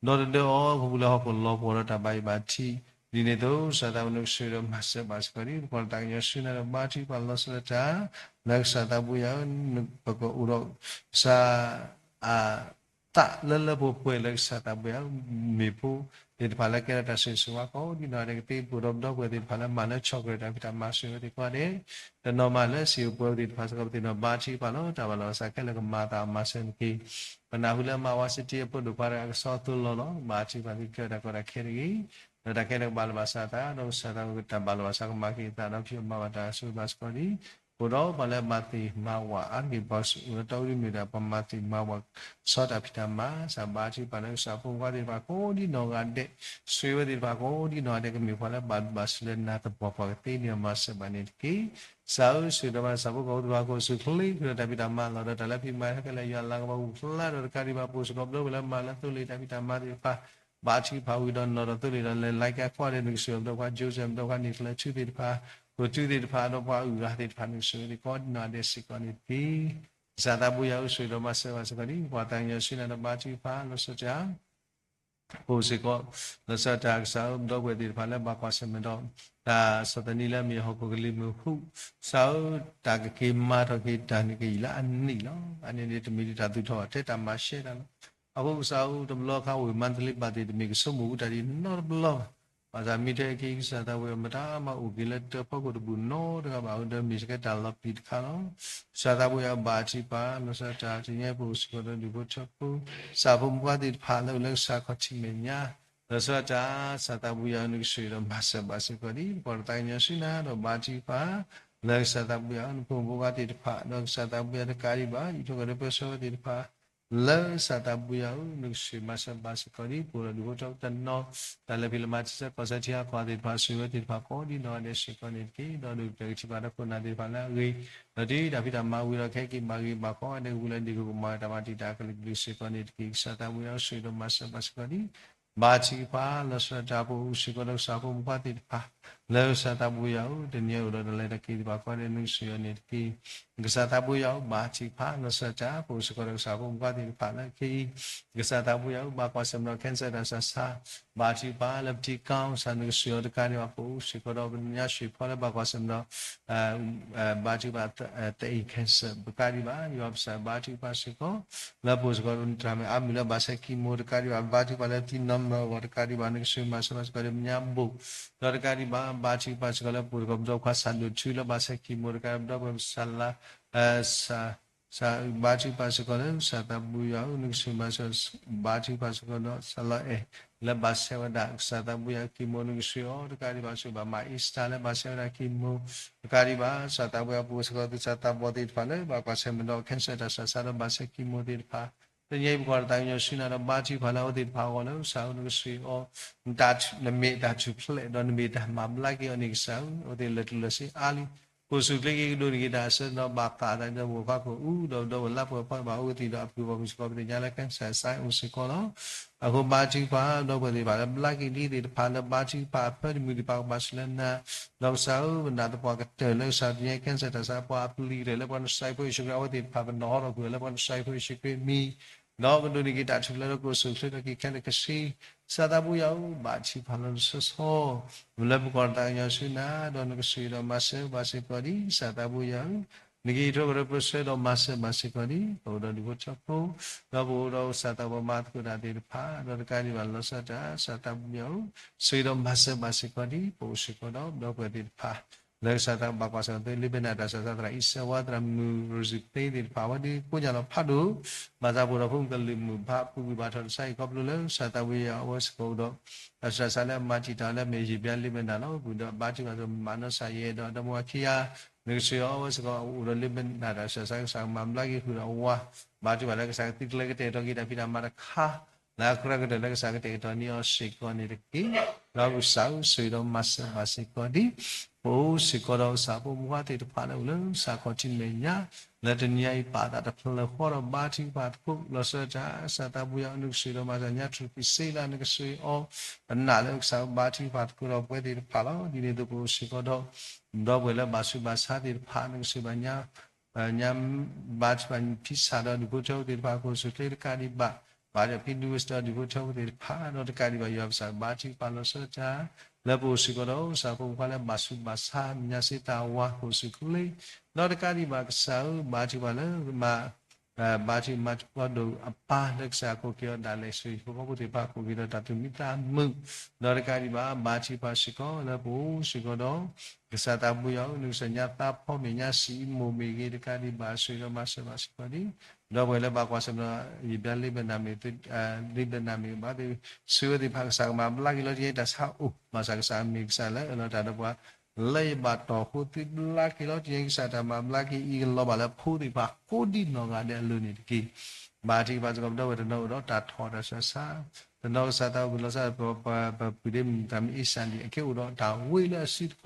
ဒီးတဒၢအီၤ ခီဖျိလၢဟီၣ်ခိၣ်လီၤပှီၢ်ဒီးတၢ်ဘၣ်ယိၣ်ဘၣ်ထံး ဒ်န့ၣ်အသိး ကစၢ်သးဘိယွၤ နကဆိၣ်ဂ့ၤဒီးမၤစၢၤဘၣ်စ့ၢ်ကီးဒံး ပကွၢ်လၢတၢ်ကညီၤဆူနၤဒီး ဘါထုကဖၣ်လီၤဆီဒၣ်တၢ် လၢကစၢ်သးဘိယွၤ ပကအိၣ်ဒီးကစၢ် အသးလၢလၢပှဲၤပှဲၤလၢကစၢ်သးဘိယွၤ မ့ၢ်ဖိသ့ၣ်တဖၣ်လၢကဲထီၣ်တၢ်ဆိၣ်ဂ့ၤဆိၣ်ဝါကိးဒံနီၢ်ဂၤဒဲး ကသ့ပှဲၤဒီးပဒီပုၢ်ဝဲၢ်သ့ၣ်တဖၣ်လၢမၤလၢဆီၣ်ကရၢတၢ်ဖံးတၢ်မၤဆိၣ်ဂ့ၤဝဲသ့ၣ်ကိးဂၤဒဲး တနီၤမၤလၢစံာ်အိၣ်ပှဲၤဝဲသ့ၣ်တဖၣ်စ့ၢ်ကီး ပသ့ၣ်နီၣ်ဘါထုကဖၣ်လီၤ တၢ်ဘၣ်လီၤဘၣ်စးခဲလၢာ်ကမၤသးမၤစၢၤနက့ၢ် ပနၢ်ဟူလၢမၤဝါစတ့အဖိဒိၣ်ခွါတဂၤကဆီသိလီၤလီၤ ဘါထုကဖၣ်သုကဲထီၣ်တၢ်ကီတၢ်ခဲတဂ့ၤ ဒီးတၢ်ခဲလၢာ်ကဘၣ်လီၤဘၣ်စးသး ဒီးကစၢ်သးဘိယွၤတၢ်ဘၣ်လီၤဘၣ်စးကမၤက့ၤအသးဒီးဖံးအီၣ်မၤဘၣ်တၢ်ဆိၣ်ဂ့ၤဘၣ်စ့ၢ်ကီးဒံး အိၣ်ဒီးပှၤလၢမၤသ့ၣ်မၤဝၣ်အါတက့ၢ် ပှၤအိၣ်လၢတၢ်အိၣ်မူဒၣ် ပှၤမၤသ့ၣ်မၤဝၣ် ဆီတၢ်ဖံးတၢ်မၤ ကစၢ်ဘါထုကဖၣ်လၢကစၢ်ဖိခွါသ့ၣ်တဖၣ်ကိးဒံနီၢ်ဂၤဒဲး ဆိၣ်ဂ့ၤဝဲသ့ၣ်တဖၣ်ကိးဒံနီၢ်ဂၤဒဲး ကမ့ၢ်ပှၤလၢဘၣ်ဒိဘၣ်ထံးလၢနၤသပှၢ်ပှၢ်ကသ့န့ၢ်မၤစၢၤဘၣ်န့ၣ်တက့ၢ်. ကစၢ်ဧၢ ဆိၣ်ဂ့ၤဒီးမၤစၢၤပှၤကီၢ်ဖိသ့ၣ်တဖၣ် ကအိၣ်ဆူၣ်ချ့ ဃုာ်ဒီးတၢ်ဖံးတၢ်မၤလီၤဒီး တၢ်လၢဖံးမၤခဲလၢာ် ယွၤလၤကပီၤကဖျါဒီးတကးဒံးဘၣ် ပအိၣ်စ့ၢ်ကီးဘျီဝဲလၢမၤလၢသိလ့ၣ်တၢ်ဖံးတၢ်မၤသ့ၣ်တဖၣ် ဘါထုကဖၣ်ဝံၤဒီးနီၢ်ဒီးသိလ့ၣ်ဒီးလဲၤလၢကဲခွါဒီး နကဆိၣ်ဂ့ၤပဒီပုၢ်ဝဲၢ် Joseph ပဒီပုၢ်ဝဲၢ် Nicholas ထူသ့ၣ်တဖၣ် ကိၣ်ထူသ့ၣ်တဖၣ် ဒီးပှၤအုၣ်အဂၤသ့ၣ်တဖၣ် နကဆိၣ်ဂ့ၤသကိးဒံနီၢ်ဂၤဒဲးစ့ၢ်ကီးန့ၣ်တက့ၢ်. ကစၢ်သးဘိယွၤဧၢ ဆိၣ်ဂ့ၤဒီးမၤစၢၤဘၣ်စ့ၢ်ကီးဒံး ပှၤသးကညီၤဆူနၤဒီးဘါထုကဖၣ်လီၤဆီဒၣ်တၢ် ပအိၣ်စ့ၢ်ကီး လီၤဆီဒၣ်တၢ်ကစၢ်ဧၢ ပဒီပုၢ်ဝဲၢ်သ့ၣ်တဖၣ်လၢဘၣ်ကွၢ်ဆၢၣ်မဲာ်ဒီး တၢ်ဆီၣ်သနံးလၢအမ့ၢ်ဟီၣ်ခိၣ်ကလံၤမုၢ်ဟူ ကစၢ်ဧၢ တၢ်ကက့ၤမၤထီၣ်က့ၤတၢ်န့ၣ်ကယံာ်လၢအနံၣ်လီၤ. အန့ၣ်န့ၣ် တမ့ၢ်ဒ်တၢ်သူၣ်ထီၣ်ထဲတၢ်မၤရှဲတၢ်လီၤ. အဃိကစၢ်ဧၢ တဘျီခါဝ့ၢ်မါတလ့ဘၣ်သ့ၣ် တမ့ၢ်ကဆိကမိၣ်အူတၢ်ဒ်နီတဘျီဘၣ်. ဘၣ်ဆၣ်မ့ၢ်ထဲအခံ ကစၢ်သးဘိယွၤ မတၤမၤအိၣ်က့ၤလၢတၢဖီခိၣ်တဘူၣ်နီတဂၤဘၣ် အဃိဒီးမ့ၢ်စ့ၢ်ကီးတၢ်လီၤပျံၤတခါလီၤ. ကစၢ်သးဘိယွၤ ဘါထုကဖၣ် လီၤဆီဒၣ်တၢ် တနံၤအံၤ ပအိၣ်စ့ၢ်ကီးဒီးဒူၣ်ဖိထၢဖိ ကစၢ်ဖိမုၣ်ဖိခွါသ့ၣ်တဖၣ်လၢအိၣ်လၢကစၢ်ခီၣ်ထံးမဲာ်ညါ လီၤဆီဒၣ်တၢ် ကစၢ်သးဘိယွၤဧၢ နကဆိၣ်ဂ့ၤဒီးမၤစၢၤဘၣ်စ့ၢ်ကီးဒံး ပကွၢ်ဒီးသးကညီၤဆူနၤဒီးဘါထုကဖၣ် လၢကစၢ်သးဘိယွၤဧၢ နဖိမုၣ်ဖိခွါသ့ၣ်တဖၣ် ဒီးကစၢ်သးဘိယွၤတကးဒံးဘၣ် ယံာ်ထီၣ်ကဒီးပၢဆှၢဝဲသ့ၣ်တဖၣ် လၢကစၢ်သးဘိယွၤဧၢ နကဆိၣ်ဂ့ၤမၤစၢၤဘၣ်စ့ၢ်ကီးဒံး ပအိၣ်ဒီးဒူၣ်ဖိထၢဖိတနီၤ တၢ်လၢဖံးလၢမၤထံဆၢကီၢ်ဆၢထံဟးကီၢ်သ့ၣ်တဖၣ် ဆိၣ်ဂ့ၤဝဲသ့ၣ်တဖၣ်ကိးဒံနီၢ်ဂၤဒဲးစ့ၢ်ကီးန့ၣ်တက့ၢ်. ဒီးဒုၣ်ဒါကထံၣ်ဘၣ်ဒီးခိၣ်နၢ်သ့ၣ်တဖၣ်လၢအဂ့ၤ ဒီးတုၤတၢ်ဖံးတၢ်မၤဝံၤဒီး ကဟဲက့ၤဘၣ်ဂ့ၤဘၣ်ခီ အဒဲကပူၤလၢဒ့ၣ်ကမၤတၢ်မၤတံာ်တာ်အကလုာ်ကလုာ်စ့ၢ်ကီးန့ၣ်တက့ၢ်. ကစၢ်သးဘိယွၤဧၢ ဆိၣ်ဂ့ၤဒီးမၤစၢၤဘၣ်စ့ၢ်ကီးဒံး ဘါထုကဖၣ် လီၤဆီဒၣ်တၢ် ပအိၣ်စ့ၢ်ကီးဒီးကစၢ်ဖိမုၣ်ဖိခွါသ့ၣ်တဖၣ် လၢကစၢ်သးဘိယွၤဧၢ တနံၤအံၤအိၣ်ဒီးတၢ်လဲၤတၢ်က့ၤသ့ၣ်တဖၣ်ကိးဂၤဒဲး နကဆိၣ်ဂ့ၤအီၤန့ၣ်တက့ၢ်. ကစၢ်သးဘိယွၤဧၢ ဘါထုကဖၣ် လီၤဆီဒၣ်တၢ် ပအိၣ်စ့ၢ်ကီးဒီးကစၢ်ဖိမုၣ်ဖိခွါသ့ၣ်တဖၣ်လၢခဲအံၤ ကစၢ်သးဘိယွၤဧၢ ဘၣ်ကွၢ်ဆၢၣ်မဲာ်ဒီး cancer တၢ်ဆးဆါ ဘါထုကဖၣ်လၢပထံကီၢ် ကစၢ်နကဆိၣ်ဂ့ၤအီၤတကးဒံးဘၣ် ပအိၣ်စ့ၢ်ကီးဒီးပညါ ဆှံဖီလၢဘၣ်ကွၢ်ဆၢၣ်မဲာ်ဒီး ဘါထုကဖၣ် သအ့ၣ် cancer တကးဒံးဘၣ် ယွၤပကစၢ်ဘါထုကဖၣ်စ့ၢ်ကီး လၢပအိၣ်စ့ၢ်ကီးတၢ်မ့ၢ်အါမံၤလၢဘၣ်ဆဲး chemo တကးဒံးဘၣ် ဘါထုကဖၣ်လၢသံနီၢ်မၢဂီၤတကးဒံးဘၣ် နကဆိၣ်ဂ့ၤမၤစၢၤဘၣ်စ့ၢ်ကီးဒီးပညါဘိၣ် ဒီးတကးဒံးဘၣ် ဘါထုကဖၣ်စ့ၢ်ကီးလၢပအိၣ်စ့ၢ်ကီးပဒီပုၢ်ဝဲၢ်ခွါစၢ်ဒိၣ်ထူလၢဘၣ်ဆဲး chemo တကးဒံးဘၣ် ပဒီပုၢ်ဝဲၢ်စၢ်လါ ဘါထုကဖၣ်စ့ၢ်ကီးလၢကစၢ်သးဘိယွၤဧၢ နကဆိၣ်ဂ့ၤမၤစၢၤ ဘါထုကဖၣ်စ့ၢ်ကီးဒီးစၢ်လီအဲၣ် လၢဘၣ်ဆဲးဝဲဒၣ် ကစၢ်သးဘိယွၤ chemo နကဆိၣ်ဂ့ၤအီၤတကးဒံးဘၣ် ဆိၣ်ဂ့ၤဘၣ်မၤ Esther လၢဘၣ်ဆဲးဝဲဒၣ် chemo တကးဒံးဘၣ် ကစၢ်သးဘိယွၤ ပအိၣ်စ့ၢ်ကီးသုးစၢ်သးဘီသ့ၣ်တဖၣ်လၢဘၣ်ကွၢ်ဆၢၣ်မဲာ်ဒီး cancer တၢ်ဆးဆါဒီးဘၣ်ဆဲး chemo သ့ၣ်တဖၣ် တနံၤအံၤပကွၢ်ဒီးသးကညီၤဆူနၤဒီးဘါထုကဖၣ်လၢအဝဲသ့ၣ်တဖၣ်အဂီၢ်လၢကစၢ်ဧၢ နကဆိၣ်ဂ့ၤအီၤ နမ့ၢ်တၢ်ထူၣ်ဖျဲးဒီးနမ့ၢ်တၢ်မၤဘျါက့ၤအီၤန့ၣ်ကစၢ်ဧၢ အဝဲသ့ၣ်လၢာ်တူၢ်လၢာ်စ့အါလံ ကိၣ်ဆူၣ်ချ့က့ၤကဒိၣ်န့ၢ်က့ၤတၢ်အဆၢဒီးဘၣ်သးအသးဒီးပှၤခွါကအိၣ် ဒီးပဒီပုၢ်ဝဲၢ်လၢပှဲၤပှဲၤဘၣ်အိၣ်ဝဲသ့ၣ်ဒီးအပှ့ၤဘၣ်မုၢ်စ့ၢ်ကီး ပသ့ၣ်ညါလၢ cancer အစဲအိၣ်စ့ၢ်ကီးလီၤ. အဃိဘါထုကဖၣ် ဒီပုၢ်ဝဲၢ်သ့ၣ်တဖၣ်လၢဘျါက့ၤလံသ့ၣ်တဖၣ်လၢဘါထုကဖၣ်အဖၢတမုာ်သ့ၣ်တဖၣ်ကဘၣ်ဆိၣ်လၢနၤ ဒီးကစၢ်ဧၢ ပနာ်သပှၢ်ကတၢၢ်လၢကစၢ်သ့ၣ်ညါ cancer တၢ်ဆး ပှၤအပျံၤကတၢၢ်လၢပှၤနစဲးဖိယ့ၣ်ၡူးခရံာ် အဝဲသ့ၣ်တဖၣ်ပနီၣ်ထီၣ်ကွံာ်အီၤလၢပှၤနစဲးဖိယ့ၣ်ၡူးခရံာ်အမံၤ ဒီးကဒိၣ်န့ၢ်က့ၤတၢ်ထူၣ်ဖျဲးဒီးကအိၣ်ဆူၣ်အိၣ်ချ့ဒီးက့ၤခဲလၢာ်ခဲဆ့ ကစၢ်သးဘိယွၤဧၢ ဘါထုကဖၣ်လီၤလၢဆီဆီ လၢပကွၢ်တၢ်ကညီၤဆူနၤ ဒီးနကဆိၣ်ဂ့ၤဒီးမၤစၢၤဘၣ်စ့ၢ်ကီးဒံး ကစၢ်သးဘိယွၤဧၢ, နကဟံးထီၣ်ကရၢပၢဆှၢဒီးမၤစၢၤဘၣ်စ့ၢ်ကီးဒံး ပအိၣ်ဒီးဒူၣ်ဖိထၢဖိ, ဒီးပအိၣ်ဒီးကစၢ်သးပှၤမၤသကိးတၢ်သ့ၣ်တဖၣ် ဒီးတကးဒံးဘၣ်လီၤဆီဒၣ်တၢ် ကစၢ်သးဘိယွၤဧၢ, ဆိၣ်ဂ့ၤဒီးမၤစၢၤဘၣ်စ့ၢ်ကီးဒံး ပအိၣ်စ့ၢ်ကီးဒီးဒီပုၢ်ဝဲၢ်သ့ၣ်တဖၣ် လၢကစၢ်သးဘၣ်ကွၢ်ဆၢၣ်မဲာ် လ့ဘ့ၣ်နၤတၢ်ဆးဆါ သရၣ်အံၤစၢဝါ သရၣ်မုၣ်ရိစံးသ့သ့ၣ်တဖၣ် အဝဲဒၣ်ကိးညါလီၤဖးဒိၣ်, ဘၣ်ဆၣ်ပအိၣ်ဒီးဖိမုၣ်ကလုာ်မုၣ်ဖးပူၤကွံာ်ဘၣ်ထီၣ်တစဲးအံၤ ခီဖျိလၢကစၢ်သးဘိယွၤအဝဲစ့ၢ်ကီးအိၣ်ဒီး တၢ်ဆးဆါလၢအမၤတံာ်တာ်လၢအမ့ၢ်ယံာ်ဘျါလ့ဘ့ၣ်နၤလီၤ. ပူၤဒီးဘါထုကဖၣ်စ့ၢ်ကီးမၤနီၢ်ကစၢ်ယဲဒီး ဒီမါဝၤခံဂၤ နကဆိၣ်ဂ့ၤအဝဲစ့ၢ်ကီးအိၣ်ဒီးလ့ဘ့ၣ်နၤတၢ်ဆးဆါ ကစၢ်ကမၤဘျါက့ၤဃုာ်ဒီးအဝၤ, ဘါထုကဖၣ်လၢကစၢ်ကသုတလဲကတဲာ်ကတီၤက့ၤတၢ်ဖံးတၢ်မၤတခါ လၢအကြၢးကတၢၢ်လၢကစၢ်ကတဲာ်ကတီၤန့ၢ်အီၤစ့ၢ်ကီးန့ၣ်တက့ၢ်. ဒီးကစၢ်ဧၢ ဆိၣ်ဂ့ၤဒီးမၤစၢၤဘၣ်စ့ၢ်ကီးဒံး ပအိၣ်စ့ၢ်ကီးဒီးကစၢ်ဖိမုၣ်ဖိခွါသ့ၣ်တဖၣ်လၢအိၣ်လၢကစၢ်ခီၣ်ထံးမဲာ်ညါ လၢတနံၤအံၤပာ်သးတဖျၢၣ်ဃီဒီးဘါထုကဖၣ်သကိး လီၤဆီဒၣ်တၢ် ကစၢ်သးဘိယွၤဧၢ နကဆိၣ်ဂ့ၤဒီးမၤစၢၤ ညါထူၣ်ဖံးစ့လၢနကဆိၣ်ဂ့ၤအီၤ ပနာ်လၢကစၢ်ဘါထုကဖၣ်သကိးဒီးပဝဲသ့ၣ်တဖၣ်လီၤ. ဒ်န့ၣ်အသိးပအိၣ်စ့ၢ်ကီးဒီး ဒီပုၢ်ဝဲၢ်လၢဘၣ်ဆူးဘၣ်ဆါသ့ၣ်တဖၣ် နကဆိၣ်ဂ့ၤဘၣ်ညါ ညါဘါထုကဖၣ်ဖံးစးဒီးဒူၣ်ဖိထၢဖိသ့ၣ်တဖၣ် ကအိၣ်ဆူၣ်အိၣ်ချ့တကးဒံးဘၣ်, ဘၣ်ဒီးဖံးဒူဝဲစ့ၢ်ဒီးဒူၣ်ဖိထၢဖိသ့ၣ်တဖၣ် ဒီးတကးဒံးဘၣ် ယွၤပကစၢ်ဘါထုကဖၣ်လီၤဆီဒၣ်တၢ် လၢပအိၣ်စ့ၢ်ကီးဒီးကစၢ်ဖိမုၣ်ဖိခွါလၢဘၣ်ဆူးဘၣ်ဆါ ညါစ့တၢ်ဝၤ ကအိၣ်ဆူၣ်အိၣ်ချ့ ဒီးတကးဒံးဘၣ်ကစၢ်ဧၢ ဘါထုကဖၣ်လၢ ဘါထုကဖၣ်မၤသကိးဒီးအပၢ်လၢကစၢ်ကိးက့ၤအီၤဒၣ်လဲာ် ဆိၣ်ဂ့ၤဖိဃီဖိသ့ၣ်တဖၣ်ကိးက့ၤဒီးတၢ်သူၣ်မံသးမုာ်, ဒီးတကးဒံးဘၣ် ဘါထုကဖၣ်စ့ၢ်ကီးလၢပအိၣ်စ့ၢ်ကီးဒီး ကစၢ်သးဘိယွၤဧၢ နကစၢ်ညါသးဖီမ့ၢ်ညါ စံးမိၣ်မ့ၢ်ဂ့ၤ တကးဒံးဘၣ် ဆိၣ်ဂ့ၤဒီးမၤစၢၤဘၣ်စ့ၢ်ကီးဒံး ဒီပုၢ်ဝဲၢ်လၢဘၣ်ကွၢ်ဆၢၣ်မဲာ်ဒီး ယံာ်ဘျါလ့ဘ့ၣ်နၤမ့ၢ် လ့ဘ့ၣ်နၤမ့ၢ်ဘၣ်သ့ၣ် ဆိၣ်ဂ့ၤသ့ၣ်တဖၣ် ကစၢ်ကမၤဘျါက့ၤလီၤတယဲတၢ်ဆါအိၣ် ဘၣ်ဆၣ်ကစၢ်မ့ၢ်ကစၢ်လၢအၢၣ်လီၤတၢ်ဒီးပှၤ လၢယဘၣ်တီၢ်ဖိသုဘျါက့ၤလီၤတယဲကစၢ်တၢ်မၤဘျါက့ၤအံၤကလီၤဘၣ်လၢဖိသ့ၣ်တဖၣ်ကိးဒံနီၢ်ဂၤဒဲးအလိၤန့ၣ်တက့ၢ်. ဘါထုကဖၣ်စ့ၢ်ကီးပဒီပုၢ်ဝဲၢ်တနီၤအိၣ်ဒီးတၢ်ထီၣ်တၢ်ဆးဆါ, တနီၤကစၢ်သးအိၣ်ကလီၤစၢ် ပပုၢ်ဒ့မုၣ်တၢ်မ့ၢ်အ့ၣ်စၢ်ဒံး အကဲအိၣ်ဒီးတၢ်ဝ့လၢအစုတခီ,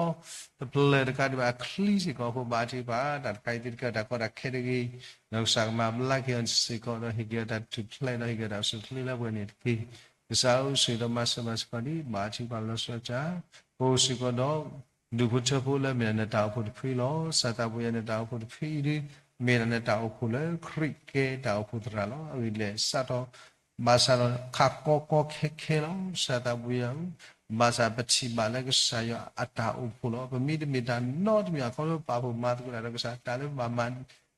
တဖျၢၣ်တကးဒံးဘၣ်အချံစ့ၢ်ကီးအဃိ ဘါထုကဖၣ် တၢ်တခါအံၤသုတကဲတၢ်ကီတၢ်ခဲတဂ့ၤ, ဒီးကစၢ်ကမၤဘျါက့ၤအီၤစ့ၢ်ကီးဒီးဟ့ၣ်က့ၤအီၤတၢ်ထူၣ်ဖျဲးဒီးဟ့ၣ်က့ၤအီၤတၢ်အိၣ်ဆူၣ်အိၣ်ချ့လၢပှဲၤန့ၣ်တက့ၢ်. ကစၢ်ဧၢ ဆိၣ်ဂ့ၤဒီးမၤစၢၤဘၣ်စ့ၢ်ကီးဒံး ဘါထုကဖၣ်လီၤဆီဒၣ်တၢ် ပအိၣ်စ့ၢ်ကီးဒီး ဒူၣ်ဖိထၢဖိလၢအမ့ၢ်ဒၣ်နတၢ်အိၣ်ဖှိၣ်တဖုလီၤ. ကစၢ်သးဘိယွၤ နတၢ်အိၣ်ဖှိၣ်တဖုအံၤဒုး မ့ၢ်ဒၣ်နတၢ်အိၣ်ဖှိၣ်လၢခရံာ်ကဲတၢ်အိၣ်ဖှိၣ်သရၣ်လီၤ. အဂ့ၢ်ဒ်လဲၣ် စးထီၣ် ဘၣ်ဆၣ်ဒီးခးကီကီခဲခဲလီၤ. ကစၢ်သးဘိယွၤဧၢ, ဘၣ်ဆၣ်ပထံၣ်ဘၣ်လၢကစၢ်ယွၤအတၢ်အိၣ်ဖှိၣ်လီၤ. ပမ့တမ့ၢ်တၢ်နီတမံၤ အခီဖျိပာ်ဖှိၣ်မၤသကိးတၢ်ဒီးကစၢ် တၢ်လၢပဘၣ်မၤ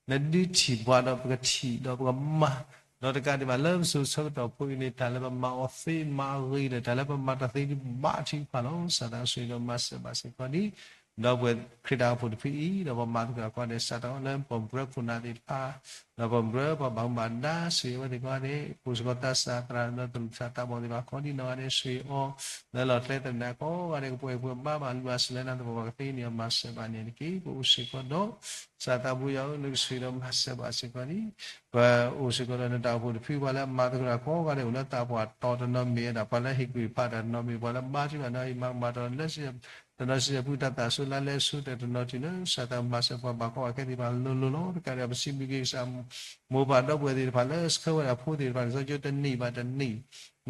နဒုးထံၣ်ပှၤဒီးပကထံၣ်ဒီးပကမၤ, ဒီးတကးဒံးဘၣ်လၢပစိၤဆၢကတီၢ်ဖိအံၤန့ၣ် တၢ်လၢပမၤအီၤသ့မၤအဂ့ၤဒီး တၢ်လၢပမၤတၢ်သ့ဒုး ဘါထုကဖၣ်လီၤ. ကစၢ်သးဆိၣ်ဂ့ၤဒီးမၤစၢၤဘၣ်စ့ၢ်ကီးဒံး ဒီပုၢ်ဝဲၢ်ခရံာ်တၢ်အိၣ်ဖှိၣ်တဖုအံၤ ဒီးပမၤသကိးတၢ်ကိးဂၤဒဲး စးထီၣ်လၢပှၤဘျၢခိၣ်နၢ်သ့ၣ်တဖၣ် ဒီးပှၤဘျၢပှၤဘၣ်မူဘၣ်ဒါ စံးဝဲသ့ၣ်ကိးဂၤဒဲး ပအိၣ်စ့ၢ်ကီးသးစၢ်သရၣ်ဒီးတၢ်သရူးတၢ်သးဘီၣ်သ့ၣ်တဖၣ် ကိးဒံနီၢ်ဂၤဒဲး ဆှၢအီၤ လၢလီၢ်ကျဲသနၢၣ်ကိးဂၤဒဲး ကပှဲၤပှဲၤဘၣ်ဘၣ် လူၤဘၣ်စၢၤလၢနၤသပှၢ်ပှၢ် ကသ့န့ၢ်အီၤ မၤစၢၤဘၣ်န့ၣ်တက့ၢ်. ပအိၣ်စ့ၢ်ကီးဒီး စးသးဘိယွၤဧၢ နကဆှၢဒီးမၤစၢၤဘၣ်စ့ၢ်ကီးန့ၣ် ပအိၣ်စ့ၢ်ကီးဒီးနတၢ်အိၣ်ဖှိၣ်တဖု ပှၤလၢအမၤသကိးတၢ်ကိးဂၤဒဲး အိၣ်လၢသးပှၢ်တီတနီၤမ့ၢ်ဝဲဒၣ် ပှၤလၢဟ့ၣ်ကူၣ်ဖးတၢ်တနီၤမ့ၢ် ပှၤလၢဘါထုကဖၣ်နီၢ်အံၤ မၤကမၣ်တၢ်လၢ တနီၤစံးပူတၢ်သးဆူလါလဲဆူတၢ်တနီၤထံၣ်လၢ စးသးမၤစၢၤပှၤဘၣ်ကီဘၣ်ခဲသ့ၣ်တဖၣ်လိၤလိၤလီၤ. တကးဒံးဘၣ် ပစံးဘျုးက့ၤကစၢ် မိၢ်ပၢ်ဒီပုၢ်ဝဲၢ်သ့ၣ်တဖၣ်လၢဆှၢဝဲဒၣ်ဖိသ့ၣ်တဖၣ် လံာ်စီဆှံကၠိတနံၣ်ဘၣ်တနံၣ်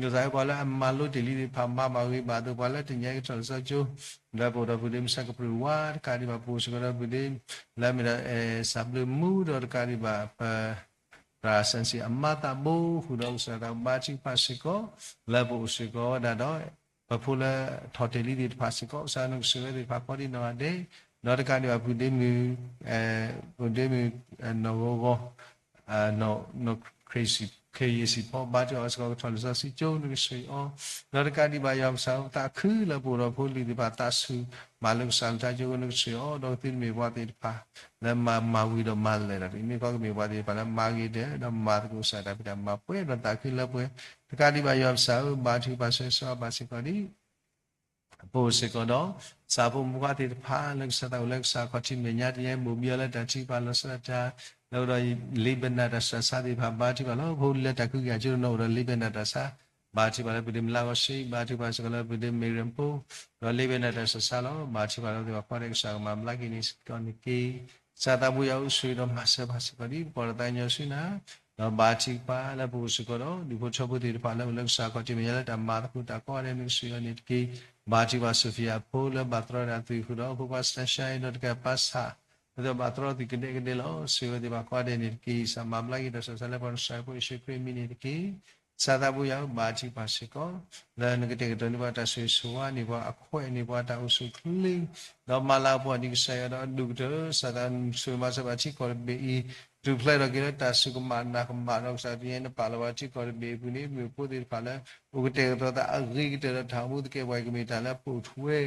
ဒ်သိးပှၤလၢအမၤလိတ့ၢ်လံသ့ၣ်တဖၣ် မၤဘၣ်ဂ့ၤဘၣ်အသိး ပှၤလၢတညါအံၤကထီၣ်လံာ်စီဆှံကၠိ လၢပအိၣ်ဒီးပုၢ်ဒ့မုၣ်ဆၣ်ကပြုၢ်ဝါ တကးဒံးဘၣ် ပအိၣ်စ့ၢ်ကီးဒီးပုၢ်ဒ့ လၢအမ့ၢ်ဒၣ် စံးဘျုးမူဒီးတကးဒံးဘၣ် ပ သရၣ်စဲၣ်စံၣ်အမါသးဘိ ဃုာ်ဒီးကစၢ်သးဘါထုကဖၣ်စ့ၢ်ကီး လၢပအိၣ်စ့ၢ်ကီးဝဲဒၣ်ဒီး ပဖိလၢထီၣ်တ့ၢ်လံသ့ၣ်တဖၣ်စ့ၢ်ကီး ကစၢ်နကဆှၢဝဲသ့ၣ်တဖၣ်ကိးဒံနီၢ်ဂၤဒဲး ဒီးတကးဒံးဘၣ် ပုၢ်ဒ့မုၣ် ပုၢ်ဒ့မုၣ် နီၢ်ဂီၤဂီၤ နီၢ်ခရံာ်စံၣ်ဖီ ဘါထုကဖၣ်စ့ၢ်ကီး ကထီၣ်လံာ်စီဆှံကၠိ နကဆှၢအီၤ ဒီးတကးဒံးဘၣ် ယွၤပကစၢ်သးခုလၢပအိၣ်ဒီးဖိလံၤသ့ၣ်တဖၣ် သးဆူၣ်မးလၢကစၢ်လၢတၢ်ကၠိ နကဆှၢအီၤ ဒီးကသုတမ့ၢ်ပှၤသ့ၣ်တဖၣ် လၢမၤမၤဝံၤဒီးမၤလၢာ်တၢ်တဂ့ၤ မ့ၢ်ကီးကမ့ၢ်ပှၤသ့ၣ်တဖၣ်လၢမၤဂ့ၤဒဲး ဒီးမၤသကိးကစၢ်တၢ်ဖံးတၢ်မၤပှဲၤဒီးသးခုလၢပှဲၤ တကးဒံးဘၣ် ယွၤပကစၢ်ဧၢ ဘါထုကဖၣ်ဆၢဂ့ၤဆၢဝါဘၣ်စ့ၢ်ကီးဒ် ပအိၣ်စ့ၢ်ကီးဒီး ကစၢ်ဖိမုၣ်ဖိခွါသ့ၣ်တဖၣ် လၢကစၢ်သးအိၣ်လၢကစၢ်ခီၣ်ထံးမဲာ်ညါ တနံၤအံၤ ဘိၣ်ဘံအီၤလၢတၢ်ထုကဖၣ်လီၤဆီဒၣ်တၢ် လၢအိၣ်ဒီး လ့ဘနၣ်တၢ်ဆူးတၢ်ဆါသ့ၣ်တဖၣ် ဘါထုကဖၣ်လီၤ. ဖိလၢတၢ်ခုကယၤကၠိတနီၤအိၣ်ဒီး လ့ဘနၣ်တၢ်ဆါ ဘါထုကဖၣ်လၢပုၢ်ဒ့မုၣ်လါဂီၤဆံ ဘါထုကဖၣ်စ့ၢ်ကီးလၢပုၢ်ဒ့မုၣ်မ့ၢ်ရ့ၣ်ဖိ ဒီးလ့ဘနၣ်တၢ်ဆူးတၢ်ဆါလီၤ. ဘါထုကဖၣ်လီၤသ့ၣ်တဖၣ်ကိးဂၤဒဲး ကစၢ်ကမၤဘျါက့ၤန့ၣ်စ့ၢ်ကီးန့ၣ်တက့ၢ်. ကစၢ်သးဘိယွၤအိၣ်ဆှၢဒီးမၤစၢၤဘၣ်စ့ၢ်ကီးဒ် ပကီၢ်ဒီးသးကညီၤဆူနၤ ဒီးဘါထုကဖၣ်လၢပအိၣ်စ့ၢ်ကီးဒီး ဒူၣ်ဖိထၢဖိသ့ၣ်တဖၣ်လၢအိၣ်လၢကစၢ်ခီၣ်ထံးမဲာ်ညါလၢတၢ်မၤသကိးတၢ်ကိးဂၤဒဲး နကဆှၢအီၤန့ၣ်တက့ၢ်. ဘါထုကဖၣ် Sophia ဖိလၢဘၣ်သရီတၢ်သွံၣ်ဃုာ်ဒီး ဖိခွါ Stasha ဒီးတကးပၢ်ဆၣ် ဒီးဘၣ်သရီသံးကဒဲကဒဲလီၤ. ဆှၢဝဲသ့ၣ်တဖၣ်ကိးဂၤဒဲးန့ၣ်တက့ၢ်. ကစၢ်မၤဘျါက့ၤဒီး ကစၢ်လၢပှၤကစၢ်ဖိယ့ၣ်ၡူးခရံာ်အမံၤန့ၣ်တက့ၢ်. ကစၢ်သးဘိယွၤဧၢ ဘါထုကဖၣ်စ့ၢ်ကီး လၢနကတဲာ်ကတီၤန့ၢ်ပှၤတၢ်ဆိၣ်ဂ့ၤဆိၣ်ဝါ န့ၢ်ပှၤအခွဲးန့ၢ်ပှၤတၢ်အိၣ်ဆူၣ်အိၣ်ချ့ ဒီးမၤလၤကပီၤဒံးကစၢ်ယွၤဒီးအဒိၣ်ကတၢၢ် ကစၢ်သးဆိၣ်ဂ့ၤမၤစၢၤဘၣ်ထံကီၢ်တဘ့ၣ်အံၤ ကထူၣ်ဖျဲးထီၣ်က့ၤလၢတၢ်စူၢ်ကမၣ်နာ်ကမၣ်ဒီး ကစၢ်တနံၤအံၤနပာ်လီၤပှၤထံကီၢ်တဘ့ၣ်အပူၤန့ၣ် မ့ၢ်ဖိသ့ၣ်တဖၣ်လၢ အိၣ်ကတဲာ်ကတီၤသးအဂ့ၤကတၢၢ်ဒီးတၢ်အိၣ်မူသကဲပှၤ ကမ့ၢ်တၢ်လၢပိာ်ထွဲ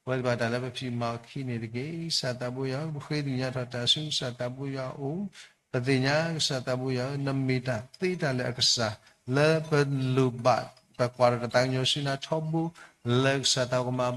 ပဝဲသ့ၣ်တဖၣ်တၢ်လၢပဖံးမၤအီၤခံန့ၣ်တက့ၢ်. ကစၢ်သးဘိယွၤဧၢ ပဃ့သ့ၣ်ညါထီၣ်တၢ်ဆူကစၢ်သးဘိယွၤအအိၣ် ပသ့ၣ်ညါကစၢ်သးဘိယွၤဧၢ နမ့ၢ်တၢ်သ့တၢ်လၢာ်အကစၢ် လၢပလိၣ်ဘၣ်ပကွၢ်ဒီးတၢ်သးကညီၤဆူနၤထီဘိ လၢကစၢ်သးကမၤ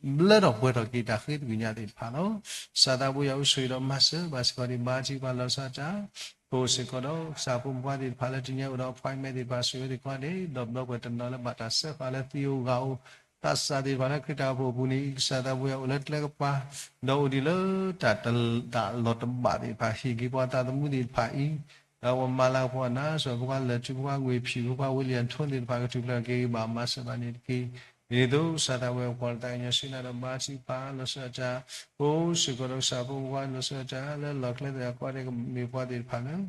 ဘျၢထီၣ်ပှဲၤထီၣ်က့ၤတၢ်ဃ့သကွံာ်ညါသ့ၣ်တဖၣ်လီၤ. ကစၢ်သးဘိယွၤအိၣ်ဆှၢဒီးမၤစၢၤဘၣ်စ့ၢ်ကီးဒံး ဘါထုကဖၣ်လီၤဆီဒၣ်တၢ် ပအိၣ်စ့ၢ်ကီးဒီး ကစၢ်ဖိမုၣ်ဖိခွါသ့ၣ်တဖၣ်လၢတနံၤအံၤအိၣ်ဒီး appointment သ့ၣ်တဖၣ် ဆှၢဝဲသ့ၣ်ကိးဂၤဒဲး ဒီးဘျီကွံာ်တနီၤလၢဘၣ်တၢ်စၢဃာ်လၢသံဧိၤဂၤဧိၤ သးစၢ်သ့ၣ်တဖၣ်လၢခရံာ်တၢ်အိၣ်ဖှိၣ်အပူၤန့ၣ် ကစၢ်သးဘိယွၤအိၣ်လၢကျဲကပၤ ဒီးအိၣ်ဒံးလၢတၢ်တ တၢ်လီၤတဘၣ်သ့ၣ်တဖၣ် ဟ့ၣ်က့ၤပှၤသးသမူသ့ၣ်တဖၣ်အံၤ ဒီးပမၤလၤကပီၤနၤ စီၤဖိခွါလၢာ်ထူ ဖိခွါဝ့ၢ်ဖံး ဖိခွါဝ့ၢ်လံယၤထိသ့ၣ်တဖၣ် ကထူၣ်ဖျဲးထီၣ်က့ၤဘၣ်မၤစၢၤဘၣ်န့ၣ်တက့ၢ်. ဒ်န့ၣ်အသိး ကစၢ်သးဘိယွၤ ပကွၢ်ဒီးသးကညီၤဆူနၤဒီးဘါထုကဖၣ်လီၤဆီဒၣ်တၢ် ပအိၣ်စ့ၢ်ကီးဒီးကစၢ်ဖိမုၣ်ဖိခွါလီၤဆီဒၣ်တၢ် လၢလီၢ်ကျဲသနၢၣ်ကိးဂၤဒဲး ကမ့ၢ်ပှၤသ့ၣ်တဖၣ်လၢ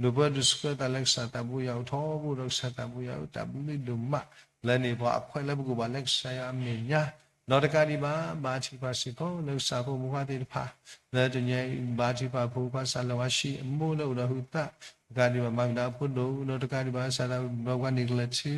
ဒိၣ်ပၢဒိၣ်ဆှၢသးလၢကစၢ်သးဘိယွၤအအိၣ်ထီဘိဒီး ကစၢ်သးဘိယွၤဧၢ တၢ်ဘျုးဒိၣ်မး လၢန့ၢ်ပှၤအခွဲးလၢပကအိၣ်ဘၣ်လၢကစၢ်ယွၤအမဲာ်ညါ ဒီးတကးဒံးဘၣ် ဘါထုကဖၣ်စ့ၢ်ကီးလၢကစၢ်ဖိမုၣ်ဖိခွါသ့ၣ်တဖၣ် လၢတနံၤအံၤ ဘါထုကဖၣ်ဖိခွါ စၢ်လၢဝါၡံ အမိၢ်လၢအိၣ်ဒီးဟုးသး တကးဒံးဘၣ် မၤကဒါဖိဒိၣ် ဒီးတကးဒံးဘၣ် ကစၢ်သးဘိယွၤ န့ၢ်ကလၢာ်ထူ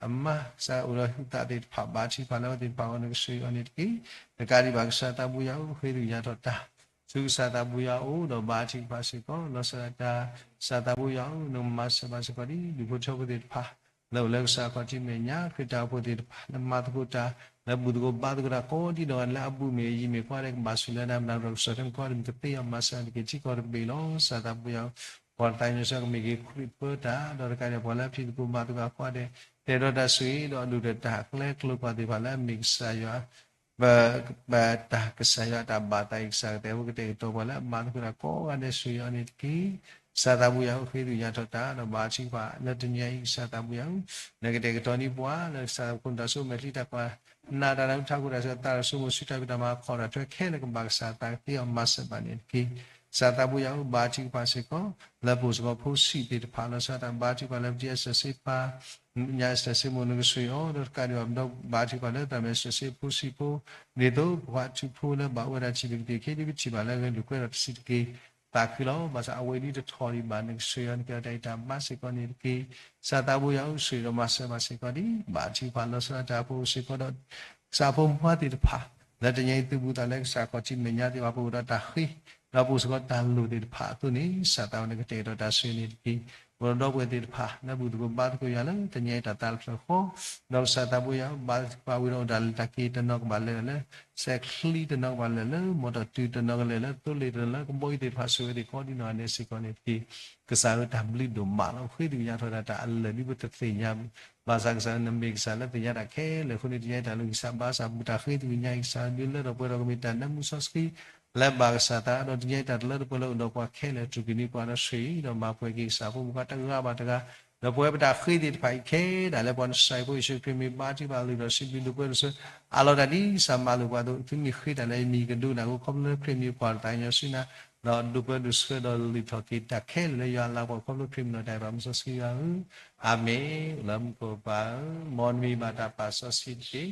အမါ ကစၢ်အိၣ်ဒီးဟုးသးသ့ၣ်တဖၣ် ဘါထုကဖၣ်လၢအဝဲသ့ၣ်တဖၣ်အဂီၢ် နကဆှၢအီၤန့ၣ်တက့ၢ်. တကးဒံးဘၣ် ကစၢ်သးဘိယွၤဧၢ ဃ့သကွံာ်ညါထီၣ်တၢ် ဆူကစၢ်သးဘိယွၤအအိၣ် ဒီးဘါထုကဖၣ်စ့ၢ်ကီး လီၤဆီဒၣ်တၢ် ကစၢ်သးဘိယွၤဧၢ နကမၤစၢၤဘၣ်စ့ၢ်ကီးဒ် ဒူၣ်ဖိထၢဖိသ့ၣ်တဖၣ် လၢအိၣ်လၢကစၢ်ခီၣ်ထံးမဲာ်ညါ ခရံာ်တၢ်အိၣ်ဖှိၣ်သ့ၣ်တဖၣ် လၢမၤသကိးတၢ် လၢဘူၣ်သကိးဘါသကိးတၢ်ကိးဒံနီၢ်ဂၤ လၢအဘူးမ့ၢ်အယံၤမ့ၢ် ကိးဂၤဒဲးကဘၣ်ဆိၣ်လၢနၤ မနၤဒီးကစၢ်ထၢမုၢ်ကိးဂၤဒဲး မ့ၢ်ကသ့အီၤမၤစၢၤအီၤတက့ၢ် ထံကီၢ်တဘ့ၣ်လီၤ. ကစၢ်သးဘိယွၤဧၢ ပှၤတၢ်ကညီၤဆူနၤ ကမ့ၢ်က့ၤခရံာ်ပၢတၢ် ဒီးတကးဒံး ပှၤလၢအဖံးသကိးမၤသကိးအဂီၢ်ဒီး တဲဒီးတၢ်ဆိၣ်ဂ့ၤဒီးအဒိၣ်ဒီးတၢ်အကျဲကျိၤပှၤသ့ၣ်တဖၣ်လၢအမ့ၢ်ကစၢ်ယွၤ ပ ပတၢ်ကစၢ်ယွၤအတၢ်ဘၣ်သးအံၤ ကစၢ်ကတဲာ်ဖိကတဲာ်ကတီၤပှၤလၢအမၤသကိးတၢ်ကိးဂၤဒဲး ဆိၣ်ဂ့ၤအီၤန့ၣ်တက့ၢ်. ကစၢ်သးဘိယွၤဧၢ ဃ့သကွံာ်ညါထီၣ်တၢ် ဒီးဘါထုကဖၣ်လၢတနံၤအံၤ ကစၢ်သးဘိယွၤဧၢ နကတဲာ်ကတီၤန့ၢ်ပှၤ လၢကစၢ်သးဘိခိၣ်နူာ်တၢ်စိ မဲာ်ချံတၢ်ကမၣ် နၢ်တၢ်နၢ်ဟူထးခိၣ်တၢ်ဆၢ သးတၢ်ဆိကမိၣ် ဆူတၢ်ဖံးတၢ်မၤ ခီၣ်တၢ်ထွဲခဲလၢာ်ကဘၣ်ကစၢ်သးကသ့အီၤမၤစၢၤဘၣ်န့ၣ်တက့ၢ်. ကစၢ်သးဘိယွၤဧၢ ဘါထုကဖၣ်စ့ၢ်ကီး လၢပအိၣ်စ့ၢ်ကီးဖိဆံးသ့ၣ်တဖၣ် လီၤဆီဒၣ်တၢ် ဘါထုကဖၣ်လၢပတံၤအီၤစံးဆၢပၢ် ညါစံးဆၢမုၢ် နကဆိၣ်ဂ့ၤအီၤ ဒီးတကးဒံးဘၣ် ဘါထုကဖၣ်လၢတၢ်မဲာ်စံးဆၢဖိဆံးဖိ ဒ်သိးပှၤထူဖိလၢဘၣ်အိၣ်ဝဲဒၣ်ထံၣ်ပကတ့ၢ် ခ့ဒံပထံၣ်ဘၣ်လၢအဂ့ၤ လူၤကွဲဒီးတဆံးတက့ၢ်. သးခုလီၤ ဘၣ်ဆၣ်အဝဲဒ်တထီၣ်ဒံးဘၣ် နကဆိၣ်ဂ့ၤအီၤ နကဲထီၣ်တၢ်အံၤတၢ်မးစ့ၢ်ကီးန့ၣ်တက့ၢ်. ကစၢ်သးဘိယွၤဧၢ ဆိၣ်ဂ့ၤဒီးမၤစၢၤဘၣ်စ့ၢ်ကီးဒ် ဘါထုကဖၣ်လီၤဆီဒၣ်တၢ် ပအိၣ်စ့ၢ်ကီးဒီး ကစၢ်ဖိမုၣ်ဖိခွါသ့ၣ်တဖၣ် လၢတနံၤအံၤ သုးဘူးသးလၢကစၢ်ခီၣ်ထံးမဲာ်ညါသ့ၣ်တဖၣ် ပအိၣ်ဒီးတၢ်ဃ့, ဒီးပအိၣ်စ့ၢ်ကီးတၢ်လိၣ်သ့ၣ်တဖၣ်အသိးန့ၣ် ကစၢ်သးဝဲန့ၣ်ကတဲာ်ကတီၤတၢ်ဆိၣ်ဂ့ၤန့ၣ်တက့ၢ်. ပအိၣ်ဒီးဒီပုၢ်ဝဲၢ်သ့ၣ်တဖၣ် လၢဘူၣ်သကိးဘါသကိးယွၤလၢတနံၤအံၤတၢ်သးတဖျၢၣ်ဃီ, ဒီးကစၢ်သးဘိယွၤ ဘၣ်သ့ၣ်သ့ၣ်ဝံၤဒီးအိၣ်ဒၣ်လၢတၢ်က့ၤတနီၤကဘၣ်လဲၤဒၣ်လၢ စဲးချံတနီၤကဘၣ်လဲၤလၢ မီၢ်တီၢ်တုၤတနီၤကလဲၤလၢ သိလ့ၣ်တနီၤလၢကဘီယူၤသ့ၣ်တဖၣ် ဆိၣ်ဂ့ၤသ့ၣ်ဃီဒ်နီၢ်ဂၤဒဲးစ့ၢ်ကီးန့ၣ်တက့ၢ်. ကစၢ်ဧၢ တၢ်ဘျုးဒိၣ်မးလီၤ. ဃ့သ့ၣ်ညါထီၣ်ဒၣ်တၢ်အလၢာ်ဒ်ပတသ့ၣ်ညါ, ဘၣ်ဆၣ်ကစၢ်ဧၢ နမ့ၢ်ကစၢ်လၢသ့ၣ်ညါတၢ်ခဲလၢာ်အဃိန့ၣ် တနံၤအံၤတၢ်လိၣ်ကစၢ်ဘါစၢ် ပတၢ်ဃ့သ့ၣ်ညါအံၤ ကစၢ်ဧၢ ဒုးလၢထီၣ်ပှဲၤထီၣ်ကမ့ၢ်တၢ်နၢမူစီဆှံ လၢဘၣ်ကစၢ်သး ဒီးတနံၤအံၤတၢ်တလၢတပှဲၤလၢအိၣ်ဒီးပှၤခဲလၢာ် ထုးက့ၤန့ၢ်ပှၤဒီးဆိၣ်ဂ့ၤ ဒီးမၤပှဲၤက့ၤကစၢ်ဖိမုၣ်ခွါတဂၤဘၣ်တဂၤ, ဒီးပဝဲပတၢ်ဃ့သ့ၣ်တဖၣ်အံၤခဲဒၣ်လၢပှၤနစၢ်ဖိယ့ၣ်ၡူးခရံာ်မ့ၢ်ဘါထုကဖၣ်လံဒီးစံးဘျုးဒိၣ်ပှဲၤဒိၣ်ဆၢ အးလီၤတၢ်ဒ်ကစၢ်မၤလိာ်ပှၤအသိး သုမ့ၢ်ဃ့တၢ်လၢယမံၤကဒိကနၣ်အဃိ ခီဖျိလၢခရံာ်မံၤပှၢ်တသးကညီၤဆူနၤ, ဒီးဒိၣ်ပှဲၤဒိၣ်ဆၢဒီးလုၢ်ထီၣ်က့ၤတၢ်ခဲလၢာ်လၢယွၤအလၤကပီၤ ခီဖျိခရံာ်မံၤလီၤတၢ်အံၤ ပၢ်မုၢ်စီဆှံယွၤဧၢ, အၤမ့ၣ်. အိၣ်လၢမူခိၣ်ပၢ်ဧၢ, မ်နမံၤဘၣ်တၢ်ပာ်စီဆှံတက့ၢ်.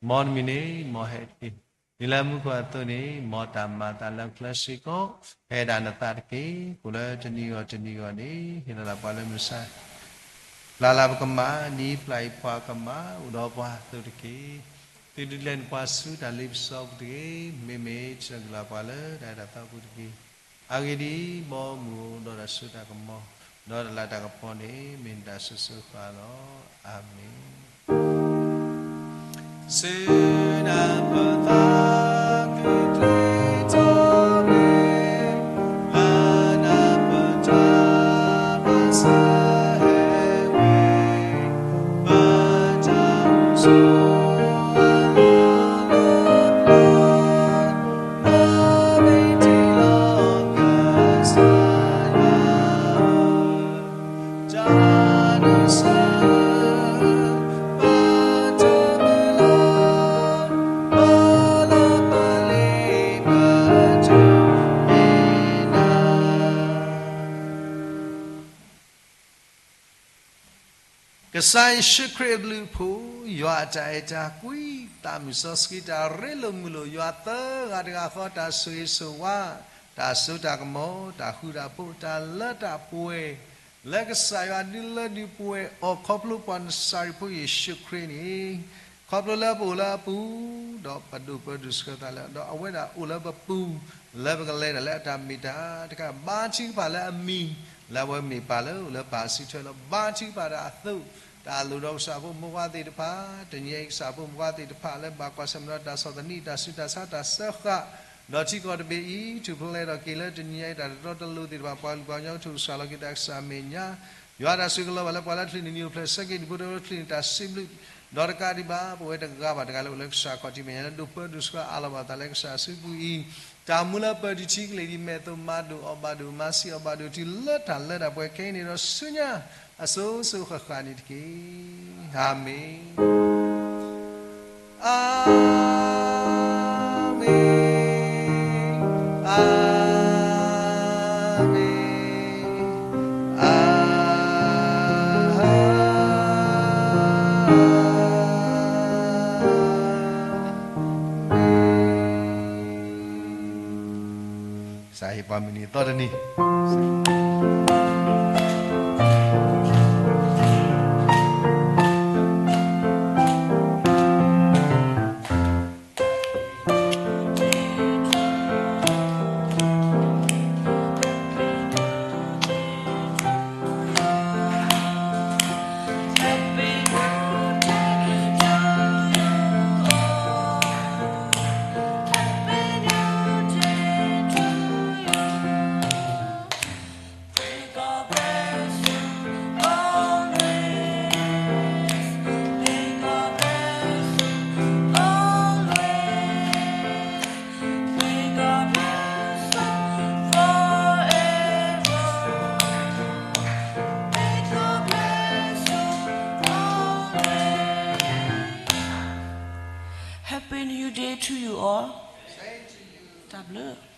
မ်နမံၤန့ၣ် မ်ဟဲတက့ၢ်. ဒ်လၢမူခိၣ်အသိးန့ၣ် မ်တၢ်မၤအသးလၢပချၢစ့ၢ်ကီး ဟဲဒၣ်နသးတက့ၢ်. အိၣ်လၢတနံၤဂီၢ်တနံၤဂီၢ်န့ၣ် ဟ့ၣ်လီၤသးပှၤလၢမုၢ်ဆါ ပျၢ်လၢပကမၣ် ဒ်ပျၢ်အံၤပှၤကမၣ် အိၣ်ဒီးပှၤအသိးတက့ၢ်. သုဒုးလဲၤနုာ်ပှၤဆူတၢ်လ့ပစီပူၤတဂ့ၤ, မ့မ့ၢ်စၢၤကလီၤပှၤလၢတၢ်အဲၣ်တၢ်သးပူၤတက့ၢ်. အဂ့ၢ်ဒ်အံၤ, မ်မုၢ်အိၣ်ဒီးတၢ်စိတၢ်ကမီၤ, ဒီးတၢ်လၤတၢ်ကပီၤန့ၣ် မ့ၢ်နတၢ်ဆိၣ်ဂ့ၤဆိၣ်ဝါလီၤ. အၤမ့ၣ်. စုနၢ်ပသးက့ၤကျဲထီၣ်န့ၣ် လၢနၢ်ပတၢ်ဘၣ်ဆၢဟဲဝဲ ဘၣ်တၢ်အိၣ်ဆိးအလီၢ်လၢပျၢၤ ကစၢ်ယ့ၣ်ၡူးခရံာ်အဘျုးအဖှိၣ်, ယွၤအတၢ်အဲၣ်တၢ်ကွံ, သးမုၢ်စီဆှံတၢ်ရ့လိာ်မုာ်လိာ်, ယွၤသၢဂၤတဂၤဃီတၢ်ဆိၣ်ဂ့ၤဆိၣ်ဝါ, တၢ်စိတၢ်ကမီၤ, တၢ်ဃူတၢ်ဖိး, တၢ်လၢတၢ်ပှဲၤ, လၢကစၢ်ယွၤဒုးလၢဒုးပှဲၤအီၤ ခီဖျိပှၤနစၤရ့းဖိယ့ၣ်ၡူးခရံာ်န့ၣ်, ခီဖျိလၢပအိၣ်လၢအပူၤ, ဒီးပဒိၣ်ပၢၤဒိၣ်ဆှၢသးလၢ ဒီးအဝဲဒၣ်အိၣ်လၢပပူၤ, လၢပကလဲၤတၢ်လၢအတၢ်မ့ၢ်တၢ်တခါ, ဘါထုကဖၣ်လၢအမံၤ, လၢအဝဲမ့ၢ်ပၢ်လၢအိၣ်လၢပၢ်အစုထွဲလီၤ. ဘါထုကဖၣ်တၢ်အသိး, တၢ်လိၣ်ဒီးကစၢ်ဖိမုၣ်ခွါသ့ၣ်တဖၣ်, တနံၤအံၤကစၢ်ဖိမုၣ်ခွါသ့ၣ်တဖၣ်လၢဘၣ်ကွၢ်ဆၢၣ်မဲာ်ဒီးတၢ်ဆီၣ်သနံး တၢ်ဆူးတၢ်ဆါ တၢ်စၢဃာ်, ဒီးထံကီၢ်တဘ့ၣ်အံၤ ထုးဖျဲးဒီးက့ၤလၢတနံၤအံၤတၢ်တတီတလိၤသ့ၣ်တဖၣ် ပှၤကလုာ်ပှၤကညီကထုးကစၢ်လီၤက့ၤသးကစၢ်အမဲာ်ညါ, ယွၤတၢ်ဆိၣ်ဂ့ၤကလီၤဘၣ်လၢပှၤလၢချံးန့ၣ် နံၣ်အိၣ်ဖျဲၣ်ဆၢက့ၤ ဒုးဖိတဝဲချံးန့ၣ် တၢ်စံးဘျုး, ဒီးတကးဒံးဘၣ် ပဝဲတဂၤဘၣ်တဂၤလၢအိၣ်လၢကစၢ်ခီၣ်ထံးမဲာ်ညါလၢ ဒိၣ်ပၢၤဒိၣ်ဆှၢအးလီၤဘၣ်သးလၢကစၢ်စုပူၤအံၤ, တၢ်မူလၢပၢၤတထံကလ့ၢ်ဒ်မဲာ်သိးမၤဒိၣ်အီၤဘၣ်ဒိၣ် မၤဆံးအီၤဘၣ်ဒိၣ်တုၤလၢတၢ်လၢတၢ်ပှဲၤခဲအံၤန့ၣ်ဒီးဆူညါ အစိၤစိၤဃၣ်ဃၣ်န့ၣ်တက့ၢ်. အၤမ့ၣ်, အၤမ့ၣ်, အၤမ့ၣ်. ကစၢ်ဟ့ၣ်ပှၤမုၢ်နံၤသီတနံၤ. Happy New Day to you all. တၢ်ဘျုး